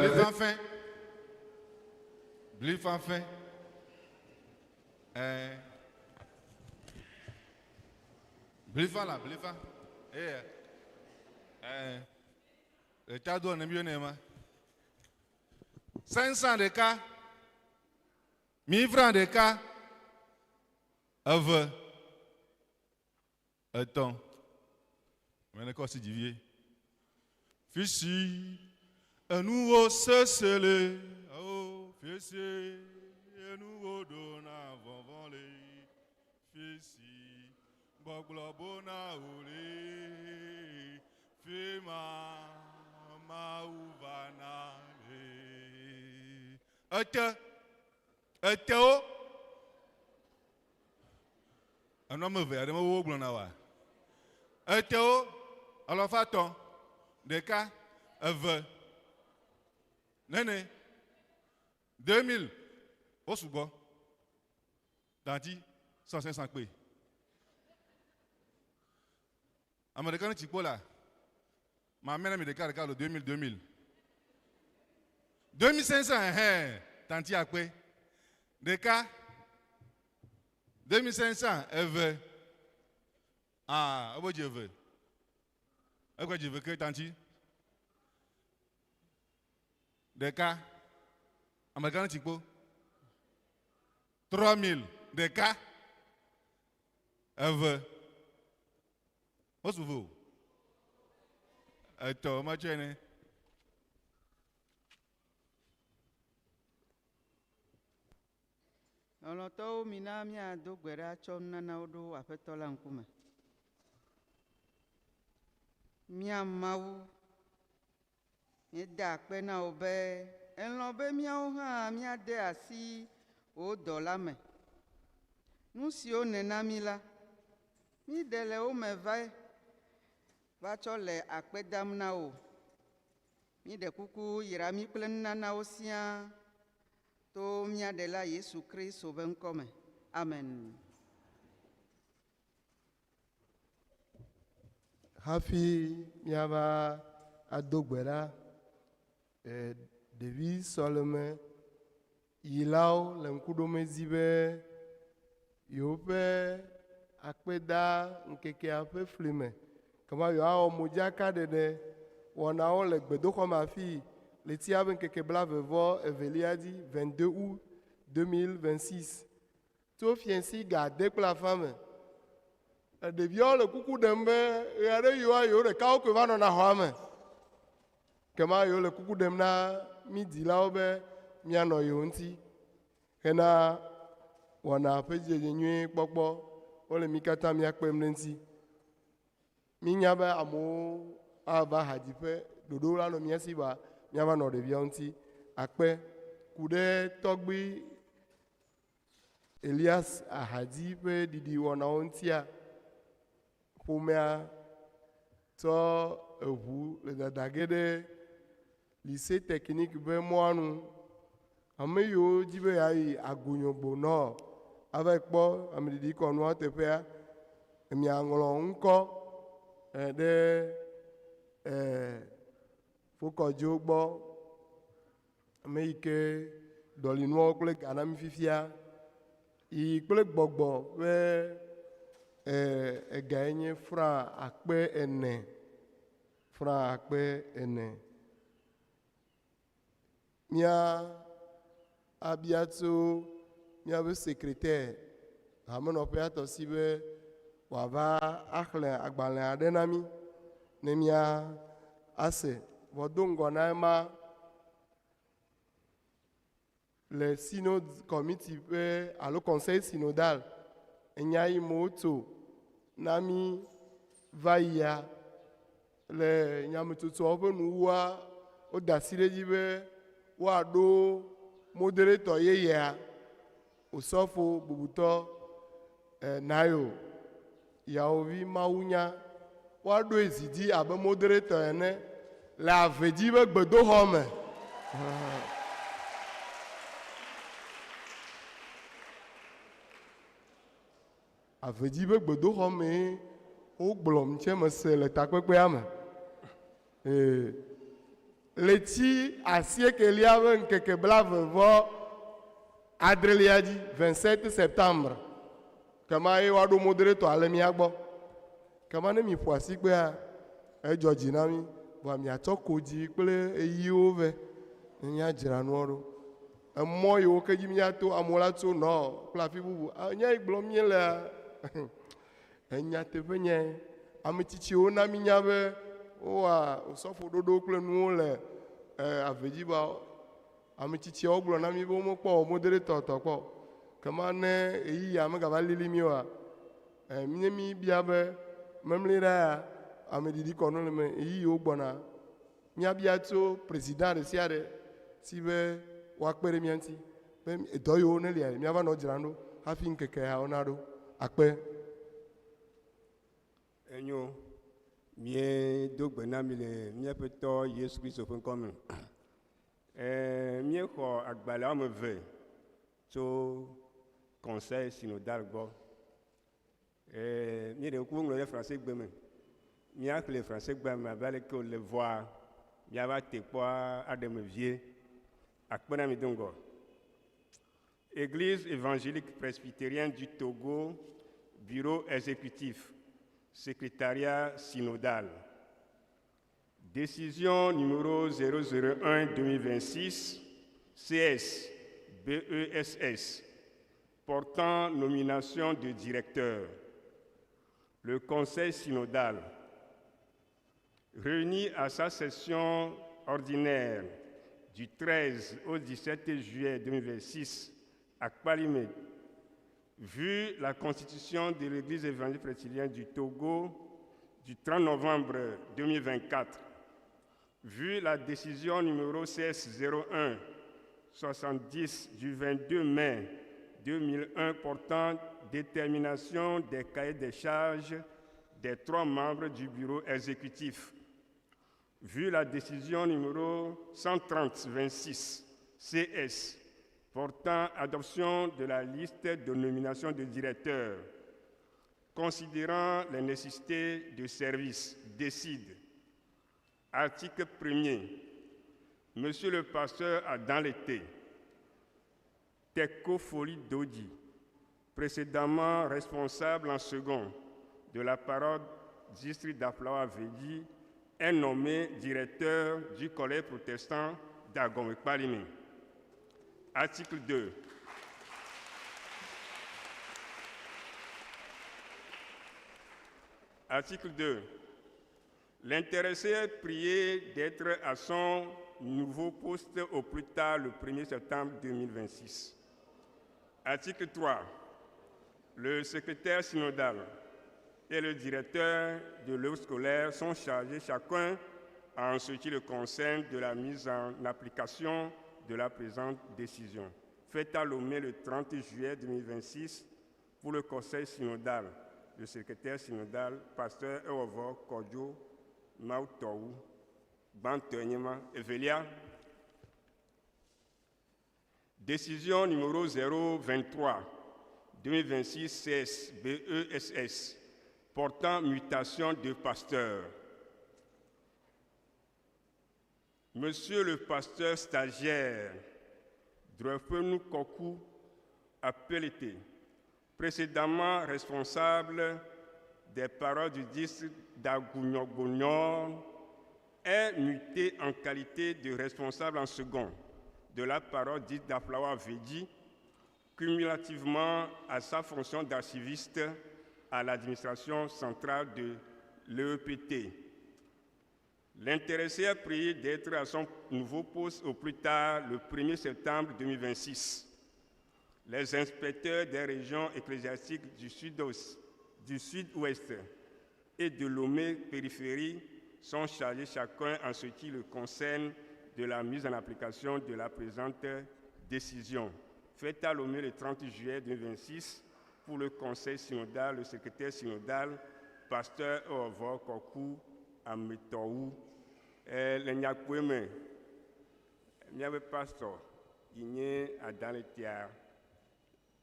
Bli fafɛ. Bli fafɛ. Ɛɛ. Blifa la blifa. Eye. Ɛɛ. Eta do ne mi ne ma. 500 ɖeka. 1000 francs ɖeka. Eve. Etɔ̃. Ame ne kɔ asi dzi vie. Fisi enuwo sese le, o fisi enuwo ɖona vɔvɔ̃ le, fisi gbɔgblɔ bona o le, fima Mawu vana le. Ete, etewo. Enu ame eve aɖe mewo gblɔna wa. Etewo alafa etɔ̃, ɖeka, eve, nene, 2000, wo sugbɔ. Tanti, 100 kpe. Ame ɖeka ne tsi kpo la, ma mena mi ɖeka ɖeka lo 2000 2000. 2500 ɛhɛn, tanti akpe. Ɖeka, 2500 eve. Ah, ebe dzi eve. Egbe dzi eve ke tanti. Ɖeka. Ame ɖeka ne tsi kpo. 3000 ɖeka. Eve. Wosu vo. Etɔ metsɔe ne. Lɔlɔ̃tɔwo mina míado gbe ɖa tsɔ nunanawo ɖo Aƒetɔ la ŋkume. Mía Mawu, míeda akpe na wò be èlɔ̃ be míawo hã míade asi wò dɔ la me. Nu siwo nèna mí la, míɖe le wo me va va tsɔ le akpe dam na wò. Míɖe kuku yra mí kple nunanawo siaa to mía Ɖela Yesu Kristo ƒe ŋkɔ me. Amen. Hafi míava ado gbe ɖa, ɖevi sɔleme yilawo le ŋku ɖom edzi be yewoƒe akpeda ŋkekea ƒe fli me kema yewoawɔ modzakaɖeɖe wɔnawo le gbedoxɔ me afii ɣletia ƒe ŋkeke blaeve vɔ evelia dzi, 22 août 2026. Tso fiẽsi ga ade kple afã me. Ɖeviawo le kuku ɖem be ɣeaɖeɣiwoa yewo ɖekawo koe va nɔna xɔa me. Kema yewo le kuku ɖem na mí dzilawo be míanɔ yewo ŋuti hena wɔna ƒe dzidzedze nyuie kpɔkpɔ. Wole mí katã mía kpem ɖe eŋuti. Mínya be amewo ava hadziƒe, ɖoɖowo la nɔ mía si ba míava nɔ ɖeviawo ŋuti akpe ku ɖe tɔgbui Elias Ahadzi ƒe ɖiɖi wɔnawo ŋutia, ƒomea tsɔ eʋu le dada ge ɖe Lycée Technique ƒe mɔa nu. Ame yiwo di be yeayi Agunyogbo Nord ava yi kpɔ ameɖiɖi kɔnua teƒea, miaŋlɔ ŋkɔ ɖe Fokɔdzo gbɔ. Ame yi ke ɖɔli nuawo kple ga na mí fifia, yiyi kple gbɔgbɔ ƒe egae nye franc akpe ene. Franc akpe ene. Mía abia tso míaƒe secrétaire hamenɔƒea tɔ si be wòava axlẽ agbalẽ aɖe na mí ne mía ase. Vɔ do ŋgɔ na ema le synod committee ƒe alo conseil synodal enya yi me wotso na mí va yia le nyametsotsoawo ƒe nuwuwua woda asi ɖe edzi be woaɖo moderator yeyea Osɔfo bubutɔ Nayo Yawovi Mawunya woaɖoe zi dzi abe moderator ene le ave dzi ƒe gbedoxɔ me. Ave dzi ƒe gbedoxɔ mee wogblɔ ŋtsɛ mese le takpekpea me. Ee. Ɣleti asiekelia ƒe ŋkeke blaeve vɔ adrelia dzi, 27 septembre, kema ye woaɖo moderator le mía gbɔ. Kema ne miƒo asikpea, edzɔ dzi na mí. Vɔa miatsɔ kodzi kple eyiwo vɛ ne míadzra nua ɖo. Emɔ yiwo ke dzi míato, amewo la tso Nord kple afi bubu. Nya yi gblɔm míelea, enyateƒe nyae. Ame tsitsiwo na mínya be wowɔa osɔfo ɖoɖo kple nuwo le ave dzi ba ame tsitsiawo gblɔ na mí be womekpɔ wɔ moderator tɔ kpɔ o. Kema ne ɣeyiɣia megava lili mí oa, ne míbia be memli ɖa ya, ameɖiɖi kɔnu le eme, ɣeyiɣiwo gbɔna, míabia tso président ɖe sia ɖe si be woakpe ɖe mía ŋuti be edɔ yiwo ne lia míava nɔ dzram ɖo hafi ŋkeke yawo naɖo. Akpe. Enyo, míedo gbe na mi le míaƒe tɔ Yesu Kristo ƒe ŋkɔ me. Míexɔ agbalẽ woame eve tso Conseil synodal gbɔ. Míeɖe ŋku woŋlɔ ɖe Fransegbe me. Míaxlẽ Fransegbe me abe aleke wòle vɔa, míava te kpɔ aɖe me vie. Akpe na mi do ŋgɔ. Église évangélique presbytérienne du Togo, bureau exécutif, secrétariat synodal. Décision numéro 001-2026, CS BESS, portant nomination de directeur. Le Conseil synodal, réuni à sa session ordinaire du 13 au 17 juillet 2026 à Kpalimé, vu la constitution de l'Église évangélique presbytérienne du Togo du 30 novembre 2024, vu la décision numéro CS 01 70 du 22 mai 2001 portant détermination des cahiers des charges des 3 membres du bureau exécutif, vu la décision numéro 130-26 CS portant adoption de la liste de nomination de directeurs, considérant les nécessités de service, décide. Article 1er. Monsieur le pasteur Adam Lété, Teko Foli Dodi, précédemment responsable en second de la parole district d'Aflawa Vedi, est nommé directeur du collège protestant d'Agomé-Kpalimé. Article 2. Article 2. L'intéressé est prié d'être à son nouveau poste au plus tard le 1er septembre 2026. Article 3. Le secrétaire synodal et le directeur de l'œuvre scolaire sont chargés chacun en ce qui le concerne de la mise en application de la présente décision, faite à Lomé le 30 juillet 2026 pour le conseil synodal, le secrétaire synodal, pasteur Ewovo Kodjo Mautou, Bantenyema Evelia. Décision numéro 023 2026 CS BESS portant mutation de pasteur. Monsieur le pasteur stagiaire Drefenou Kokou Apelete, précédemment responsable des paroles du district d'Agougnogognon, est muté en qualité de responsable en second de la parole dite d'Aflawa Vedi, cumulativement à sa fonction d'archiviste à l'administration centrale de l'EPT. L'intéressé a prié d'être à son nouveau poste au plus tard le 1er septembre 2026. Les inspecteurs des régions ecclésiastiques du sud-ouest et de Lomé périphérie sont chargés chacun en ce qui le concerne de la mise en application de la présente décision. Faite à Lomé le 30 juillet 2026 pour le conseil synodal, le secrétaire synodal, pasteur Eovo Kokou Ametɔwu. Le nyakpɔe me, míaƒe pastor yi nye Adaletia,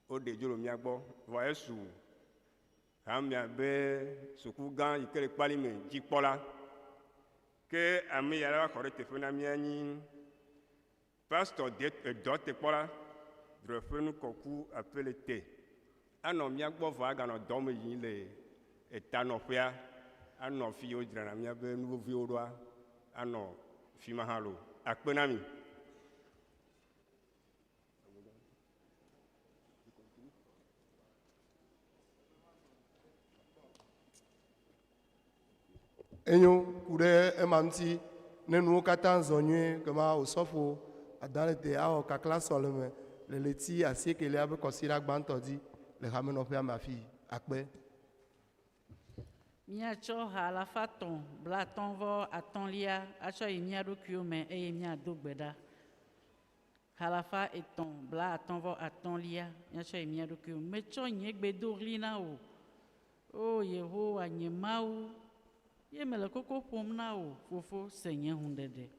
woɖe dzo le mía gbɔ. Vɔ esu hamea be suku gã yi ke le Kpalime dzikpɔla. Ke ame ya la va xɔ ɖe teƒe na mía nyi pastor de edɔtekpɔla drɔƒe nukɔku aƒe le te. Anɔ mía gbɔ vɔ aganɔ dɔ me yim le etanɔƒea anɔ fi yiwo dzrana míaƒe nu veviwo ɖoa anɔ fi ma hã lo. Akpe na mi. Enyo ku ɖe ema ŋuti ne nuwo katã zɔ nyuie kema osɔfo adalete awɔ kakla sɔleme le ɣleti asiekelia ƒe kɔsiɖa gbãtɔ dzi le hamenɔƒea me afi akpe. Míatsɔ ha alafa etɔ̃ blaatɔ̃ vɔ atɔ̃lia atsɔ yi mía ɖokuiwo me eye míado gbe ɖa. Ha alafa etɔ̃ blaatɔ̃ vɔ atɔ̃lia míatsɔ yi mía ɖokuiwo me. Metsɔ nye gbe do ɣli na wò. O Yehowa nye Mawu, ye mele koko ƒom na wò fofo se nye hũɖeɖe.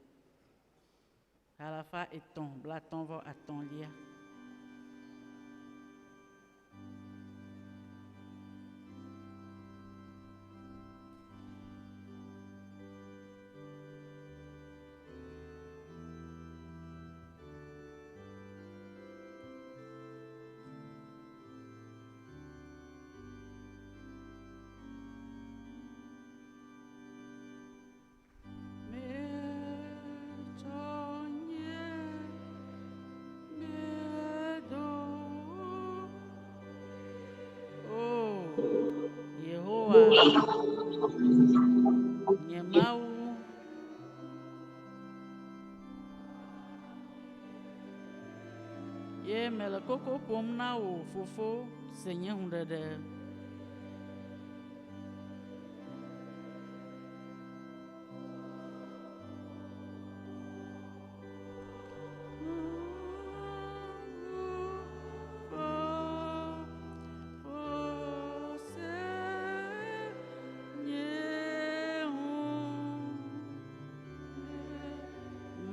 Ha alafa etɔ̃ blaatɔ̃ vɔ atɔ̃lia. Metsɔ nye gbe do O Yehowa, nye Mawu. Ye mele koko ƒom na wò fofo se nye hũɖeɖe.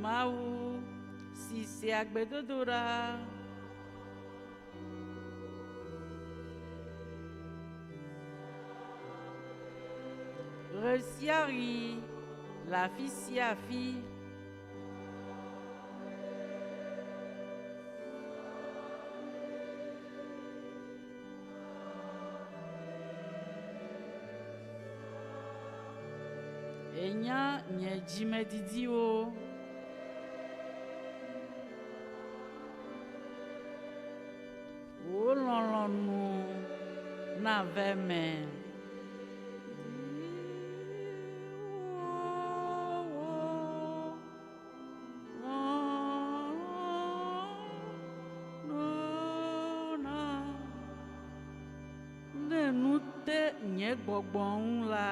Mawu si sea gbedodoɖa. Ɣe sia ɣi le afi sia afi. Ènya nye dzimedidiwo. Wò lɔlɔ̃nu nave eme. Ne nu te nye gbɔgbɔ ŋu la,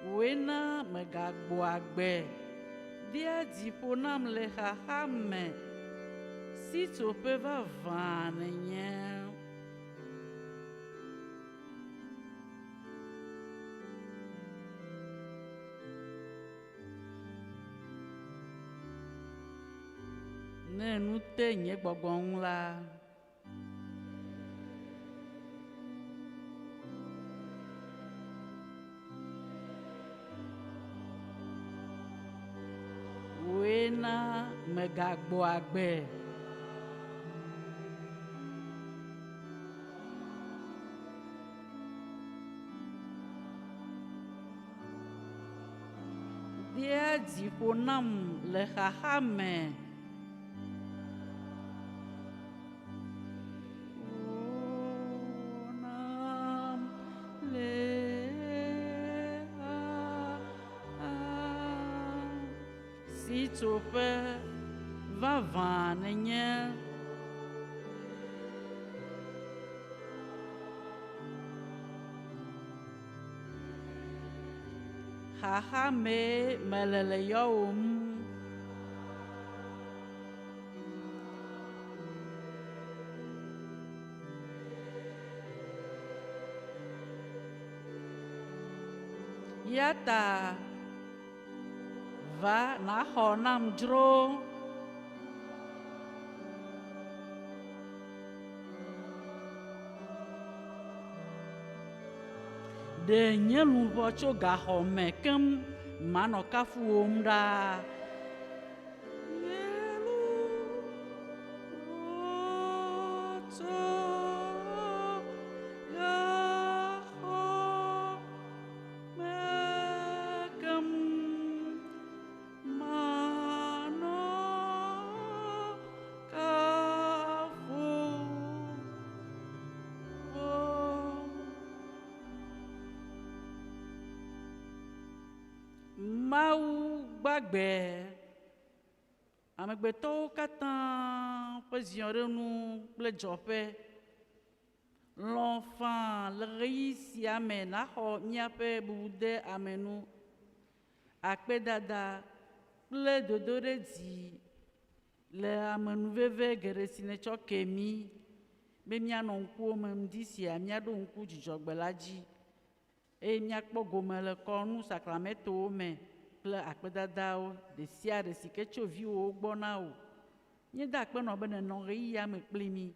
wòe na megagbɔ agbe, dea dzi ƒo nam le xaxa me. Sitsoƒe vavã nènye. Ne nu te nye gbɔgbɔ ŋu la, wòe na megagbɔ agbe. Dea dzi ƒo nam le xaxa me. Sitsoƒe vavã nènye. Xaxa mee mele le yɔwòm. Ya ta va nàxɔ nam dzro. Ɖe nye luʋɔ tso gaxɔ me keŋ manɔ kafuwòm ɖaa. Nye luʋɔ tso gaxɔ me keŋ manɔ kafuwòm. Mawu gbagbe, amegbetɔwo katã ƒe ziɔɖenu kple dzɔƒe, lɔ̃ faa le ɣeyiɣi sia me nàxɔ míaƒe bubudeamenu, akpedada kple dodoɖedzi le amenuveve geɖe si nètsɔ ke mí be míanɔ ŋkuwò me ŋdi sia míaɖo ŋku dzudzɔgbe la dzi eye míakpɔ gome le kɔnu sakrametowo me kple akpedadawo ɖe sia ɖe si ke tso viwòwo gbɔ na wò. Míeda akpe nɔ be nènɔ ɣeyiɣia me kpli mí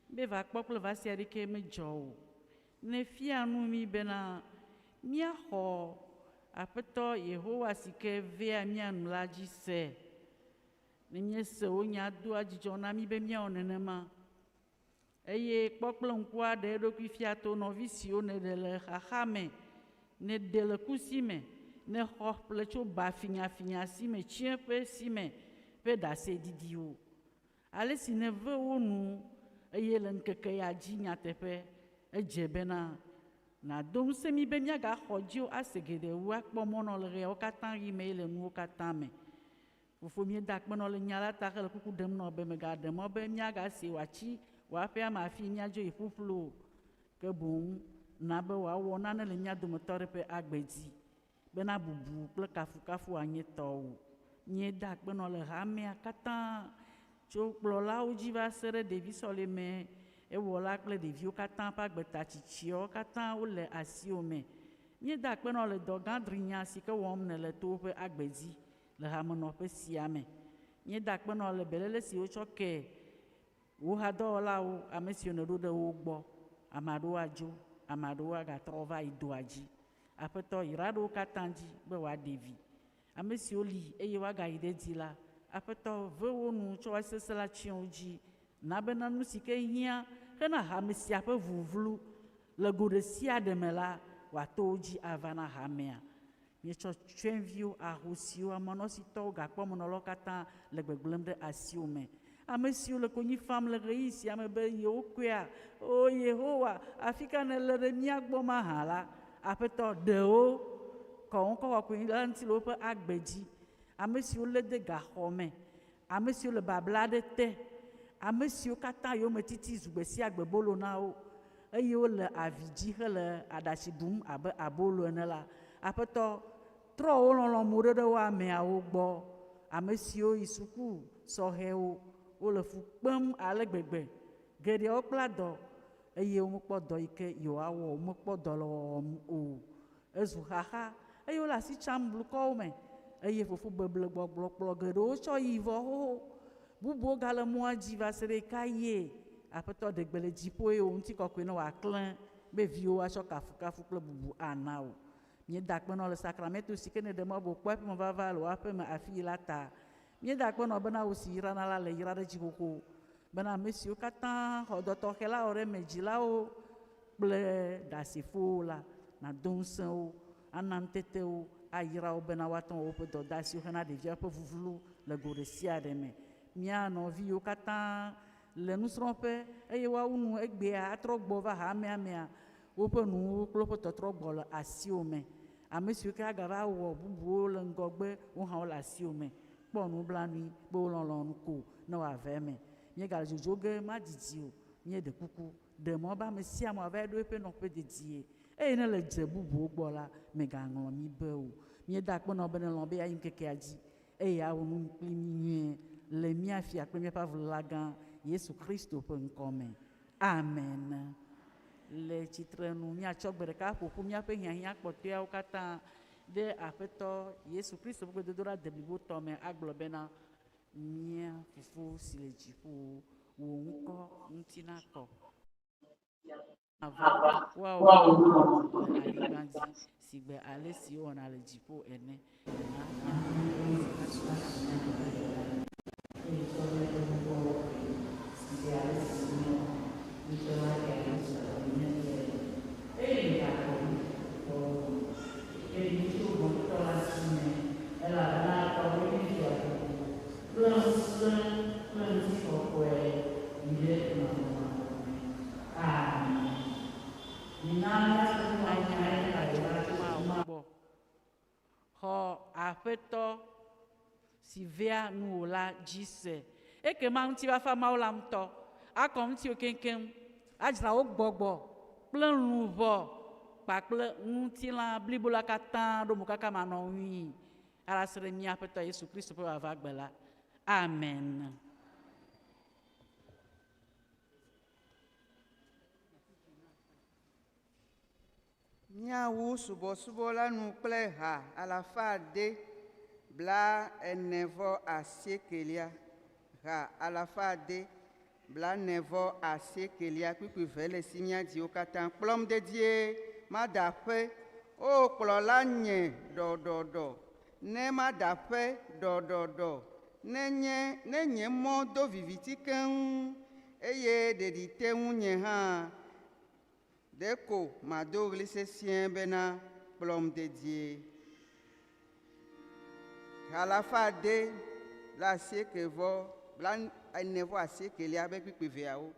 be va kpɔ kple va sia ɖeke medzɔ o. Nèfia nu mí bena míaxɔ Aƒetɔ Yehowa si ke vea mía nu la dzi se. Ne míese wò nya doa dzidzɔ na mí be míawɔ nenema. Eye kpɔ kple ŋku aɖe eɖokui fia to nɔvi siwo nèɖe le xaxa me, nèɖe le kusi me, nèxɔ ƒle tso ba finyafinya si me tsiẽƒe si me ƒe ɖaseɖiɖiwo. Ale si nève wo nu eye le ŋkeke ya dzi nyateƒe edze bena nàdo ŋusẽ mí be míagaxɔ dziwò ase geɖe wu akpɔ mɔ nɔ le ɣeawo katã ɣi me eye le nuwo katã me. Fofo, míeda akpe nɔ le nya la ta hele kuku ɖem nɔ be mègaɖe mɔ be míagase wòatsi wò aƒea me hafi míadzo yi ƒuƒlu o, ke boŋ na be wòawɔ nane le mía dometɔ aɖe ƒe agbe dzi bena bubu kple kafukafu anye tɔwò. Míeda akpe nɔ le hamea katã tso kplɔlawo dzi va se ɖe ɖevi sɔleme ewɔla kple ɖeviwo katã ƒe agbetatsitsiawo katã wole asiwò me. Míeda akpe nɔ le dɔ gã drinya si ke wɔm nèle to woƒe agbe dzi le hamenɔƒe sia me. Míeda akpe nɔ le beléle si wotsɔ ke wò hadɔwɔlawo, ame siwo nèɖo ɖe wo gbɔ. Ame aɖewo adzo, ame aɖewo agatrɔ va yi doa dzi. Aƒetɔ, yra ɖe wo katã dzi be wòaɖe vi. Ame siwo li eye woagayi ɖe edzi la, Aƒetɔ, ve wo nu tsɔ asi sesẽ la tsyɔ wo dzi. Na bena nu si ke hiã hena hame sia ƒe vuvlu le go ɖe sia ɖe me la, wòato wo dzi ava na hamea. Míetsɔ tsyɔ̃eviwo, ahosiwo, amanɔsitɔwo, gakpɔmenɔlawo katã le gbegblẽm ɖe asiwò me. Ame siwo le konyi fam le ɣeyiɣi sia me be yewokɔea, Oo Yehowa, afi ka nèle ɖe mía gbɔ mahã la, Aƒetɔ, ɖe wo. Kɔ ŋkɔ kɔkɔe la ŋuti le woƒe agbe dzi. Ame siwo lé de gaxɔ me, ame siwo le babla aɖe te, ame siwo katã yometiti zu gbe sia gbe bolo na wo, eye wole avi dzi hele aɖatsi ɖum abe abolo ene la, Aƒetɔ, trɔ wò lɔlɔ̃ mo ɖe ɖe wo ameawo gbɔ. Ame siwo yi suku, sɔhɛwo, wole fu kpem ale gbegbe. Geɖeawo kpla dɔ eye womekpɔ dɔ yi ke yewoawɔ o, womekpɔ dɔ le wɔwɔm o. Ezu xaxa eye wole asi tsam blukɔwo me eye fofo beble gbɔgblɔ kplɔ geɖewo tsɔ yi vɔ xoxo. Bubuwo gale mɔa dzi va se ɖe ɣekaɣie? Aƒetɔ, ɖe gbe le dziƒo eye wò ŋutikɔkɔe ne wòaklẽ be viwòwo atsɔ kafukafu kple bubu ana wò. Míeda akpe nɔ le sakramento si ke nèɖe mɔ be wòkpɔ eƒe mevava le wò aƒe me afii la ta. Míeda akpe nɔ bena wò si yrana la le yra ɖe edzi xoxo, bena ame siwo katã xɔ dɔ tɔxɛ la wɔ ɖe eme, dzilawo kple ɖasefowo la, nàdo ŋusẽ wo, ana ŋutete wo, ayra wo bena woate ŋu awɔ woƒe dɔdeasiwo hena ɖeviawo ƒe vuvlu le go ɖe sia ɖe me. Mía nɔviwo katã le nusrɔ̃ƒe eye woawu nu egbea atrɔ gbɔ va hamea mea, woƒe nuwuwu kple woƒe tɔtrɔ gbɔ le asiwò me. Ame siwo ke agava wɔ bubuwo le ŋgɔgbe, wo hã wole asiwò me. Kpɔ nublanui be wo lɔlɔ̃nu ko ne wòave eme. Míegale dzodzo ge madidi o. Míeɖe kuku, ɖe mɔ be ame sia ame wòavae ɖo eƒe nɔƒe dedie. Eye ne le dze bubuwo gbɔ la, mègaŋlɔ mí be o. Míeda akpe nɔ be nèlɔ̃ be yeayi ŋkekea dzi eye yeawɔ nu kpli mí nyuie le mía Fia kple míaƒe Avuléla gã, Yesu Kristo ƒe ŋkɔ me. Amen. Le tsitrenu míatsɔ gbe ɖeka aƒo ƒu míaƒe hiahiã kpɔtɔeawo katã ɖe Aƒetɔ Yesu Kristo ƒe gbedodoɖa deblibo tɔ me agblɔ bena, Mía Fofo si le dziƒo, wò ŋkɔ ŋuti nakɔ. Mavɔ, woawɔ wò lɔlɔ̃nu le anyigba dzi sigbe ale si wowɔna le dziƒo ene. Na Mawu gbɔ. Xɔ Aƒetɔ si vea nuwò la dzi se. Ekema ŋutifafa Mawu la ŋutɔ akɔ ŋutiwò keŋkeŋ, adzra wò gbɔgbɔ kple luʋɔ kpakple ŋutilã blibo la katã ɖo mokaka manɔŋui alase ɖe mía Aƒetɔ Yesu Kristo ƒe vava gbe la. Amen. Míawu subɔsubɔ la nu kple ha alafa ade 48. Ha 548 kpukpui ve le si mía dziwo katã. Kplɔm dedie, mada aƒe. O kplɔla nye ɖɔɖɔɖɔ. Ne mada aƒe ɖɔɖɔɖɔ. Ne nye ne nye mɔ do viviti keŋ eye ɖeɖi te ŋunye hã, ɖeko mado ɣli sesĩe bena kplɔm dedie. Ha 590 48 be kpukpui veawo.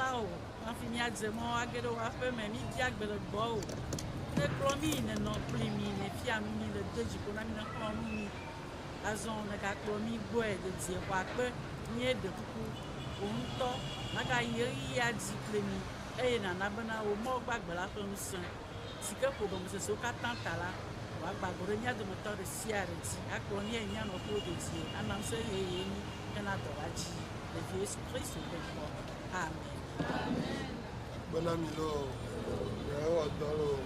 na wò hafi míadze mɔ age ɖe wò aƒe me míbia gbe le gbɔwò. Nekplɔ mí nenɔ kpli mí nefia nu mí le de dziƒo na mí nexlɔ̃ nu mí. Azɔ negakplɔ mí gbɔe dedie xɔ akpe míeɖe kuku wò ŋutɔ nagayi ɣeyiɣia dzi kple mí eye nana bena wò Mawu gbagbe la ƒe ŋusẽ si ke ƒo gɔmesesewo katã ta la wòagba go ɖe mía dometɔ ɖe sia ɖe dzi akplɔ mí ayi mía nɔƒewo dedie ana ŋusẽ yeye mí hena dɔ la dzi le vi Yesu Kristo ƒe ŋkɔ. Amen. Akpe na mi loo, miawɔ dɔ loo.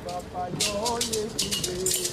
Papa yɔ Yesu be.